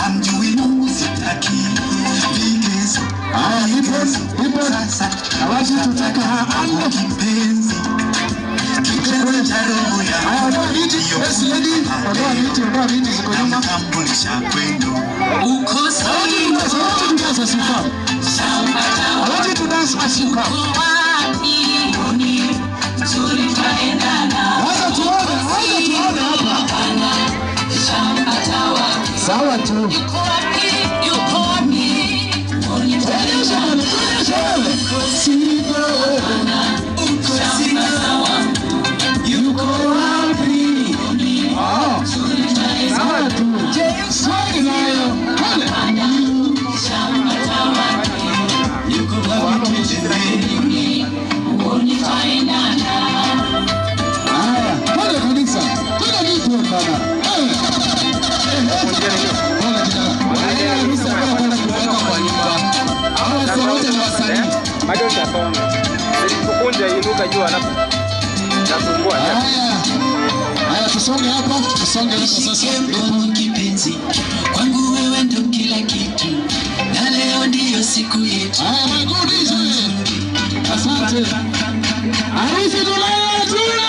Hamjui Mungu sitaki. Vigezo. Ah, ipo, ipo. Sasa Hawaji tutaka hapa kipenzi. Kipenzi cha roho yangu. Haya, ondoa viti. Yes, lady. Ondoa viti, ondoa viti ziko nyuma. Tambulisha kwenu. Uko I want you to dance as you come. I want you to dance as you come. Wacha tuone, wacha tuone hapa. Sawa tu. Tuonyeshe bwana, tuonyeshe wewe. Siko wewe. Yuko wapi? Oh. Sawa tu. Swali nayo. Kale. Haya, pole kabisa. Tuna vitu bana. Pole kijana. Haya, harusi hakuna kwenda kuweka kwa nyumba. Hawa wasanii wote ni wasanii. Bado utasonga. Kukunja inuka juu alafu nasumbua. Haya. Haya, tusonge hapa, tusonge hapa sasa. Mkono kipenzi, kwangu wewe ndo kila kitu. Na leo ndiyo siku yetu. Haya, my good DJ. Asante. Harusi tunayo tuna.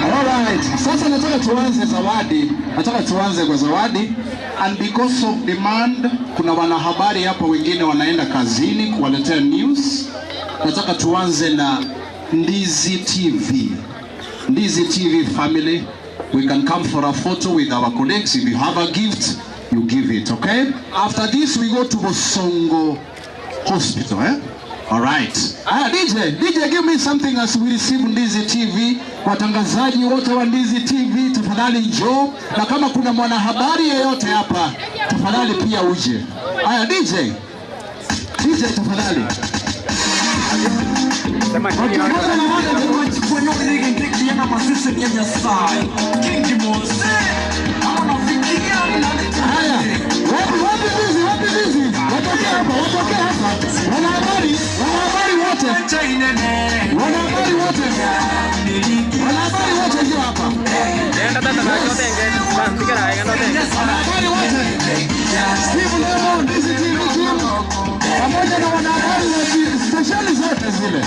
Alright. Sasa nataka tuanze zawadi. Nataka tuanze kwa zawadi. And because of demand, kuna wanahabari hapa wengine wanaenda kazini kuwaletea news. Nataka tuanze na Ndizi TV. Ndizi TV family, we can come for a photo with our colleagues. If you have a gift, you give it, okay? After this, we go to Bosongo Hospital, eh? All right. Ah, DJ, DJ, give me something as we receive Ndizi TV. Watangazaji wote wa Ndizi TV, tafadhali njoo. Na kama kuna mwanahabari yeyote hapa, tafadhali pia uje. Aya, DJ. DJ, tafadhali. Haya, wapi wapi Ndizi, wapi Ndizi? Watokee hapa, watokee hapa. Wanahabari, wanahabari wote. Wanahabari wote. Wanahabari wote ndio hapa. Wanahabari wote. Steve Lemo, Ndizi TV team. Pamoja na wanahabari wa stesheni zote zile.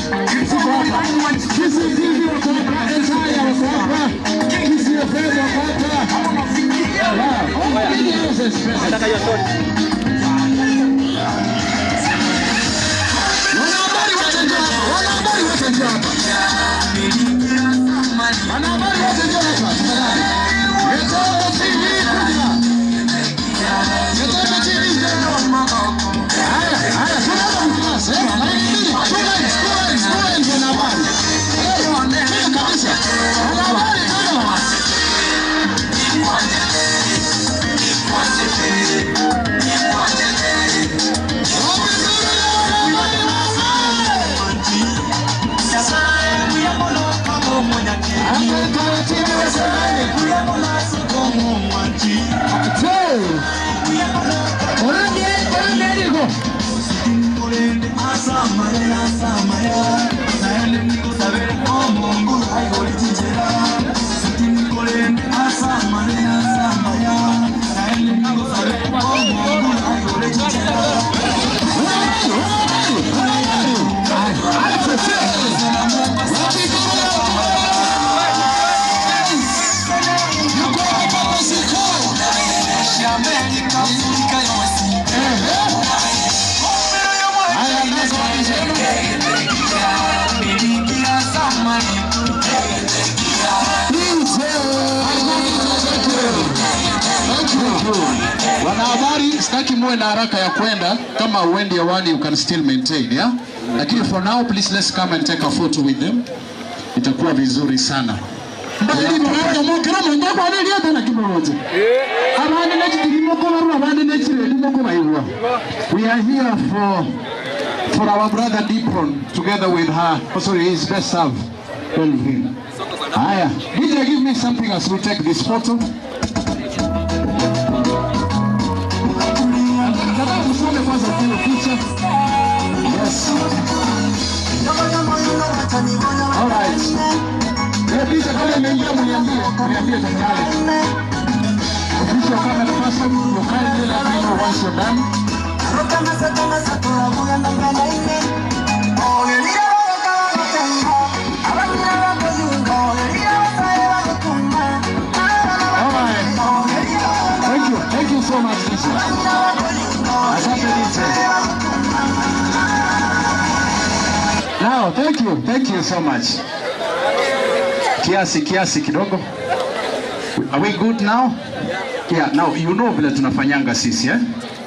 Ziko hapa. Kisii TV wako hapa, Entire wako hapa. Kisii FM wako hapa. Yeah, all the media houses present. Wanahabari wote njoo hapa. Wanahabari wote njoo hapa. Wanahabari wote njoo hapa. Tafadhali. Getoto TV kuja. Getoto TV njoo. Haya, haya, tunaanza kutangaza, eh? Line mbili, two lines, two lines, two lines wanahabari. Eh, kabisa. Wanahabari tuna. Wanahabari, sitaki muwe na haraka ya kwenda. Kama uendi hewani, you can still maintain, yeah? Lakini for now, please let's come and take a photo with them. Itakuwa vizuri sana. We are here for our brother Dipon together with her, oh sorry, his best serve, Elvin. Haya, DJ, give me something as we take this photo. Yes. All right. Picha kama imeingia mniambie, mniambie tafadhali. Official camera person, you kindly let me know once you're done. All right. Thank you. Thank you so much, DJ. Asante DJ. Now, thank you. Thank you so much. Kiasi, kiasi kidogo. Are we good now? Yeah, now you know vile tunafanyanga sisi, eh?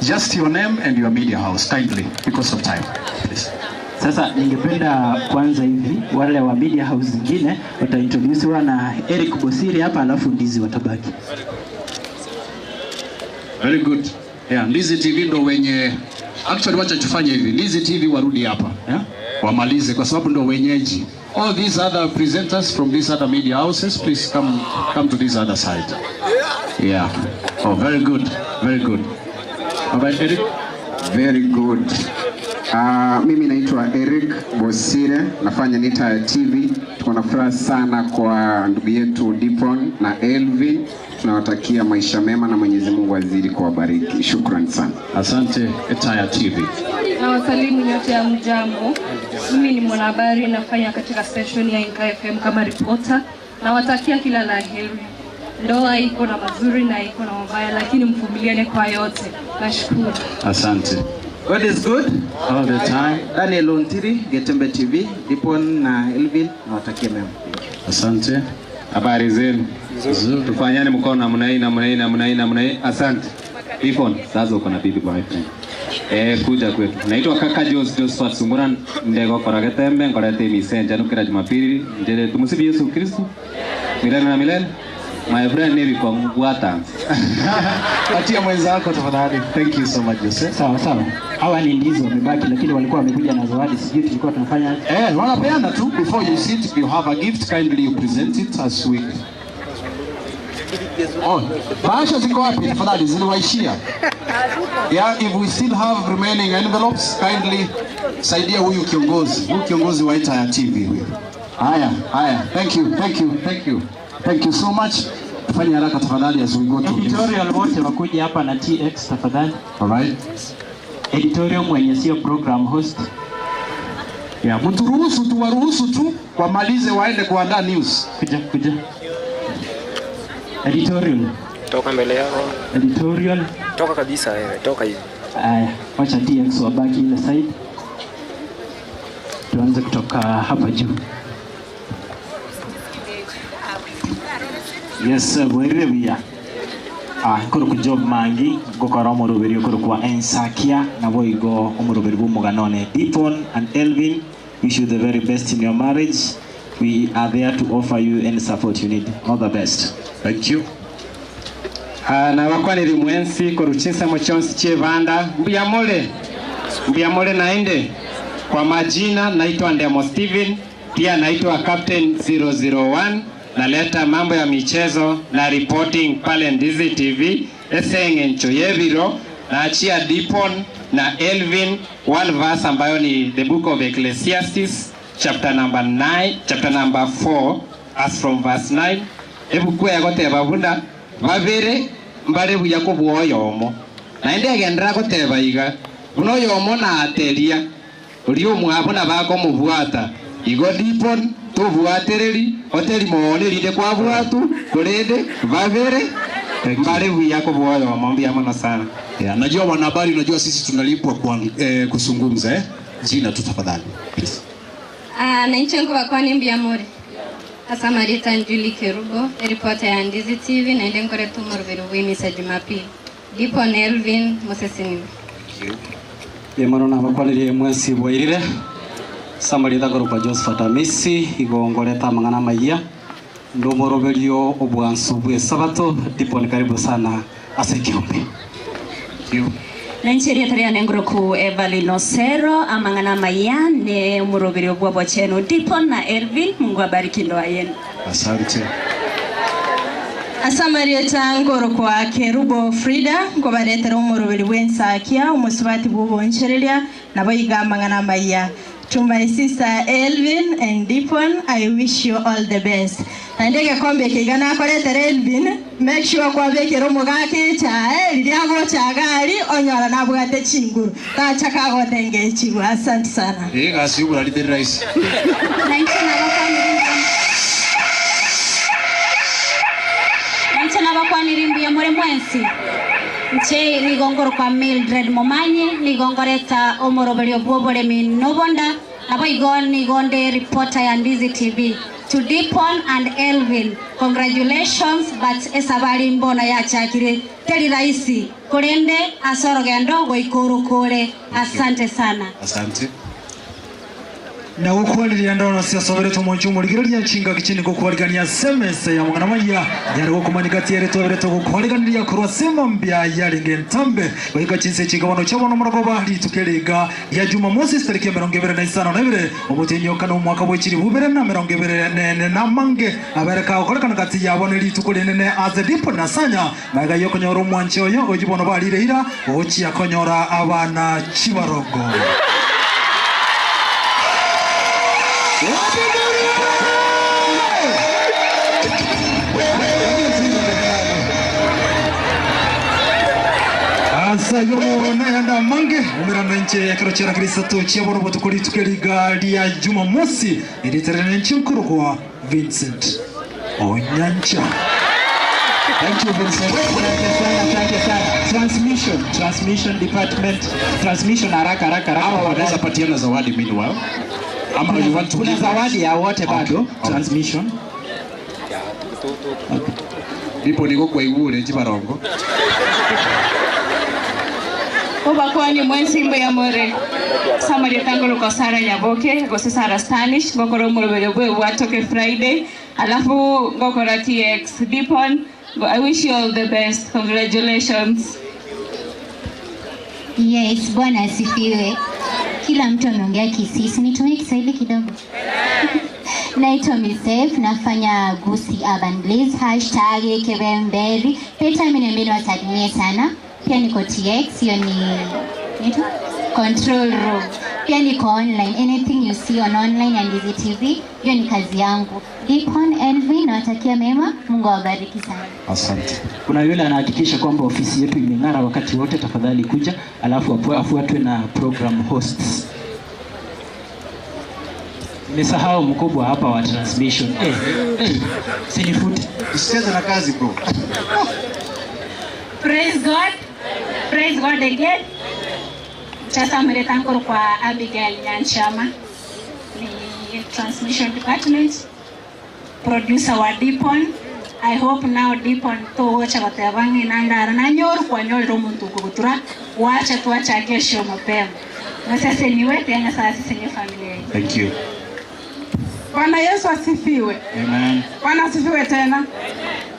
Just your name and your media house, kindly, because of time. Please. Sasa ningependa kwanza hivi wale wa media house zingine wataintroducewa na Eric Bosiri hapa, alafu Ndizi watabaki. Very good. Yeah, Ndizi TV ndo wenye, actually wacha tufanye hivi. Ndizi TV warudi hapa, yeah? Wamalize kwa sababu ndo wenyeji. All these other presenters from these other media houses, please come to this other side. Yeah. Oh, very good. Very good. All right, Eric. Very good. Mimi naitwa Eric Bosire, nafanya Nita TV. Tuko na furaha sana kwa ndugu yetu Dipon na Elvin. Tunawatakia maisha mema na Mwenyezi Mungu azidi kuwabariki. Shukrani sana. Asante Etaya TV. Nawasalimu nyote ya mjambo. Mimi ni mwanahabari, nafanya katika station ya Inka FM kama reporter. Nawatakia kila la heri. Ndoa iko na mazuri na iko na mabaya, lakini mvumiliane kwa yote. Nashukuru. Asante. God is good all the time. Daniel Ontiri, Getembe TV, Dipon na Elvin, nawatakia mema. Asante. Habari zenu? Tufanyane mkono namna hii, namna hii, namna hii, namna hii. Asante. Dipon, sasa uko na bibi kwa friend. Kuja kwetu. Naitwa kaka Josephat Sungura, ndego kora Getembe, ngorete misenja nukira Jumapili, njere tumusifu Yesu Kristo. Milele na milele. My friend ni kwa mbwata. Patia mwenzako tafadhali. Thank you so much, Joseph. Sawa sawa. Hawa ni Ndizi wamebaki, lakini walikuwa wamekuja na zawadi, sijui tulikuwa tunafanya. Wanapeana tu. Before you sit, you have a gift, kindly you present it as we. Oh, bahasha ziko wapi tafadhali, ziliwaishia. Yeah, if we still have remaining envelopes, kindly saidia huyu kiongozi. Huyu kiongozi wa Etaya TV huyu. Haya, haya. Thank you, thank you, thank you. Thank you so much. Fanya haraka tafadhali as we go to editorial wote wakuje hapa na TX tafadhali. All right. Editorial mwenye sio program host. Yeah, mturuhusu tu, waruhusu tu wamalize waende kuandaa news. Kuja, kuja. Editorial. Toka mbele yao. Editorial. Toka kabisa wewe, toka hivi. Aya, wacha TX wabaki ile side. Tuanze kutoka hapa juu. Yes, bwerevia. Koro ku job mangi gokora omoroberi koro kwa Ensakia na boigo omoroberi bumuganone. Dipon and Elvin, wish you the very best in your marriage. We are there to offer you any support you need. All the best. Thank you. Na wakwaniri mwensi koruchinsa mochonsi chevanda mbuyamole mbuyamole naende. Kwa majina naitwa Ndemo Steven, pia naitwa Captain 001. Naleta mambo ya michezo na reporting pale Ndizi TV esenge nchoyeviro. Naachia Dipon na Elvin one verse ambayo ni the book of Ecclesiastes chapter number 9, chapter number 4 as from verse 9. Ebuku yagoteba buna babere mbare buya kubwoyomo na ende agendera goteba iga buno yomo na ateria uri omwabo na bako mubwata igo Dipon tubuatereri hoteli moone rinde kwa bwatu kurende babere Mbali yako bwoyo mwambia mono sana. Yeah, najua wanahabari, unajua sisi tunalipwa kwa kuzungumza eh? Jina tu tafadhali. Please. Naichengo bakwani mbiamore. Asamarita Njuli Kerubo, reporter ya Ndizi TV na ile ngore tu morubiri wimisa Jumapili. Dipon Elvin Mosesini. Yemano na bakwanirie mwesi bwairire. Samarita goropa Josephat Amisi igongoreta mang'ana maiya. Ndomoroberio obwansu bwe sabato. Dipon karibu sana asekiombe. Nancheria taria nengro Evelyn Osero amang'ana maiya ne umuroberi bwa bwacheno Dipon na Elvin. Mungu abariki ndoa yenu. Asante. Asamarieta ngoro kwa Kerubo Frida ngobaretera umuroberi bwensakia umusubati bubonchereria nabo igamang'ana maiya. To my sister Elvin and Dipon, I wish you all the best. Na ndege kombe kigana koretere Elvin, make sure kwa bekero mugake cha riago cha gari onyora nabwate chinguru. Tacha gotenge chigu. Asante sana. Gasi ugura ri rice. Nanche nabakwanira ya more mwensi. Nche nigongoro kwa Mildred Momanyi, nigongoreta omoroberio bwobore minobonda, nabo igon nigonde reporter ya Ndizi TV. To Dipon and Elvin, congratulations, but esabari mbona ya chakire teri raisi kurende asorogendo goikuru kure. Asante sana. Asante. Na gukwariria ndono cia soberetwo mwanjumo rigiriria chinga gichini gukwarigania SMS ya mwana maya yari gukumanika tiere toberetwo gukwariganiria kurwa sema mbya yari ngentambe goika chinse chigabano chabono muragoba ritukerega ya Jumamosi tariki 25 na ibere umutinyo kana umwaka w'ikiri bubere na 24 na mange abereka okorekana kati yabone ritukurinene aze Dipo na Sanya maga yo konyora umwancho yo ojibono barire ira ochi akonyora abana chibarongo. Asa yomo nayanda mange umiranda nche yakero chera kristo chiaboro botukuri tukeriga lia Jumamosi iriterene nchinkuru kwa Vincent Onyancha. Thank you, Vincent. Asante sana. Transmission department, transmission haraka haraka haraka. Hawa wanaweza patiana zawadi meanwhile. Ama you want to kuna zawadi ya wote bado. Okay. Transmission. Ndipo niko kwa igure chibarongo. Obakwani mwensimbo ya more. Samari tangolo kwa Sara Nyaboke, gose Sara Stanish, gokoro murubere bwe watoke Friday, alafu gokora TX Dipon. I wish you all the best. Congratulations. Yes, Bwana asifiwe. Kila mtu ameongea Kisisi, nitumie Kiswahili kidogo. Naitwa Misef, nafanya Gusi Urban Blaze, hashtag Kebemberi. Peta mimi wasalimie sana. Pia niko TX, hiyo ni nito control room. Pia niko online, anything you see on online and Ndizi TV, hiyo ni kazi yangu. Dipon Elvin, nawatakia mema, Mungu awabariki sana. Asante. Kuna yule anahakikisha kwamba ofisi yetu imeng'ara wakati wote, tafadhali kuja, alafu afuatwe na program hosts. Nimesahau mkubwa hapa wa transmission. Sinifute. Usicheze na kazi bro. Praise God. Praise God again. Sasa mretangoro kwa Abigail Nyanchama, ni transmission department producer wa Dipon. I hope now Dipon to wacha watabangi nandara na nyoru kwa nyoru muntu kutura wacha tuacha kesho mapema. Na sasa ni wewe na sasa sisi ni familia. Thank you. Bwana Yesu asifiwe. Amen. Bwana asifiwe tena.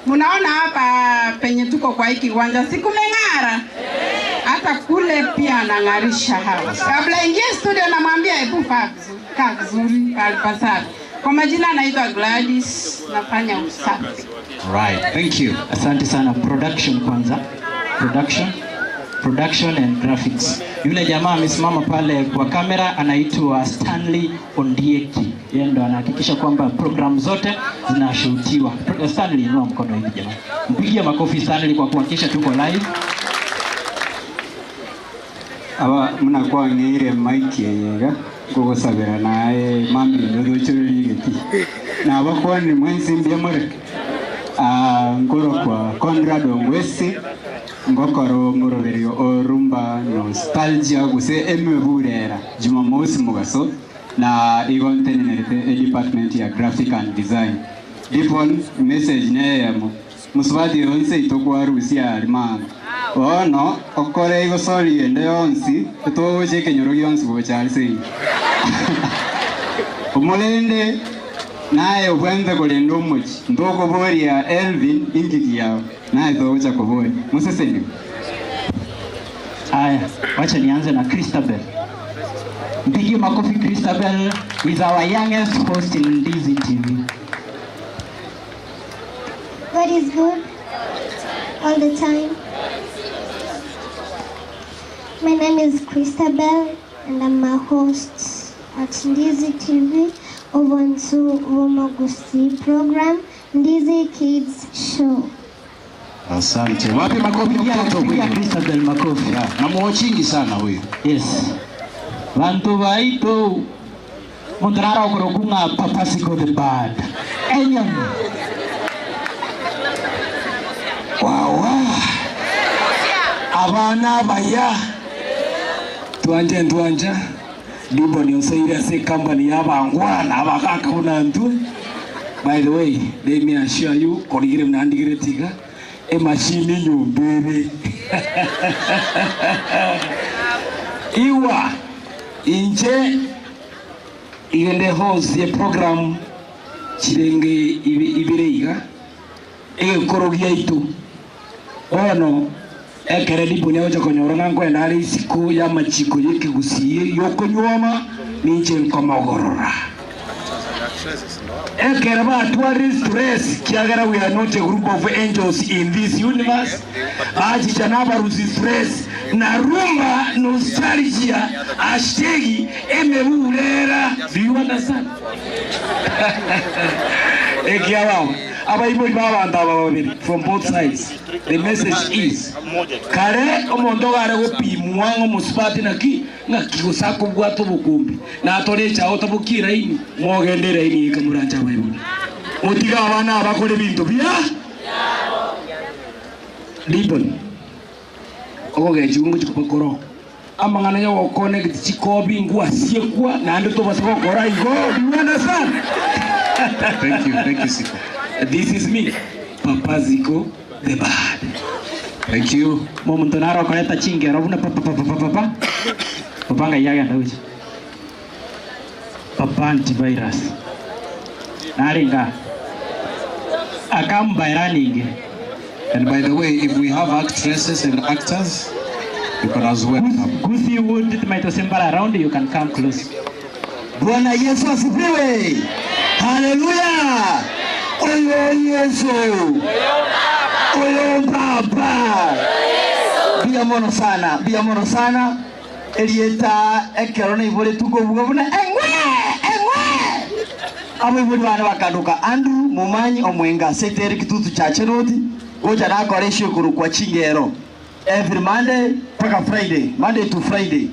Munaona hapa penye tuko kwa hiki kiwanja siku meng'ara. Hata kule pia anang'arisha hapa. Kabla ingie studio namwambia hebu kaa vizuri, kaa. Kwa majina naitwa Gladys, nafanya usafi. Right, thank you. Asante sana. Production kwanza. Production and graphics. Yule jamaa amesimama pale kwa kamera anaitwa Stanley Ondieki. Yeye ndo anahakikisha kwamba program zote zinashutiwa. Stanley, inua mkono hivi jamaa. Mpigie makofi Stanley kwa kuhakikisha tuko live. Aba mnakuwa ngire mic yega gugusabira naye mami ndochorigeti. Na abakuwa ni mwenzi mbya more. Ngoro kwa Conrad Ongwesi ngokoro moroberio orumba nostalgia guse emweburera Jumamosi mugaso na igontenerete department ya graphic and design. Dipon message neyemo musubati yonse itokwa rusia arimana ono okore igosori ende yonsi etoje kenyoro yonsi bocharise omulende naye obwenze kolenda omuki ndokoboria Elvin ingiki yao naye toja kobori museseni. Aya, wacha nianze na Christabel. Mpigie makofi Christabel is our youngest host in Ndizi TV. God is good all the time. My name is Christabel and I'm a host at Ndizi TV Obonsu Womogusi program Ndizi Kids Show. Asante. Wapi makofi mtoto huyu? Christabel makofi. Na mwochingi sana huyu. Yes. Bantu baito mundrara okorokunga Papasiko the bad. Enyon. Wawa. Abana baya. Tuanje tuanja. Dibo ni usaira se company yabangwana abakaka unantu. By the way, let me assure you korigire mnandigire tiga e machine nyumbere. Iwa inje igende host ye program chirenge ibireiga egekorogia itu ono ekere dibo ne ojo konyora ngankwenda ari isiku ya machiko yekigusiye yokonywoma ninje nkomogorora ekere batwari stress kiagera we are not a group of angels in this universe achicha nabaruzi stress na rumba nostalgia hashtag emeburera. Do you understand? Ekiawa abaibori babanda babiri from both sides. The message is kare omondo gare gopimwa ngo musipati naki ngakigosako bwato bukumbi na torecha otabukira ini mogendera ini ikamuranja abaibori mutiga abana abakore bintu bya Dibon ogogechi chikopakoro amang'ana yo connect chikobi ngwa siekwa na ndo tobasokora igo. Do you understand? Thank you, thank you Siko. This is me, Papa Ziko the bad. Thank you. Momuntonaro koleta chingero buna papa papa papa. Papanga yaga ndauchi. Papa antivirus. Naringa. Akamba And by the way, if we have actresses and actors, you can as well come. Gusi wood might assemble around, you can come close. Bwana Yesu asifiwe. Haleluya. Oyo Yesu. Oyo Baba. Bia mono sana, bia mono sana. Elieta ekero na ibore tuko bugabuna engwe, engwe. Abo ibore bana bakaduka Andrew Mumanyi omwenga setere kitutu cha Cheroti. Goja nakoresha kurukwa chingero. Every Monday paka Friday, Monday to Friday.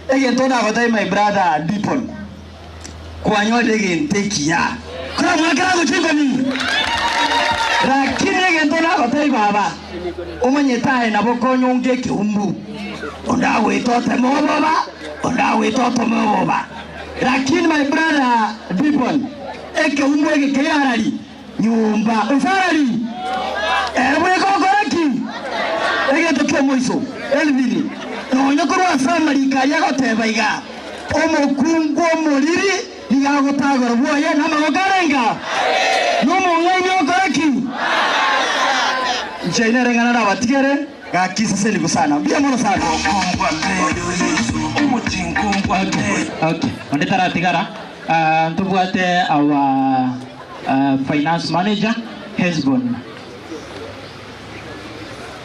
Egentona gotai my brother Dipon. Kwanyode gentekia. Kuna mwakara kuchinga ni. Lakini egentona gotai baba. Umanyetae nabo konyonge kihumbu. Ondawe tote moboba, ondawe tote moboba. Lakini my brother Dipon, eke humbu eke keyarari nyumba usarari. Ewe kokoraki. Ege tokyo moiso. Elvini. Nonyokorwa family kaya goteba iga. Omokungu omoriri nigagotagora bwoye namagokarenga. Nomong'aini okoraki. Nchaina rengana na batigere gakisese sana. Bia mono sana. Okay. Ondetara tigara. Tubwate our finance manager Hesbon.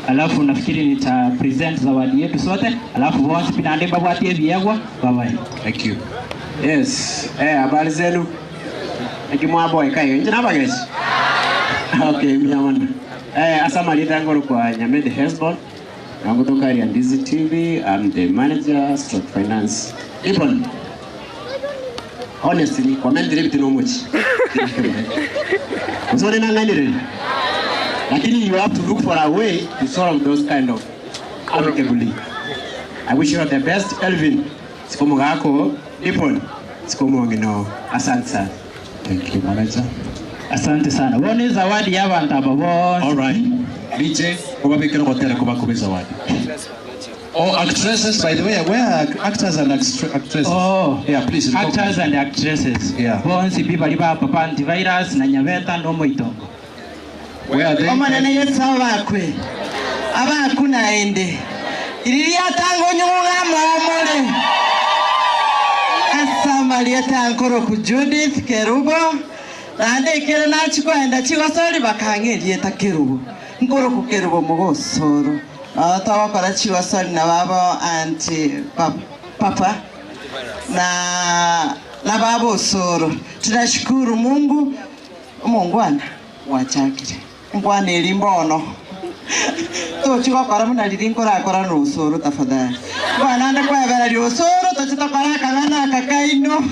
Alafu nafikiri nita present zawadi yetu sote. Alafu once pinande babwatie biegwa. Bye bye. Thank you. Yes. Habari zenu? Nikimwa boy kayo. Nje naba guys. Okay, mnyamana. Asama lita ngoro kwa Nyamede Hesbon. Na kutoka Ndizi TV, I'm the manager stroke finance. Ibon. Honestly, kwa mimi ndiri bitino much. Uzore na ngani re? Lakini you have to look for a way to solve those kind of amicably. I wish you all the best, Elvin. Sikomo gako, Dipon. Sikomo ngino. Asante sana. Thank you, manager. Asante sana. Wone zawadi ya abantu aba bonse. All right. DJ, kubabikira kotera kubakuba zawadi. Oh, actresses, by the way, where are actors and actresses? Oh, yeah, please. Actors and actresses. Yeah. Bonse biba liba papa antivirus na nyaveta no moitongo. Where are they? Omanene yesu abakwe. Abakuna ende. Iriya tango nyunga momole. Asamalieta ankoro ku Judith Kerubo. Nande kere nachikwenda chigosori bakangeria Kerubo. Nkoro ku Kerubo mugosoro. Tawakora chigosori na babo anti papa na babo soro. Tunashukuru Mungu. Mungwana wachakire. Ngwana elimbono. Tochigokora muna ririnkora kora rusoro tafadhali. Bwana ndakwebera rusoro tochitokora kangana kakaino.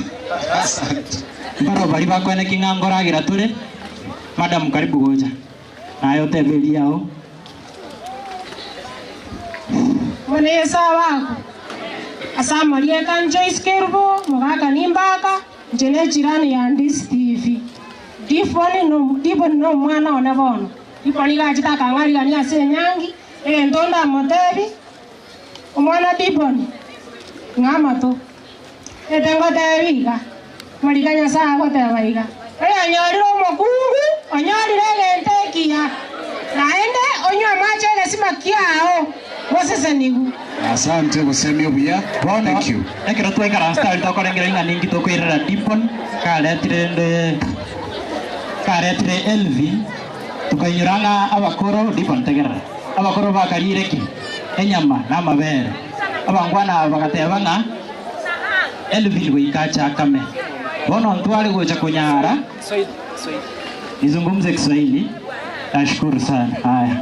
Mbaro bari bakwene king'angoragira ture. Madam karibu goja. Nayo teberia o. Bwana Yesu wako. Asamaria kan Joyce Kerubo mugaka nimbaka njene jirani ya Ndizi TV. Diponi no mwana one bono. Diponi gachita kang'arigani ase enyangi entonda motebi omwana Diponi ng'amato etengotebi iga marika Nyasaye agoteba iga oyanyorire omokungu onyorire egento ekiya naende onywe amache egesima kiao gosesenigu. Asante gosemi obuya. Thank you. Ekero twekara style tokorengera ing'ana ningi tokoirera Dipon karetire karetire Elvin tukainyuranga abakoro Dipon tegerera abakoro bakarire ki enyama n'amabere abangwana bagateba ng'a Elvin goikacha kame bono ntware gocha kunyara. Nizungumze Kiswahili. Nashukuru sana. Haya,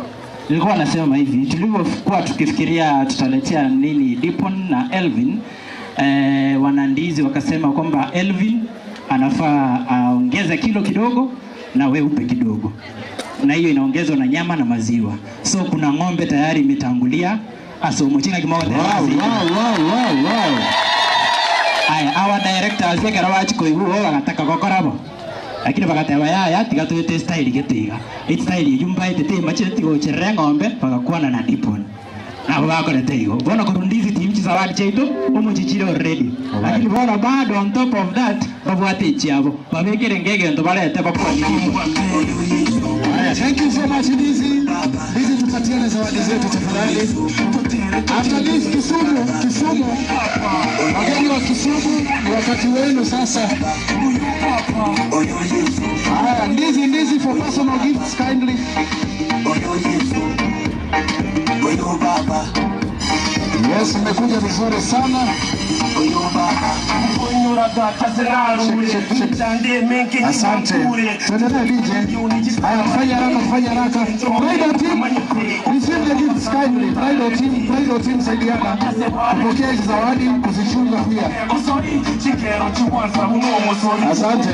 nilikuwa nasema hivi, tulivyokuwa tukifikiria tutaletea nini Dipon na Elvin, wanandizi wakasema kwamba Elvin anafaa aongeze kilo kidogo na weupe kidogo, na hiyo inaongezwa na nyama na maziwa. So kuna ng'ombe tayari imetangulia asomo china kimoja. Wow. Aya, our directors ekera bachikoibu bagataka gokorabo lakini bagateba yaya tiga tuete style getiga style yumba itete machete gocherera ng'ombe bagakwana na Dipon nabo bakorete igo bona kurundizi team chizawadi chetu omuchichiro already. Lakini bona bado on top of that babwate chiabo babekere ngege ndo barete bakwani. Thank you so much Ndizi. Ndizi, tupatiane zawadi zetu tafadhali. After this Kisumu, wageni wa Kisumu ni wakati wenu sasa. Haya, Ndizi for personal gifts kindly. Yes, mmekuja vizuri sana. Asante. Tuendelee DJ. Haya, fanya haraka. Bridal team, receive the gifts kindly. Bridal team saidiana kupokea hizi zawadi, kuzichunga pia. Asante.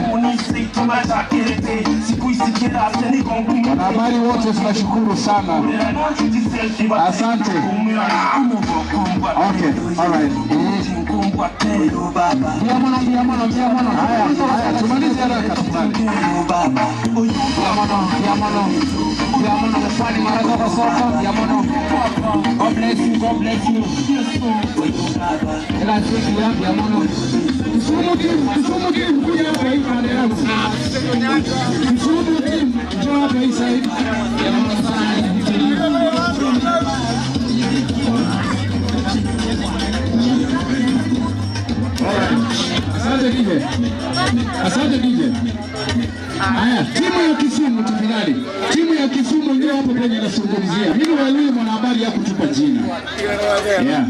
Wanahabari wote tunashukuru sana. Asante. Okay, all right. Ndiamono. Haya, tumalize haraka tafadhali. Ndiamono, mfani maraza kwa soko, Ndiamono. God bless you, Ela siku ya Ndiamono. Kisumu team, kuja hapa hii pande yangu. Kisumu team, njoo hapa hii side. Ndiamono sana. Asante DJ. Haya, timu ya Kisumu tafadhali. Timu ya Kisumu ndio hapo kwenye nasungumzia. Mimi walimu mwanahabari ya kutupa jina. Yeah.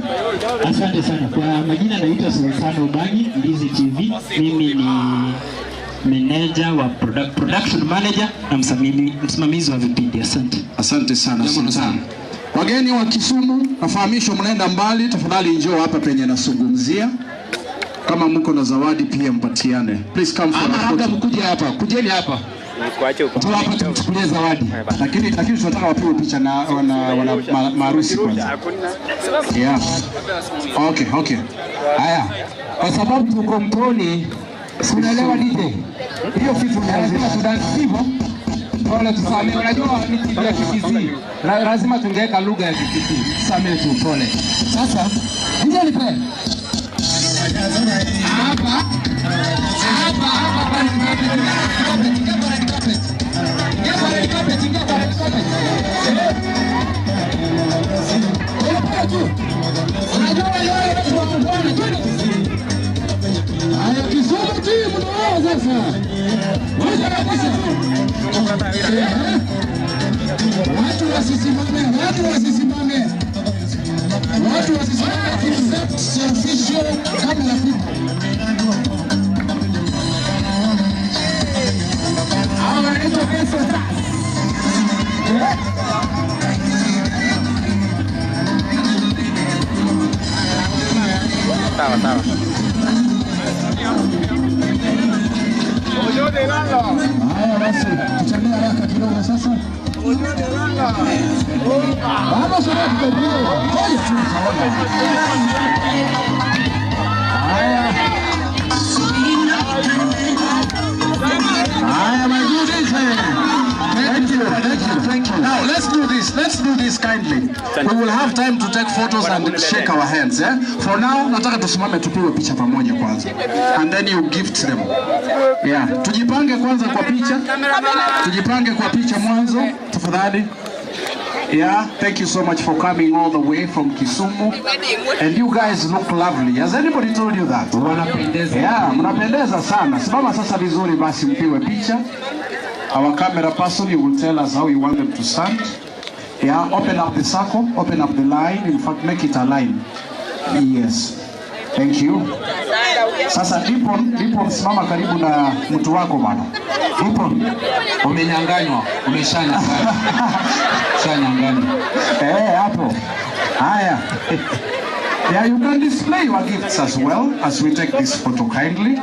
Asante sana. Kwa majina naitwa Sultano Bangi, Ndizi TV. Mimi ni manager wa production manager na msimamizi wa vipindi. Asante. Asante sana Sultano. Wageni wa Kisumu, nafahamishwa mnaenda mbali, tafadhali njoo hapa penye nasungumzia. Kama mko na zawadi pia mpatiane. Please come for a photo. Mkuje hapa, kujeni hapa. Tu hapa tumchukulie zawadi. Lakini tunataka wapigwe picha na wana maharusi kwanza. Yeah. Okay. Haya. Kwa sababu tuko mtoni, unaelewa DJ? Hiyo kitu lazima tudansi hivyo. Pole tusamee, unajua ni TV ya Kikisii. Lazima tungeweka lugha ya Kikisii. Tusamee tu, pole. Sasa DJ nipe. Hapa. Haya, Kisumu team ndio sasa. Wacha kabisa. Watu wasisimame, watu wasisimame. Watu wasisimame except official camera people. Hawa wanaitwa Peso Stars. Sawa sawa. Haya basi, tutembee haraka kidogo sasa. Bado sasa tutapiga. Ngoja tu tutaona. Haya. Haya, my good evening. Thank you. Now let's do this. Let's do this kindly. We will have time to take photos and shake our hands. Eh? For now, nataka tusimame tupigwe picha pamoja kwanza. And then you gift them. Yeah. Tujipange kwanza kwa picha. Tujipange kwa picha mwanzo, tafadhali. Yeah, thank you so much for coming all the way from Kisumu. And you guys look lovely. Has anybody told you that? Wanapendeza. Yeah, mnapendeza sana. Simama sasa vizuri basi mpigwe picha. Our camera person, you will tell us how you want them to stand. Yeah, open up the circle, open up the line. In fact, make it a line. Yes. Thank you. Sasa Dipon, simama karibu na mtu wako bwana. Dipon, umenyanganywa, umeshanyanganywa. Shanyanganywa. Hapo. Haya. Yeah, you can display your gifts as well as we take this photo kindly.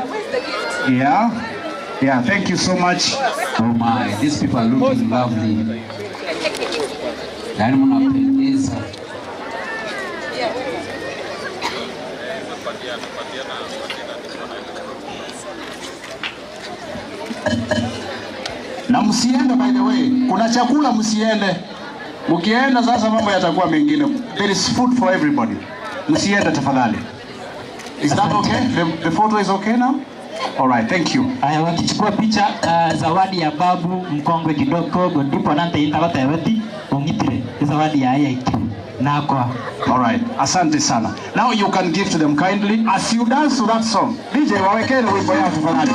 Yeah. Yeah, thank you so much. Oh my, these people are looking lovely. Yaani mnapendeza. Na msiende, by the way, kuna chakula msiende. Mkienda sasa mambo yatakuwa mengine. There is food for everybody. Msiende tafadhali. Is that okay? The photo is okay now? All right, thank you. Aya, wakichukua picha zawadi ya babu mkongwe kidogo ndipo nante intabata yabati ongitire zawadi ya AIT nakwa. All right, asante sana. Now you can give to them kindly as you dance to that song. DJ, wawekee wimbo yao tafadhali.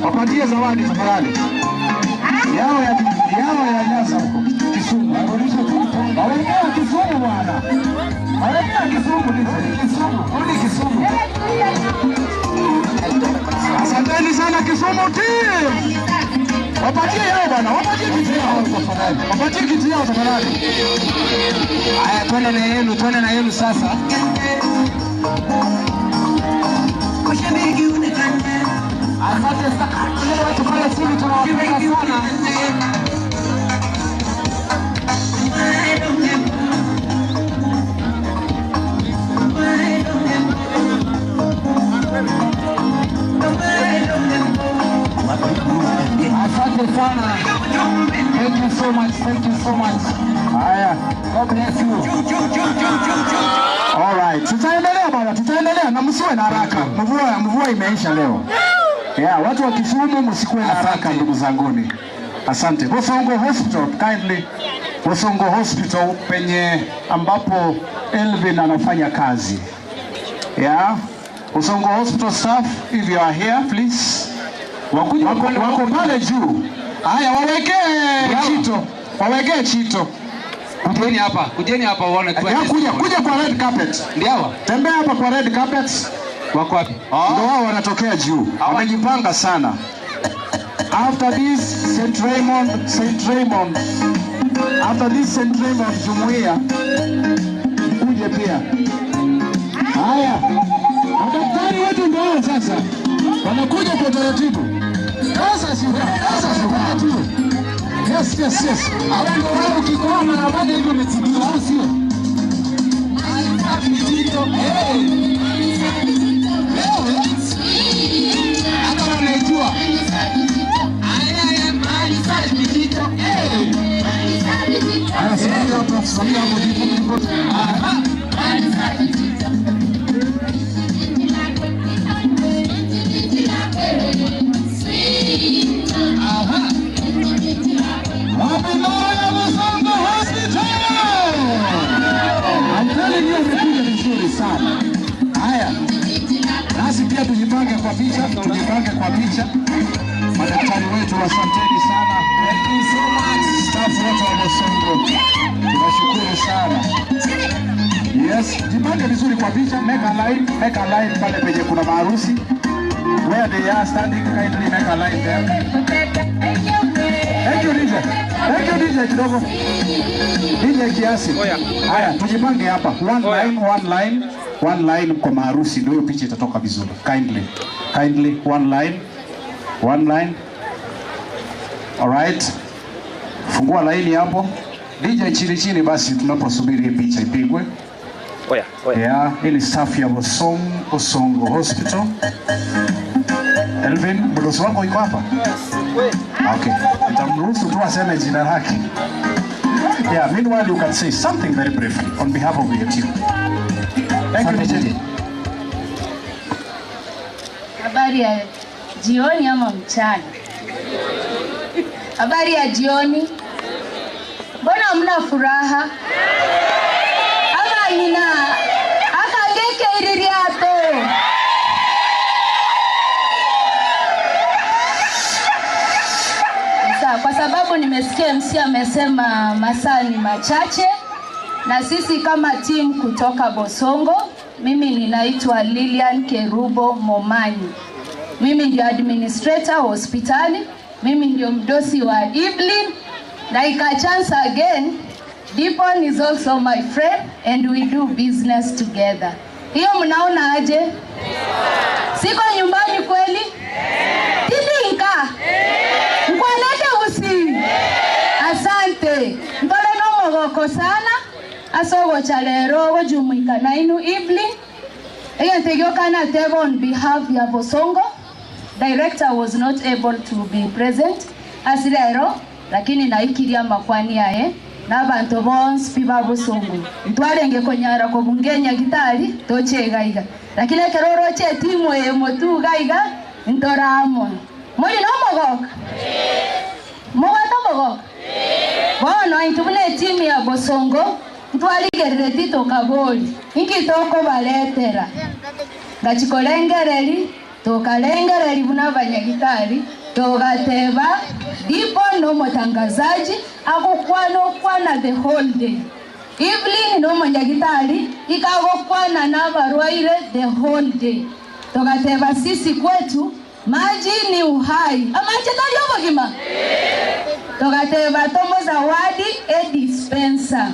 Wapatie zawadi tafadhali. Yao ya Nyasa huko Kisumu. Wawekee Kisumu bwana. Wawekee Kisumu DJ. Kisumu, rudi Kisumu. Asanteni sana Kisumu team. Wapatie yao bwana, wapatie kiti yao tafadhali. Wapatie kiti yao tafadhali. Haya, twende na yenu sasa. Asante sana. Watu pale chini tunawapenda sana. Asante sana. Thank you so much. Thank you so much. Haya. God bless you. All right. Tutaendelea bwana, tutaendelea na msiwe na haraka. Mvua imeisha leo. Yeah, watu wa Kisumu msikuwe na haraka ndugu zanguni. Asante. Bosongo Hospital kindly. Bosongo Hospital penye ambapo Elvin anafanya kazi. Yeah. Bosongo Hospital staff, if you are here please. Wako pale juu. Haya, wawekee chito. Wawekee chito. Kujeni hapa uone tu. Kuja kwa red carpet. Ndio hawa. Tembea hapa kwa red carpet. Wako wapi? Ndio wao wanatokea juu. Wamejipanga sana. After this St. Raymond. After this St. Raymond jumuiya kuje pia. Haya. Madaktari wetu ndio hao sasa. Wanakuja kwa taratibu. Sasa shuka, sasa shuka tu. Yes, yes, yes. Abantu wao ukikwama mara moja hivi umetibiwa au sio? Hey. Wewe hata wanaijua. Haya, simamia hapo, simamia hapo ndipo ndipo. Aha. Aha. Wapi Nuru ya Bosongo Hospital? I'm telling you umekuja vizuri sana. Haya. Nasi pia tujipange kwa picha, tujipange kwa picha. Madaktari wetu asanteni sana. Thank you so much. Staff wote wa Bosongo. Tunashukuru sana. Yes, jipange vizuri kwa picha, make a line pale penye kuna maharusi. Where they are standing, kindly make a line there. Thank you DJ. Thank you DJ kidogo. DJ kiasi. Haya, tujipange hapa. One line, one line, one line kwa maharusi ndio hiyo picha itatoka vizuri. Kindly. Kindly one line. One line. All right. Fungua laini hapo. DJ chini chini basi tunaposubiri hii picha ipigwe. Oya, oya. Yeah, hii ni staff ya Bosongo Hospital. Elvin, mdosi wako yuko hapa? Okay. Nitamruhusu tu aseme jina lake. Yeah, meanwhile you can say something very briefly on behalf of your team. Thank you, DJ. Habari ya jioni ama mchana? Habari ya jioni. Mbona hamna furaha? Ama ina akangeke iririato. Sasa kwa sababu nimesikia MC amesema masaa ni machache, na sisi kama team kutoka Bosongo, mimi ninaitwa Lilian Kerubo Momanyi. Mimi ndio administrator wa hospitali, mimi ndio mdosi wa Evelyn. Like a chance again, Dipon is also my friend and we do business together. Hiyo mnaona aje? Siko nyumbani kweli? Tilinka. Mkwaneke usi. Asante. Ntole no mogoko sana. Asogo chalero gojumuika na inu Evelyn. Egentegyo kana tebo on behalf ya Bosongo. Director was not able to be present. Asilero lakini naikiria makwani yae n'abantu bonse piba Bosongo ntwarenge konyara ko bungenya gitari tochegaiga lakini keroro che timu e motugaiga ntoramo muri no mogoka mogata mogoka bono intubune timu ya Bosongo ntwaligerere tito kaboli inkitoko baletera ngachikolengereri tokalengereri buna banyagitari togateba Dipo no mtangazaji akukwana kwana the whole day. Evelyn no mnyagitari ikagokwana na barwaire the whole day. Togateba sisi kwetu maji ni uhai. Amache tali obogima. Togateba tomo zawadi e dispenser.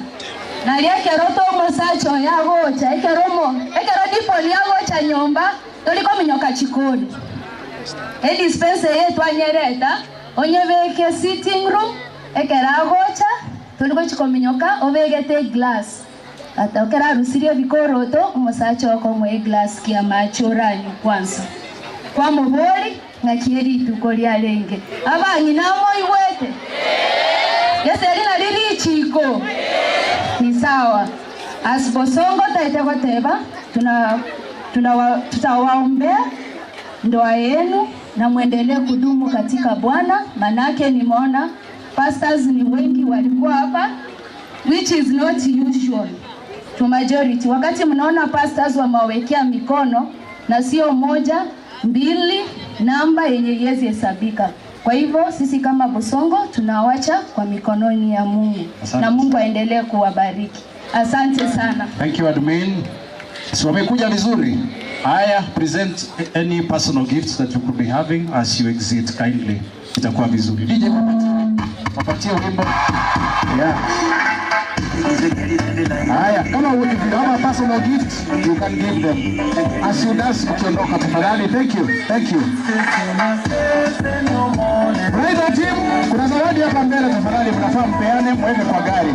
Na liake roto mosacho yagocha ekeromo ekero dipo yagocha nyomba toliko minyoka chikoni. E dispenser yetu anyereta onyebeke sitting room ekeragocha tuliko chikominyoka obegete glass ata okera rusirie bikoroto omusacha wako mwe glass kia machoranyu kwanza kwa mubori ngakieri tuko lyalenge abanyi namo iwete yeseri na lili chiko ni sawa. As Bosongo taite tuna tutawaombea ndoa yenu na muendelee kudumu katika Bwana. Manake nimeona pastors ni wengi walikuwa hapa, which is not usual to majority. Wakati mnaona pastors wamewekea mikono na sio moja, mbili, namba yenye yezi hesabika. Kwa hivyo sisi kama Bosongo tunawacha kwa mikononi ya Mungu. Asante. Na Mungu aendelee kuwabariki. Asante sana. Thank you admin. So wamekuja vizuri. Haya, present any personal gifts that you could be having as you exit kindly. Itakuwa vizuri. DJ wapatie wimbo. Yeah. Haya, kama if you have a personal gift, you can give them. As you dance ukiondoka tafadhali. Thank you. Thank you. Bridal team, kuna zawadi hapa mbele tafadhali, mnafaa mpeane mweke kwa gari.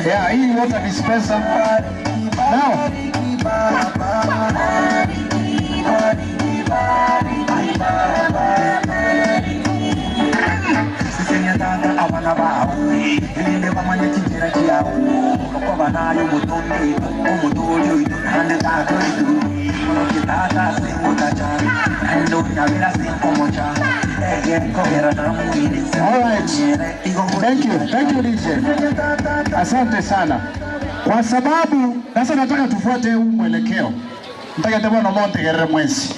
Yeah, hii water dispenser. Now, All right. Thank you. Thank you DJ. Asante sana. Kwa sababu sasa nataka tufuate huu mwelekeo. Nataka tebona montegerere mwezi.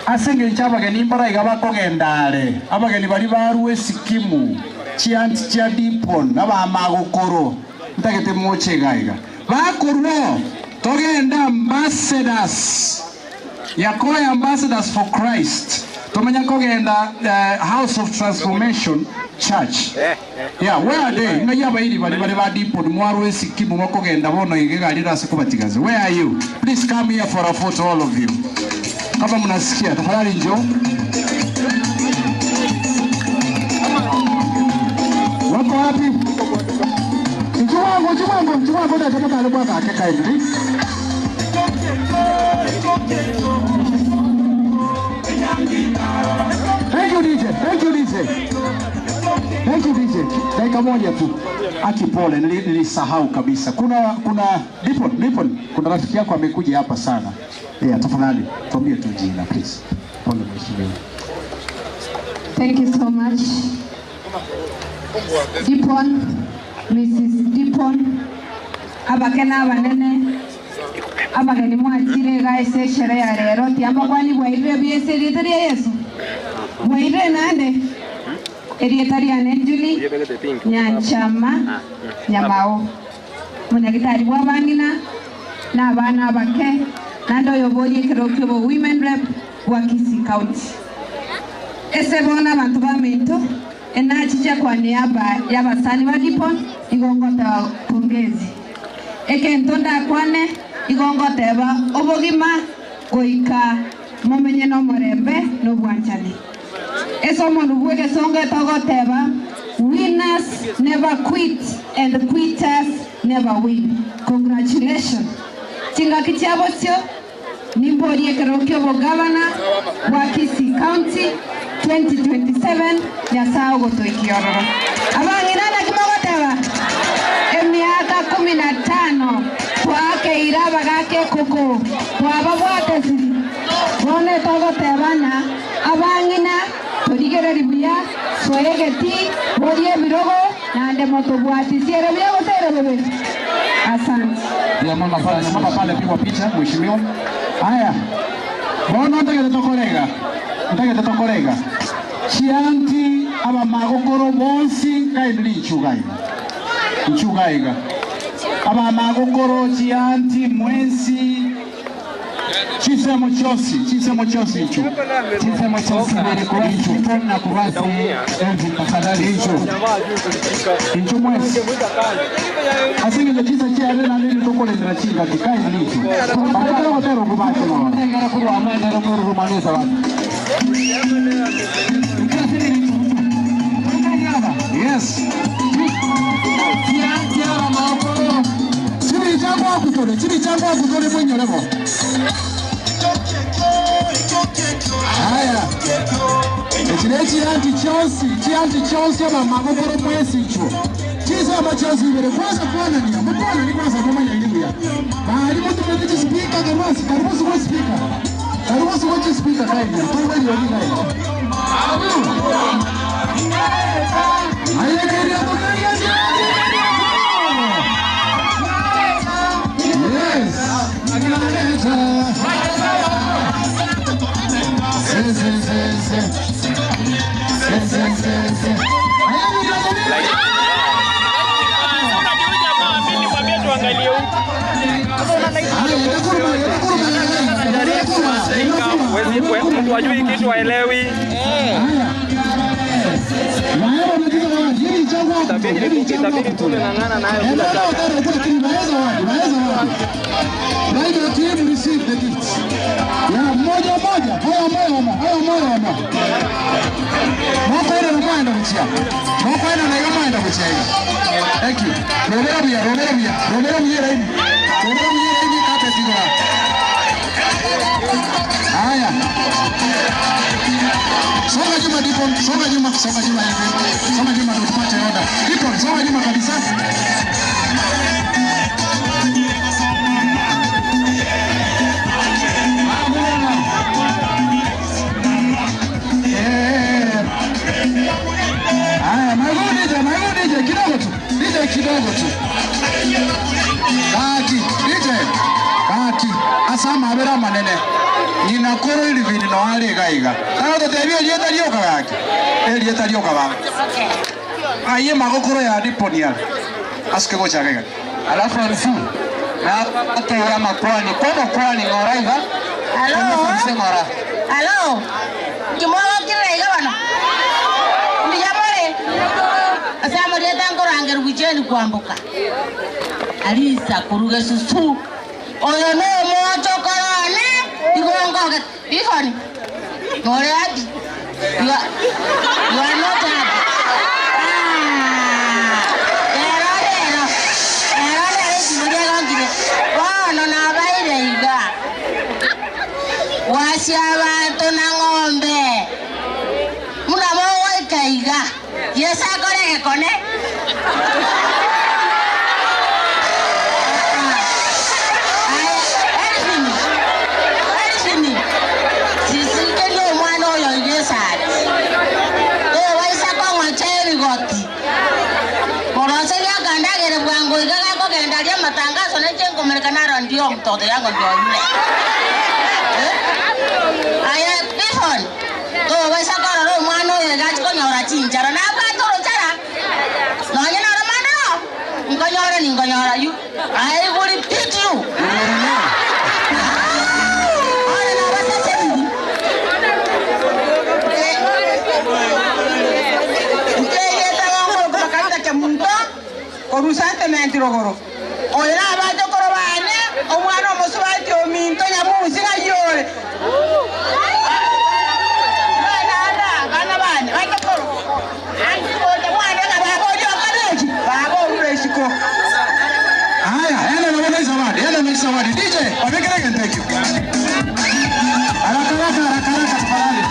Asenge nchabageni mbara igaba kogendare. Abageni bari baruwe sikimu. Chianti chia Dipon naba magokoro. Ntagete moche gaiga. Bakorwo togenda ambassadors. Yakoya ambassadors for Christ. Tumenya kogenda House of Transformation Church. Yeah, where are they? Nga yaba iri bari bari ba Dipon mwarwe sikimu makogenda bono igegalira asikubatigaze. Where are you? Please come here for a photo, all of you. Kama mnasikia tafadhali njoo. Wako wapi? Njuwango ndio kama alikuwa akeka hivi. Thank you DJ. Thank you DJ. Thank you DJ. Dakika moja tu. Aki pole, nilisahau kabisa. Kuna Dipon, kuna rafiki yako amekuja hapa sana. Yeah, tafadhali tuambie tu jina please. Pole mheshimiwa. Thank you so much. Dipon, Mrs. Dipon, abakena abanene, abageni mwachire gaise sherehe ya lero tiamba kwani bwaire biese ritaria Yesu. Bwaire nande erietaria Julie Nyanchama Nyamao. Munyagitari bwabangina na abana abake nando yoborie kirokyo bo women rep wa Kisii County. Ese bona abantu bamento enachicha kwa niaba ya basani wa Dipon igongota pongezi. Eke ntonda kwane igongota eba obogima goika momenye no morembe no bwanchani. Eso monubuege songa togoteba winners never quit and quitters never win. Congratulations. Chinga kichiabosio nimborie kerokyo bo governor wa Kisii County 2027 Nyasaye gotoikiororo. Abang'ina kimogoteba emiaka 15 twake iraba gake koko twababwatesiri bone togotebana abang'ina torigereri buya soegeti borie birogo nande motobwatisiere buya gotere bebe. Asante. Ya mama pale pigwa picha mheshimiwa. Haya. Bono ndagete tokorega. Chianti aba magokoro bonsi kaindiri nchugaiga. Nchugaiga. Aba magokoro chianti mwensi Chisemo chosi icho. Chisemo chosi mbere kwa icho. Na kubasi Elvin tafadhali icho. Icho mwesi. Asinge chisa chia arena nini tokole ndira chinga kikai icho. Bakatara kotero kubati mwana. Ngara kurwa amendera muru rumaneza watu. Yes. Chini changu akutore, chini changu akutore mwenyorego. Haya. Echirechi anti Chelsea, chianti Chelsea ama magogoro mwesi icho. Chisa ama Chelsea ibere kwanza kwana ni mtwana ni kwanza mama nyingi ya. Bali mtu mmoja speaker karusi, karusi kwa speaker. Karusi kwa speaker kaini. Tuwe ni wani kaini. Haya keria tokeria. Yes. Mtu ajui kitu haelewi. Itabidi tumeng'ang'ana nayo bila shaka. Bridal team receive the gifts. Ya mmoja mmoja, haya moyo haya moyo mama. Moko ina na mwenda kuchia. Moko ina na hiyo mwenda kuchia hiyo. Thank you. Romero bia, Romero bia, Romero bia raini. Romero bia raini kate tigora. Haya. Songa nyuma Dipon, songa nyuma, songa nyuma hivi. Songa nyuma ndio tupate order. Dipon, songa nyuma kabisa. Haya, maigu DJ, maigu DJ kidogo tu. DJ kidogo tu. Baki, DJ. Baki. Asama abera manene. Nina koro ili vini no ale gaiga. Kana totebia lieta lioka gaki. Elieta lioka ba. Aye magokoro ya Diponia. Asike gocha gaiga. Alafu MC. Na atera makwani. Kono kwani ngoraiva? Hello. Ngora. Hello. Kimoro kirega bana. Ndiyamore. Asama rieta ngorangeru gujeni kwambuka. Alisa kuruge susu. Oyo no mocho korone. Igongo bifoni. Ngore happy. You are not happy. Ah. Ero ero. Ero ero kimuri gongire. Bono na baire iga. Wasia bantu na ng'ombe. Muna mogoika iga. Yesa korege kone. Matangazo na komerekana ndio mtoto yangu ndio yule. Aya bifon. To wesa kora mwana oyo gachikonyora chinchara na batoro chara. Nonye na mwana. Nkonyora ni nkonyora you. I will repeat you. Aya na basese ni. Ndeye tawango bakanda ke muntu korusante mentirogoro. Oira abato korobane omwana omusubati ominto nyamuzi ngayore. Bana bana bana batokoro. Anti mwana baba ojo kadeji. Baba ureshiko. Haya, enda na mwana zawadi, enda na zawadi. DJ, wamekerege thank you. Haraka haraka haraka haraka tafadhali.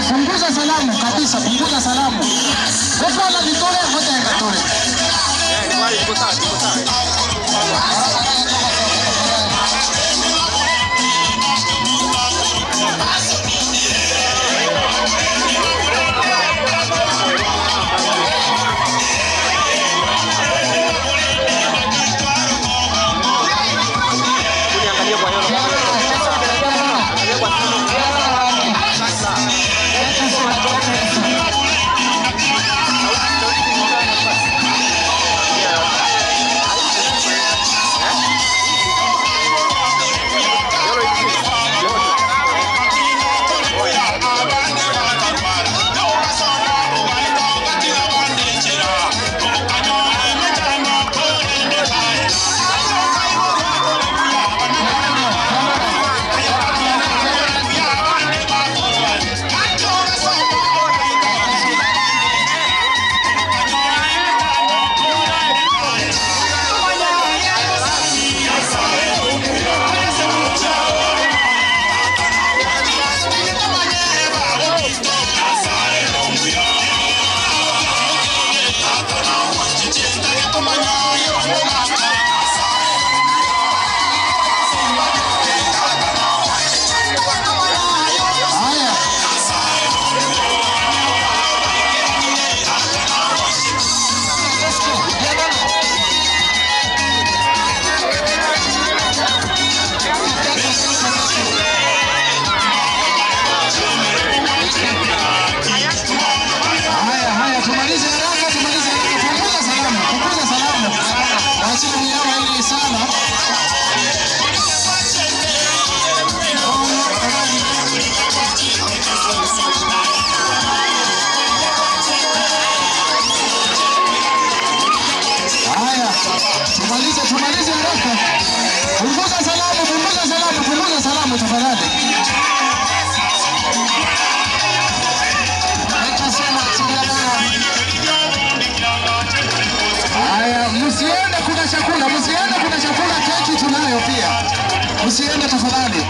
Punguza salamu kabisa, punguza salamu. Kwa na vitole hote ngatole. Tumalize, tumalize haraka. Punguza salamu, punguza salamu, punguza salamu tafadhali. Thank you so much. Haya, msiende, kuna chakula, msiende, kuna chakula, keki tunayo pia. Msiende tafadhali.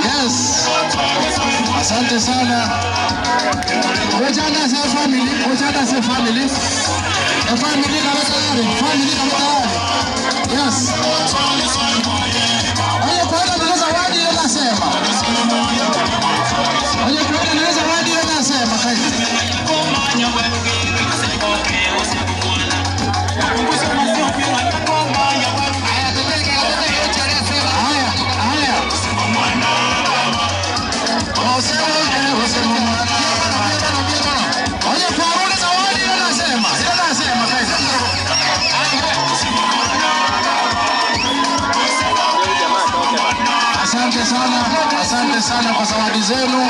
Yes. Asante sana. Ojana se family, ojana se family. E family kama tayari, family kama tayari. Yes. Haya, kwa hiyo ndio zawadi ile nasema. Haya, kwa hiyo ndio zawadi ile nasema kazi. Haya, haya. Oye, kwa zawadi ile nasema. Ile nasema kazi. Asante sana, asante sana kwa zawadi zenu.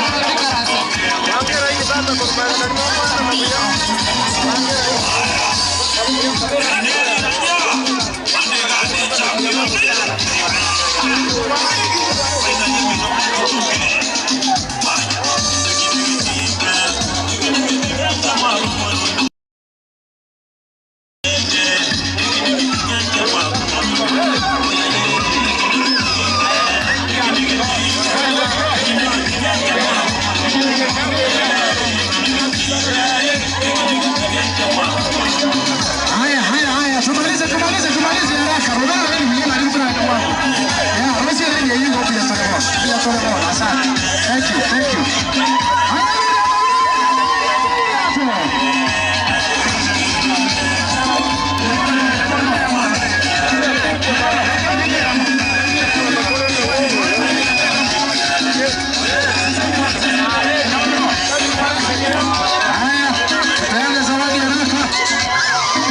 Haya, haya, haya, tumalize, tumalize, tumalize haraka. Romero ni mwenyewe alikuwa na wako. Ya, Rosi ni yeye yuko pia sana. Pia sana. Asante. Thank you, thank you. Haya, tupeane zawadi haraka.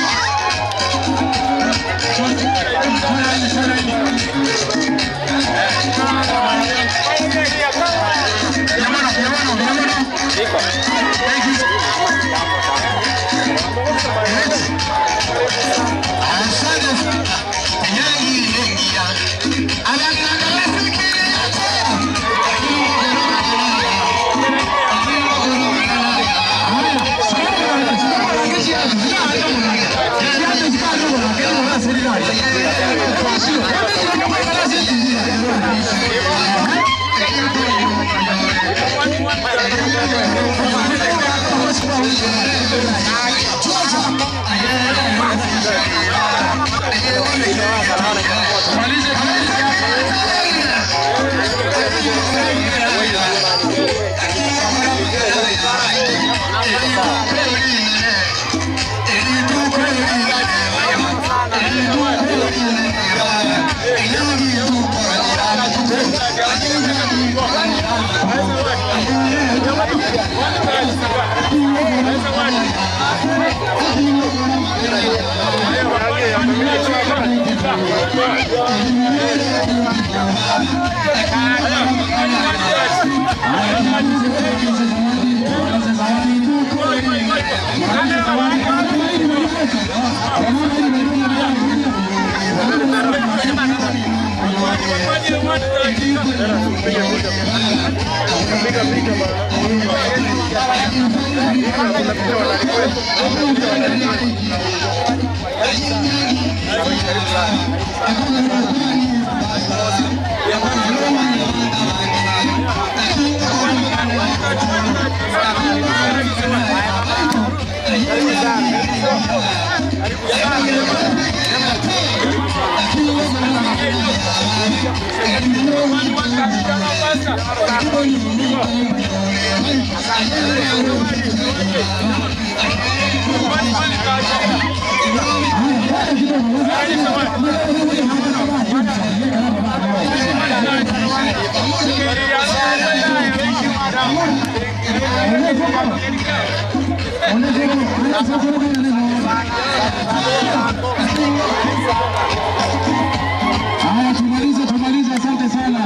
Haya, tumalize, tumalize. Asante sana.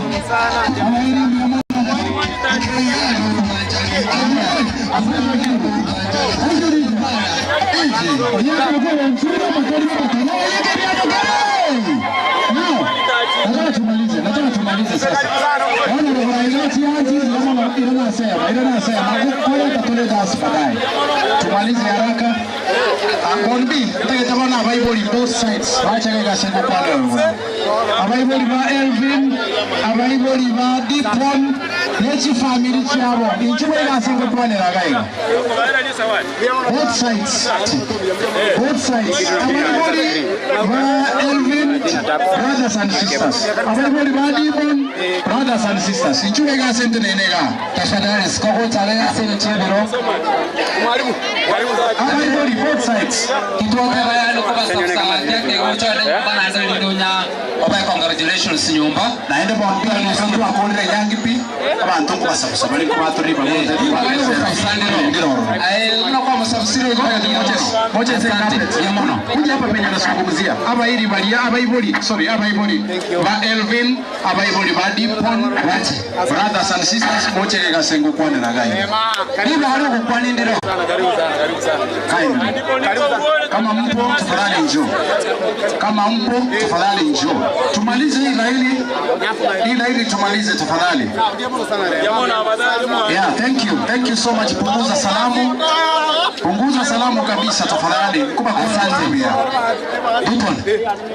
Nataka tumalize sasa. Wana tumalize haraka. Akombi ntegetabona abaiboli both sides bachagega sengo pale. Abaiboli ba Elvin, abaiboli ba Dipon, nechi family chabo. Inchubega sengo pale ragai. Both sides. Both sides. Abaiboli ba Elvin, brothers and sisters. Abaiboli ba Dipon, brothers and sisters. Inchubega sente nenega. Tafadhali sikoko talega sente chebiro. Abaiboli both sides. Congratulations nyumba. Naende bombia nusandu akolera yangi pi abantu kubasabisa bali kubaturi bagonze kuja hapa penye nasungumzia abairi balia abaiboli sorry abaiboli ba Elvin abaiboli ba Dipon brothers and sisters moche gasengo kwane na gai niba hari kukwane ndiro kama mpo tafadhali njoo, kama mpo tafadhali njoo, tumalize hii laili, hii laili tumalize tafadhali. Yeah, thank you so much. Punguza salamu, punguza salamu kabisa tafadhali. Kuba asante pia. Dipon,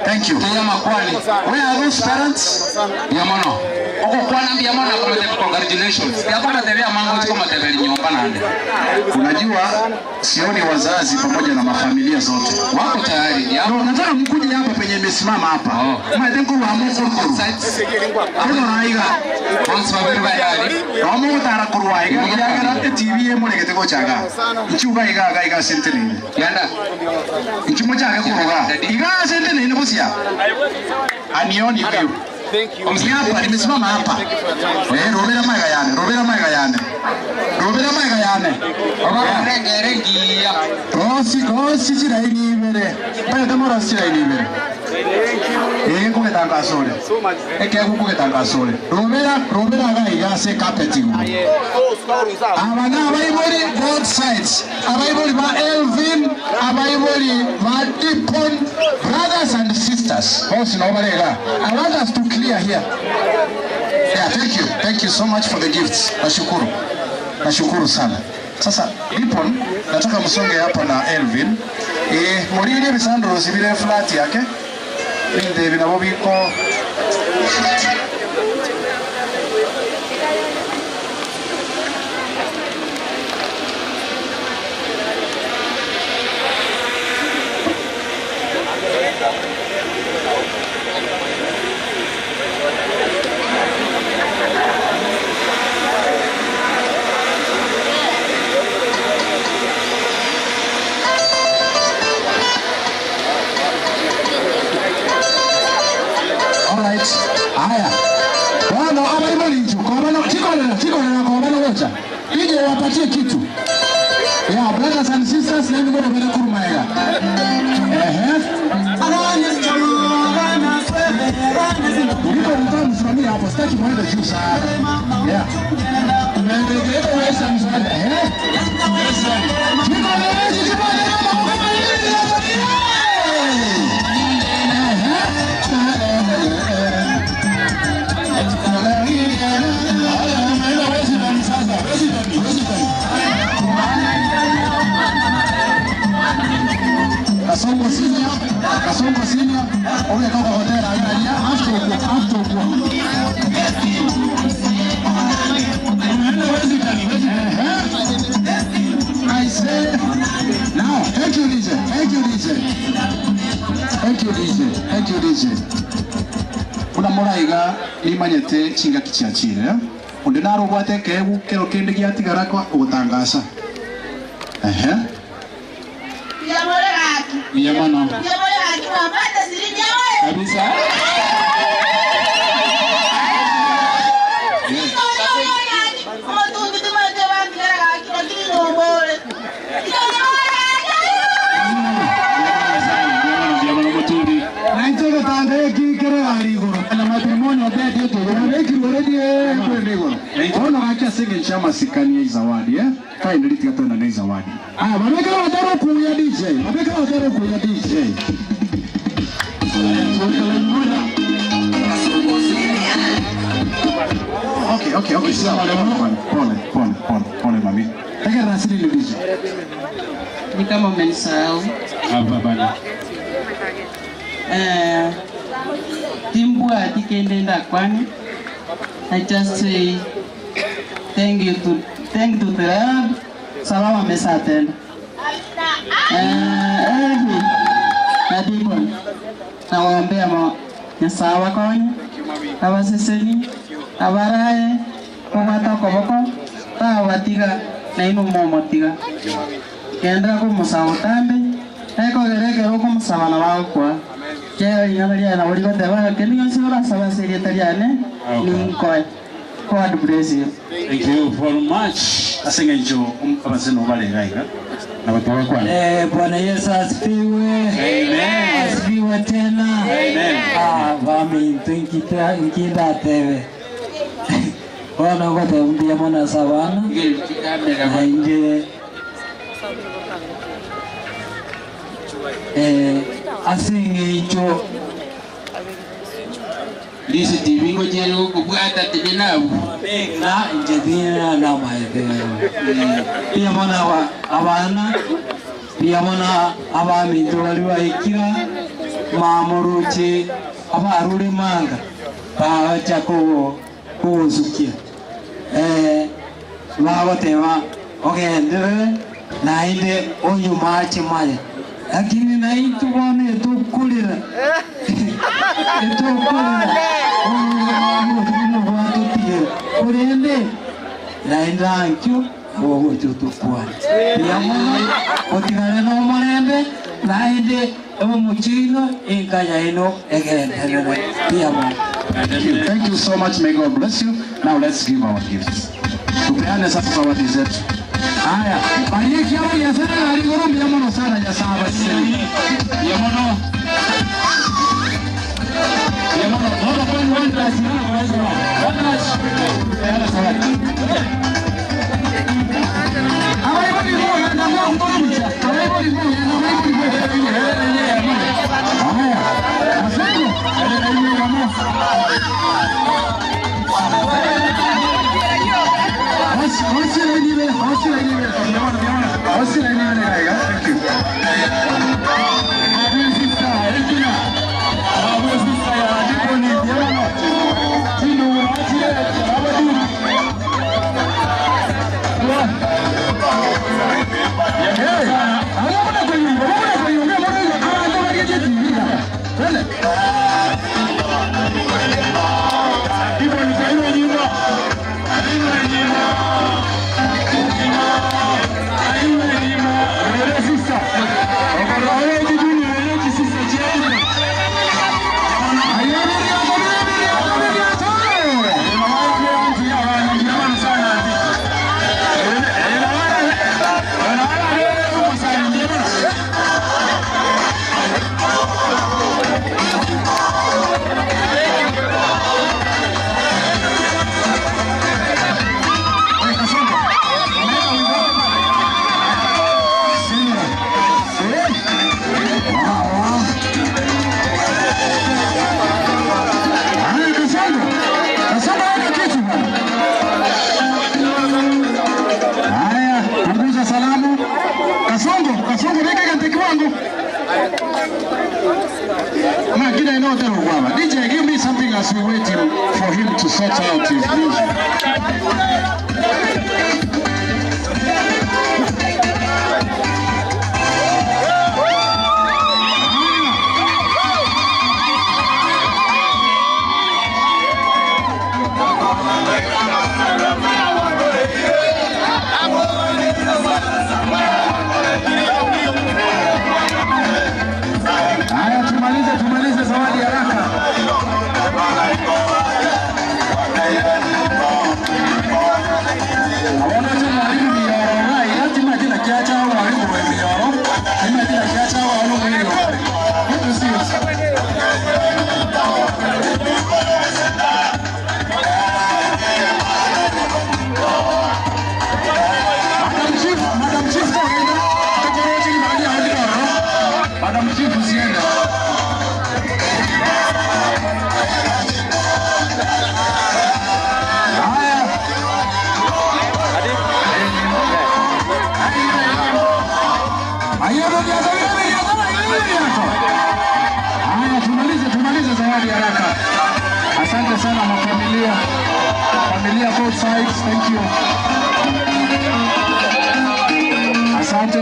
thank you. Where are those parents? Yamono. Oko kwana mbia mona kwa congratulations. Yakona tebea mango chiko matebeli nyumba nande. Unajua sioni wazazi pamoja na mafamilia zote wako tayari. No, nataka mkuje hapa penye nimesimama hapa. Mwadengo wa Mungu kwa raiga. Once babiri bayari. Romo tara kurwa iga yagara TV emurege tego chaga. Ichuga iga ga iga sentene. Yanda. Ichumo chaga kuruga. Iga sentene ni busia. Anioni hiyo. Thank you. Hapa nimesimama hapa. Robera maiga yane, robera maiga yane. Robera maiga yane. Oba rengi ya. Rosi rosi chiraini ibere. Baya tamora chiraini ibere. Eh kugetangasore. Eke kugetangasore. Robera robera ga iga se carpet igu. Abana abaiboli both sides. Abaiboli ba Elvin, abaiboli ba Dipon, brothers and sisters. Boss no barega. I want us to clear here. Yeah, thank you. Thank you so much for the gifts. Nashukuru. Nashukuru sana. Sasa Dipon, nataka msonge hapa na Elvin. Morire bisandro zibire flat yake. Binde binabobiko. Haya. Bwana abaiboli nju, kwa bana chikolera chikolera kwa bana wocha. Ije wapatie kitu. Yeah, brothers and sisters, let me go to Kurumaega. Niko mtaa msimamia hapo, sitaki muende juu sana. Yeah. Tunaendelea kuweza msaada. Chikolera chikolera Kasongo senior, Kasongo senior, oye kaka hotel angalia after after I say now, thank you DJ, thank you DJ, thank you DJ, thank you DJ. Kuna moraiga nimanyete chinga kichiachire onde narobwate kegu kero kende giatigara kwa ogotangasa. Miyamano. Kabisa. Ona gakia singe chama sikani ya zawadi eh. Kindly tikatona na zawadi. Ah, babeka wataro kuya DJ. Babeka wataro kuya DJ. Okay, okay, okay. Sawa. Pole, pole, pole, pole mami. Taka rasili ni DJ. Ni kama umenisahau. Hapa bana. Timbwa tikende kwani. I just say thank you to the Lord. Salama mesatenda. Elvi na Dibon nawaombea Nyasaye wakonye abaseseni abaraye obatokoboko tabatiga na ino momotiga kendra kumusaba otambe ekogerekera okumusaba na bagokwa kero ing'ana riaye nabo rigoteba kende gionsi orasaba ase erieta riane ninkoe. God bless you. Thank you very much. Asengenjo abazeno balegaiga. Na watu kwa. Bwana Yesu asifiwe. Amen. Asifiwe tena. Amen. Ah, vami tunkita nkinda tebe. Bwana ngote mbia mwana sabana. Na inje asengenjo Lisi TV ngojero kubwata tebinabu. Na njedina na maete. Pia mwana wa abana pia mwana abaminto bali baikira mamuruche abarure manga bacha ko kuzukia. Bagotema ogendere na inde onyu mache maya. Lakini na itu bwana tukulira. Tukulira. Urende na indankyo wogo tutukwa. Pia otigare no morende na inde omuchino inkaya ino egenderere. Pia Thank you so much. May God bless you. Now let's give our gifts. Tupeane sasa zawadi zetu. Haya, bariki hawa ya sana aligoro mbiamono sana ya saba sisi. Mbiamono. Mbiamono. Moja point one plus one plus. Peana zawadi. Haya. Asante. Thank you. DJ, give me something as we wait for him to sort out his music. Haya, tumalize zawadi haraka. sana mafamilia. Familia both sides, thank you. Asante.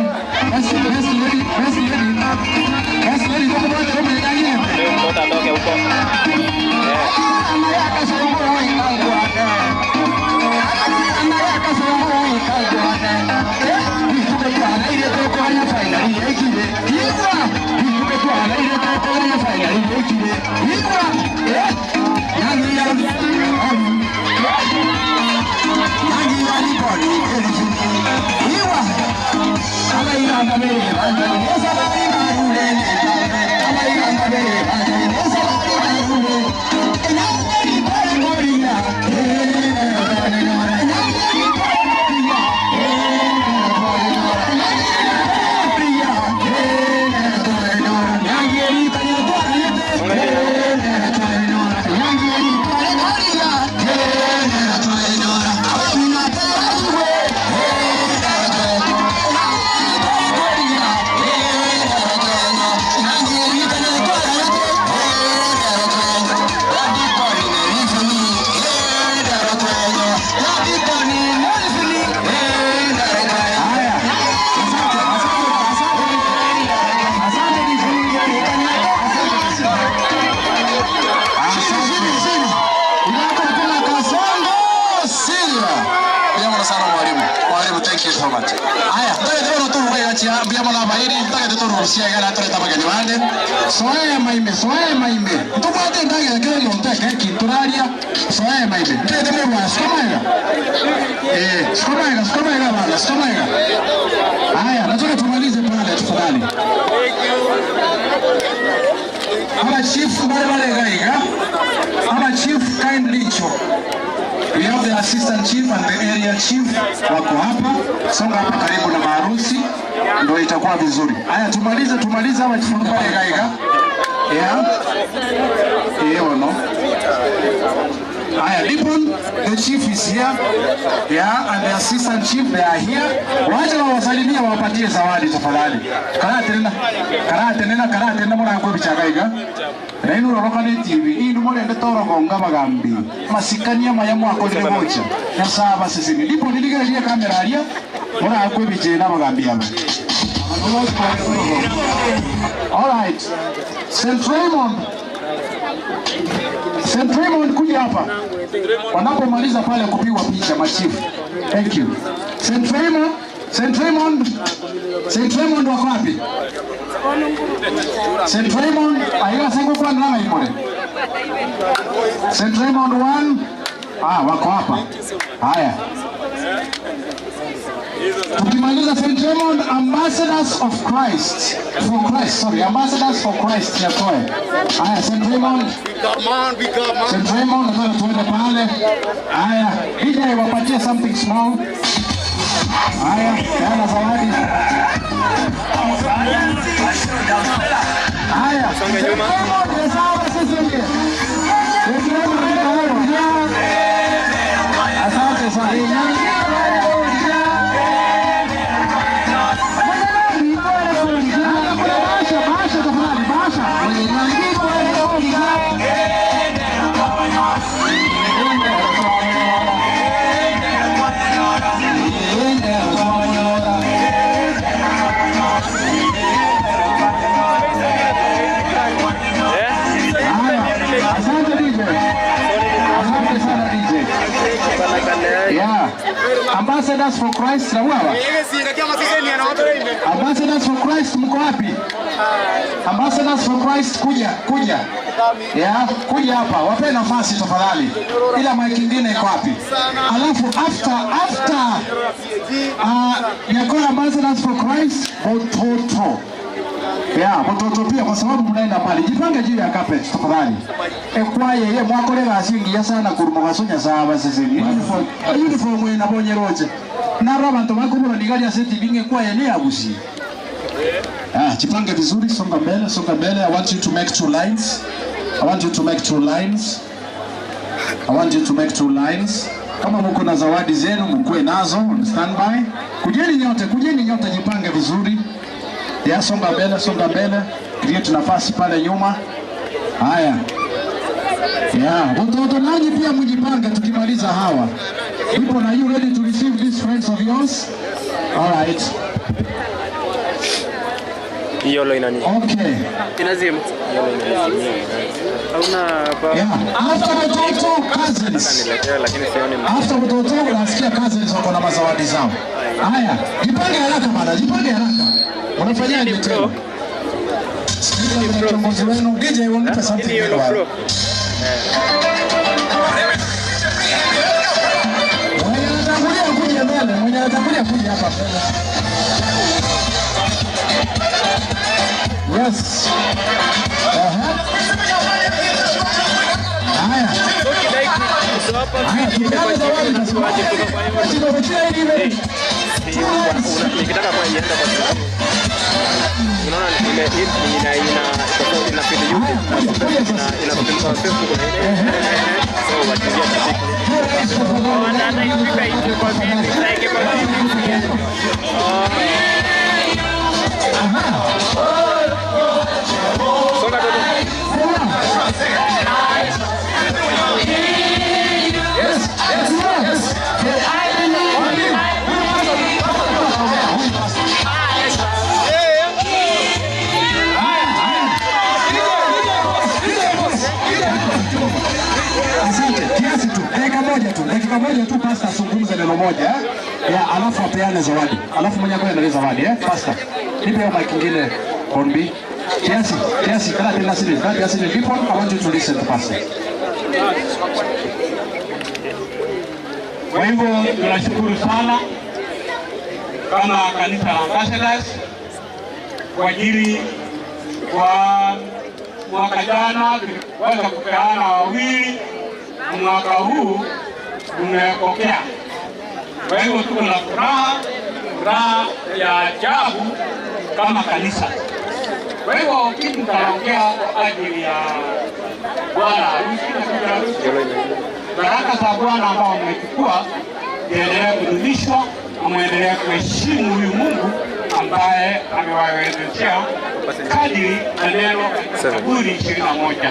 Best lady, best lady. Best lady, ndio kwa nini? Mtoto atoke huko. Soe maime, soe maime. Tupate ndage kile nyonteke kituraria. Soe maime. Ndete mwa skomaiga. Skomaiga, skomaiga bana, skomaiga. Haya, nataka tumalize pale tafadhali. Ama chief bale bale gaiga. Ama chief kindly cho. We have the assistant chief and the area chief wako hapa. Songa hapa karibu na maharusi ndio itakuwa vizuri. Haya, tumalize tumalize ama chief pale gaiga. Yeah. No. Haya, Dipon, the chief is here. Yeah, and the assistant chief, they are here. Wacha wawasalimie wawapatie zawadi tafadhali. Karate nena karate nena mwana kwa bichagaiga. Na inu roroka ni TV, inu mwana ndetoro gonga magambi. Masikania mayamu akodire gocha. Na saba sisini. Dipon niligeria kamera aria. Mwana kwa bichena magambi hapa. All right. St. Raymond. St. Raymond kuja hapa. Wanapomaliza pale kupigwa picha machifu. Thank you. St. Raymond, St. Raymond. St. Raymond wako wapi? St. Raymond, aiga sengo kwa nanga imore. St. Raymond 1. Ah, wako hapa. Haya. Tukimaliza St. Raymond, Ambassadors of Christ. For Christ, sorry, Ambassadors for Christ yatoe. Haya, St. Raymond. St. Raymond, nataka tuende pale. Haya, DJ wapatie something small. Haya, yana zawadi. Haya, St. Raymond, sawa sisi ndiye. St. Raymond, asante sana. Yeah. Ambassadors for Christ na wewe. Ambassadors for Christ mko wapi? Ambassadors for Christ kuja, kuja. Yeah, kuja hapa. Wape nafasi tafadhali. Ila mic nyingine iko wapi? Alafu after Yakora Ambassadors for Christ Bototo. Yeah, Bototo pia kwa sababu mnaenda pale. Jipange juu ya carpet tafadhali. Ekwaye ye mwakorera asingi sana kuruma gasonya sawa sisi. Uniform ina bonyeroje. Naro abantu bakubura nigali aseti binge kwaye ne abusi. Ah, jipange vizuri, songa mbele, songa mbele. I want you to make two lines. I want you to make two lines. I want you to make two lines. Kama mko na zawadi zenu mkue nazo on standby. Kujeni nyote, jipange vizuri. Ya, songa mbele, songa mbele. Create nafasi pale nyuma. Haya. Yeah, watoto nanyi pia mjipange tukimaliza hawa. People, are you ready to receive these friends of yours? All right. Yolo inani. Okay. Inazima. Yolo inazima. Hauna pa. Yeah. After watoto cousins. Lakini sioni. After watoto unasikia cousins wako na mazawadi zao. Haya, jipange haraka bana, jipange haraka. Unafanyaje tena? Sikiliza kiongozi wenu DJ wanipe something meanwhile. Mwenye anatangulia kuja mbele, mwenye anatangulia kuja hapa mbele. Yes. Haya. Haya, tupeane zawadi basi. Nikitaka kwa ienda kwa sababu unaona ime ina ina ina feed YouTube ina ina kwa Facebook na ile so watingia Wana ifika hiyo kwa vipi like kwa vipi. Songa toto. Yes, yes, yes. Asante, kiasi tu, dakika moja tu pastor azungumze neno moja eh? Ya, alafu apeane zawadi. Alafu mwenye akoya na zawadi eh? Pastor, nipe hiyo mic nyingine Hornby. Kiasi, kiasi, kala tena sisi, kala kiasi. People, I want you to listen to pastor. Kwa hivyo tunashukuru sana kama kanisa la Ambassadors kwa ajili kwa mwaka jana tuliweza kupeana wawili, mwaka huu tumepokea. Kwa hivyo tuko na furaha, furaha ya ajabu kama kanisa. Kwa hivyo kitu tutaongea kwa ajili ya bwana harusi na bibi harusi. Baraka za Bwana ambao mmechukua ziendelee kudumishwa na muendelee kuheshimu huyu Mungu ambaye amewawezesha kadiri na neno katika Zaburi 21.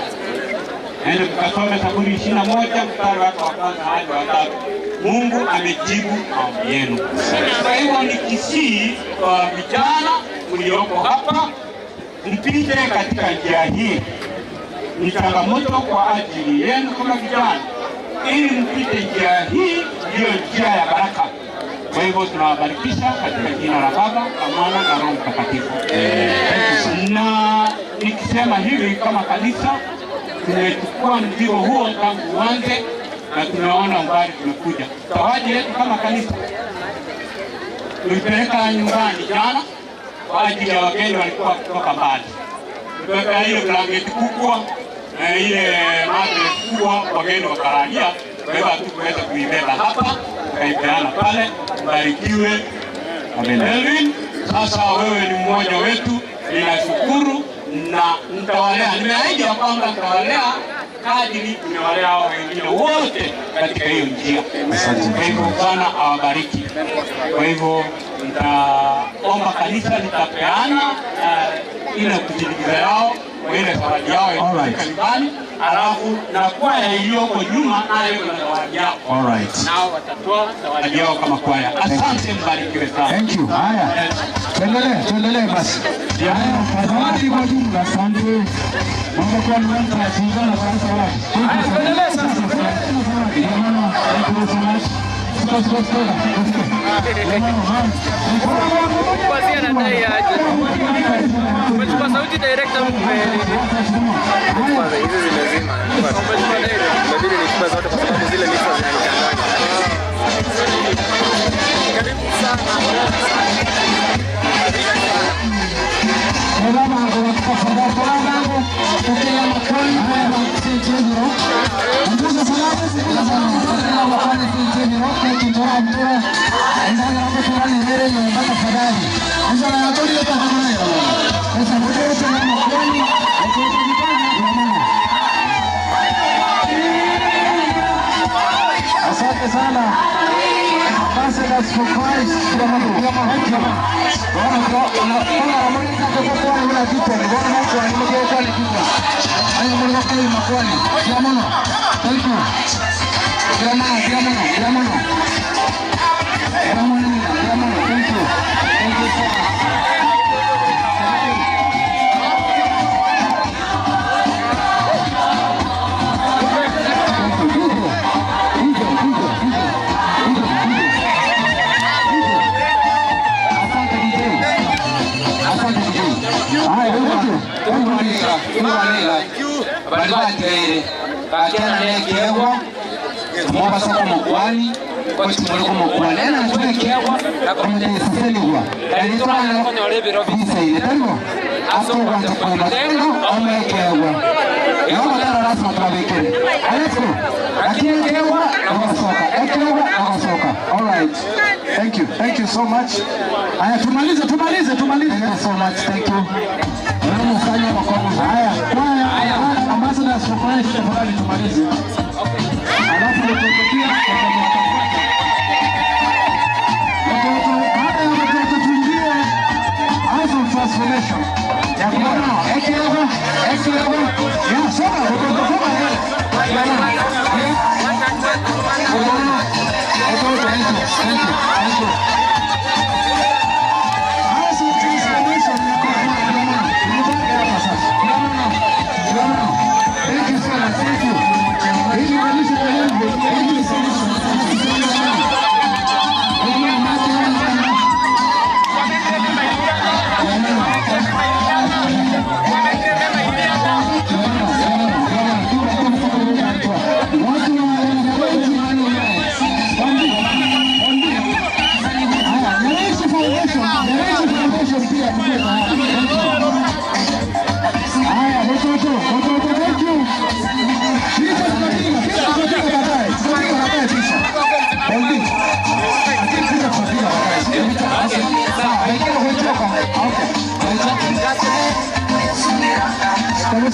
Nende tukasome Zaburi 21 mstari wake wa kwanza hadi wa tatu. Mungu amejibu maombi yenu. Kwa hivyo nikisii kwa vijana mlioko hapa, mpite katika njia hii. Ni changamoto kwa ajili yenu kama vijana, ili mpite njia hii, ndiyo njia ya baraka. Kwa hivyo tunawabarikisha katika jina la Baba, la Mwana na Roho Mtakatifu. Na nikisema hivi kama kanisa tumechukua mzigo huo tangu uanze na tumeona umbali tumekuja. Zawadi yetu kama kanisa tulipeleka nyumbani jana kwa ajili ya wageni walikuwa kutoka mbali. Tulipeleka ile blanketi kubwa na ile mattress kubwa, wageni wakalalia. Kwa hivyo hatukuweza kuibeba hapa, tukaipeana pale. Mbarikiwe. Elvin, sasa wewe ni mmoja wetu, ninashukuru na nitawalea. Nimeahidi ya kwamba nitawalea kadiri nimewalea wengine wote katika hiyo njia. Kwa hivyo Bwana awabariki. Kwa hivyo nitaomba kanisa litapeana ile kujiingiza yao kwa ile zawadi yao ya nyumbani, alafu na kwaya iliyoko nyuma nayo iko na zawadi yao. All right. Nao watatoa zawadi yao kama kwaya. Asante, mbarikiwe sana. Thank you. Haya. Tuendelee, tuendelee basi. Haya, zawadi kwa jumla. Asante. Mambo kwa mwanzo na sasa sasa. Haya, tuendelee sasa. Thank you so much. Stop, stop, stop. Basi anadai aje. Umechukua sauti director mbele. Kwanza hizi zimezima. Umechukua direct. Inabidi nichukue zote kwa sababu zile mixer zinanichanganya. Karibu sana. Asante sana. Ambassadors for Christ. Thank you. Thank you. Thank you so much. All right. Thank you. Thank you so much. Haya, tumalize. Thank you so much. Thank you. Haya, haya, ambassadors for Christ, tafadhali tumalize. Alafu tutatokea watoto, baada ya watoto tuingie House of Transformation. Ya kuona, ekiwa, ya soma, watoto soma. Thank you. House of Transformation. Thank you so much. Thank you.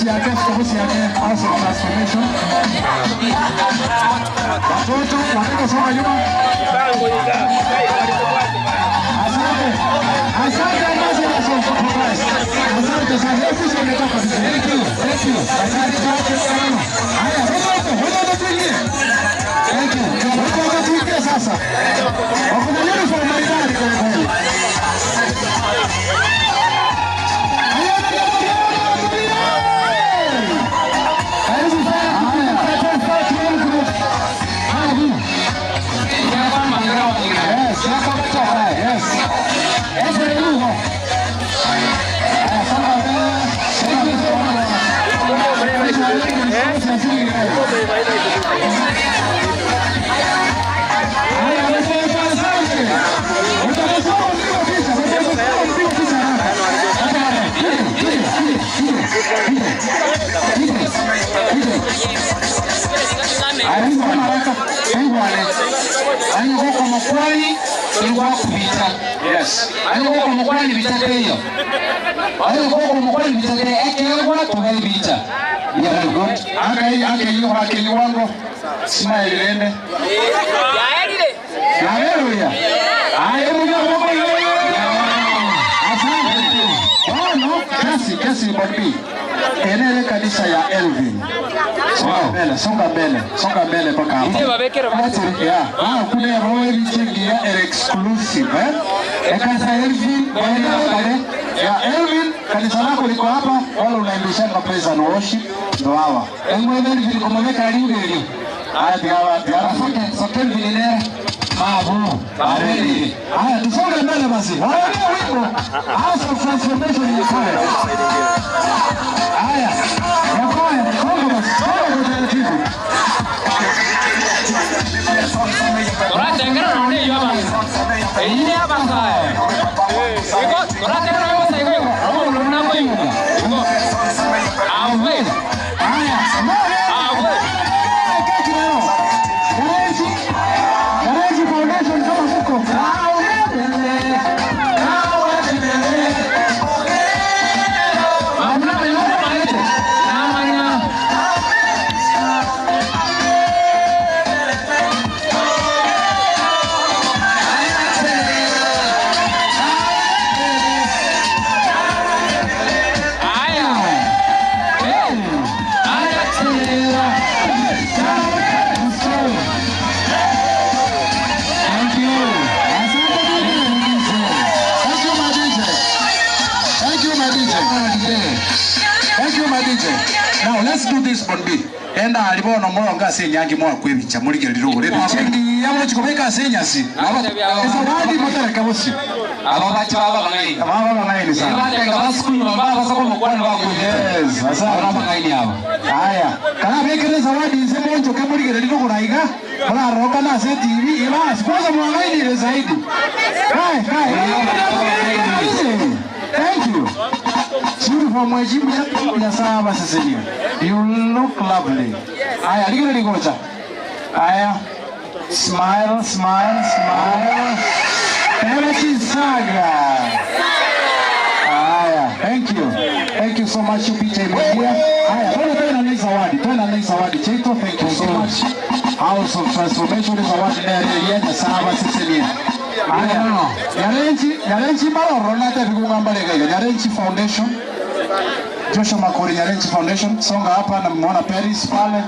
House of Transformation. Watoto wanataka nyuma. Asante. Asante ambassadors of Christ. Asante sana. Ofisi imetoka vizuri. Thank you. Thank you. Asante sana. Haya, watoto tuingie. Thank you. Watoto tuingie sasa. Wako na uniform maridadi kwa kweli. Yes. Hallelujah. Asante. Kasi Bobby. Enele kanisa ya Elvin. Songa mbele mpaka hapa. Yeah. Kuna roho chingi ya exclusive eh. Kanisa Elvin, ya Elvin, kanisa lako liko hapa, wala unaimbishana praise and worship ndo hawa. Elvin kumweka lingeli. Haya tiawa soke vinilera. Mabu. Bareli. Haya tusonge mbele basi. Haya wimbo. House of Transformation ni kwaya. Haya. Ya kwaya, songa basi. Songa kwa taratibu. Let's do this Bon B. Enda alibono moronga ase nyangi mwakwebicha murigerire ogore ebicha. Yabo chikobeka ase nyasi. Zawadi motereka bosi. Aba bacha baba bangaini. Baba bangaini sana. Batenga basukuma baba basoko mukwana bako. Yes, asante. Baba bangaini abo. Haya, kana bekere zawadi nse monjo ke murigerire ogoraiga. Muraroka na ase TV ibasi kwanza mwangaini zaidi. Kai kai. Thank you. Beautiful mwejibu ya saba Cecilia. You look lovely. Aya, ligero ligocha. Aya. Smile, smile, smile. Pera chisaga. Aya, thank you. Thank you so much picha imeingia. Aya, tena ni zawadi. Tena ni zawadi chetu. Thank you so much. House of Transformation zawadi ya saba Cecilia. Aya, Nyarenchi maroro na tebi kungamba lega. Nyarenchi Foundation. Joshua Makori Nyarenchi Foundation. Songa hapa na muona Paris pale.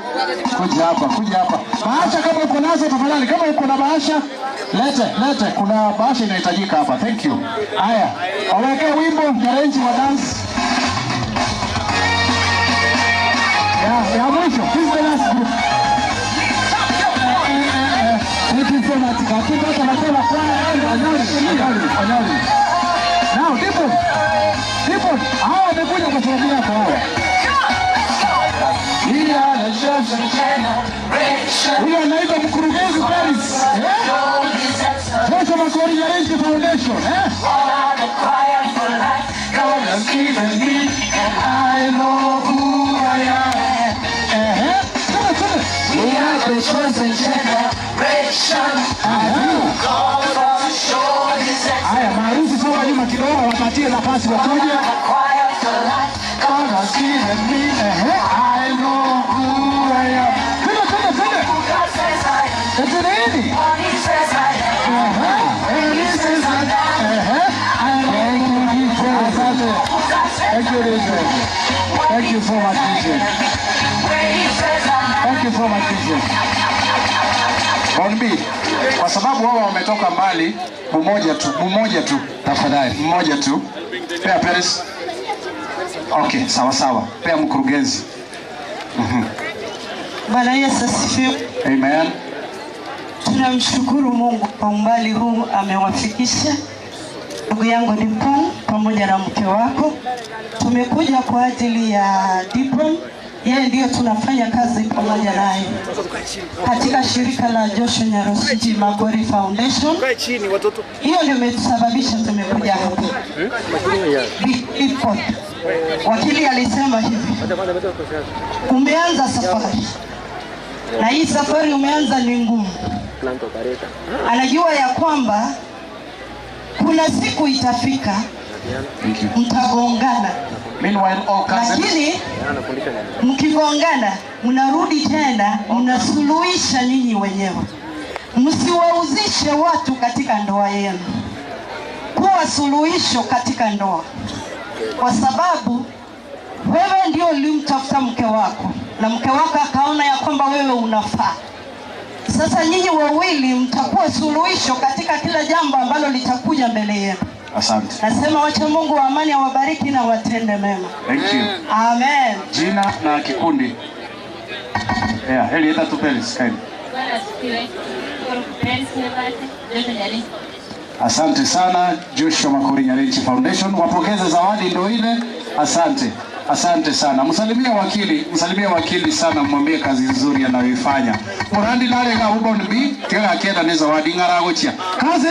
Kuja hapa, kuja hapa. Bahasha kama uko nazo tafadhali, kama uko na bahasha lete, lete. Kuna bahasha inahitajika hapa. Thank you. Aya, waweke wimbo Nyarenchi wa dance. Ya mwisho. This is the last group. Thank you so much. Now, people, people, hawa wamekuja kwa sababu yako hawa. Huyo anaitwa mkurugenzi Paris. Joshua Makori Nyarenchi Foundation. I know who I am. We are the chosen generation. Haya, maarufu soka nyuma kidogo, wapatie nafasi wakuje. I know who I am. Twende, twende, twende. Eti nini? Asante. Thank you, DJ. Thank you so much, DJ. Thank you so much, DJ. Bon B, kwa sababu wao wametoka mbali, mmoja tu tafadhali, mmoja tu. Pea Paris. Okay, sawa sawa. Pea mkurugenzi. Bwana Yesu asifiwe. Amen. Tunamshukuru Mungu kwa umbali huu amewafikisha. Ndugu yangu Dipon pamoja na mke wako. Tumekuja kwa ajili ya Dipon. Yeye ndiyo tunafanya kazi pamoja naye katika shirika la Joshua Nyarosuji Makori Foundation. Hiyo ndio imetusababisha tumekuja hapa. Dipon, wakili alisema hivi, umeanza safari na hii safari umeanza ni ngumu. Anajua ya kwamba kuna siku itafika mtagongana. Meanwhile, all cousins. Lakini mkigongana mnarudi tena mnasuluhisha nyinyi wenyewe. Msiwauzishe watu katika ndoa yenu. Kuwa suluhisho katika ndoa. Kwa sababu wewe ndio ulimtafuta mke wako na mke wako akaona ya kwamba wewe unafaa. Sasa nyinyi wawili mtakuwa suluhisho katika kila jambo ambalo litakuja mbele yenu. Asante. Nasema wacha Mungu wa amani awabariki na watende mema. Thank you. Amen. Jina na kikundi. Yeah, Elieta Tupelis, kind. Asante sana Joshua Makori Nyarenchi Foundation. Wapokeze zawadi ndio ile. Asante. Asante sana. Msalimie wakili sana, mwambie kazi nzuri anayoifanya. Murandi nale ga ubon bi, tiga kenda ni zawadi ngaragochia. Kazi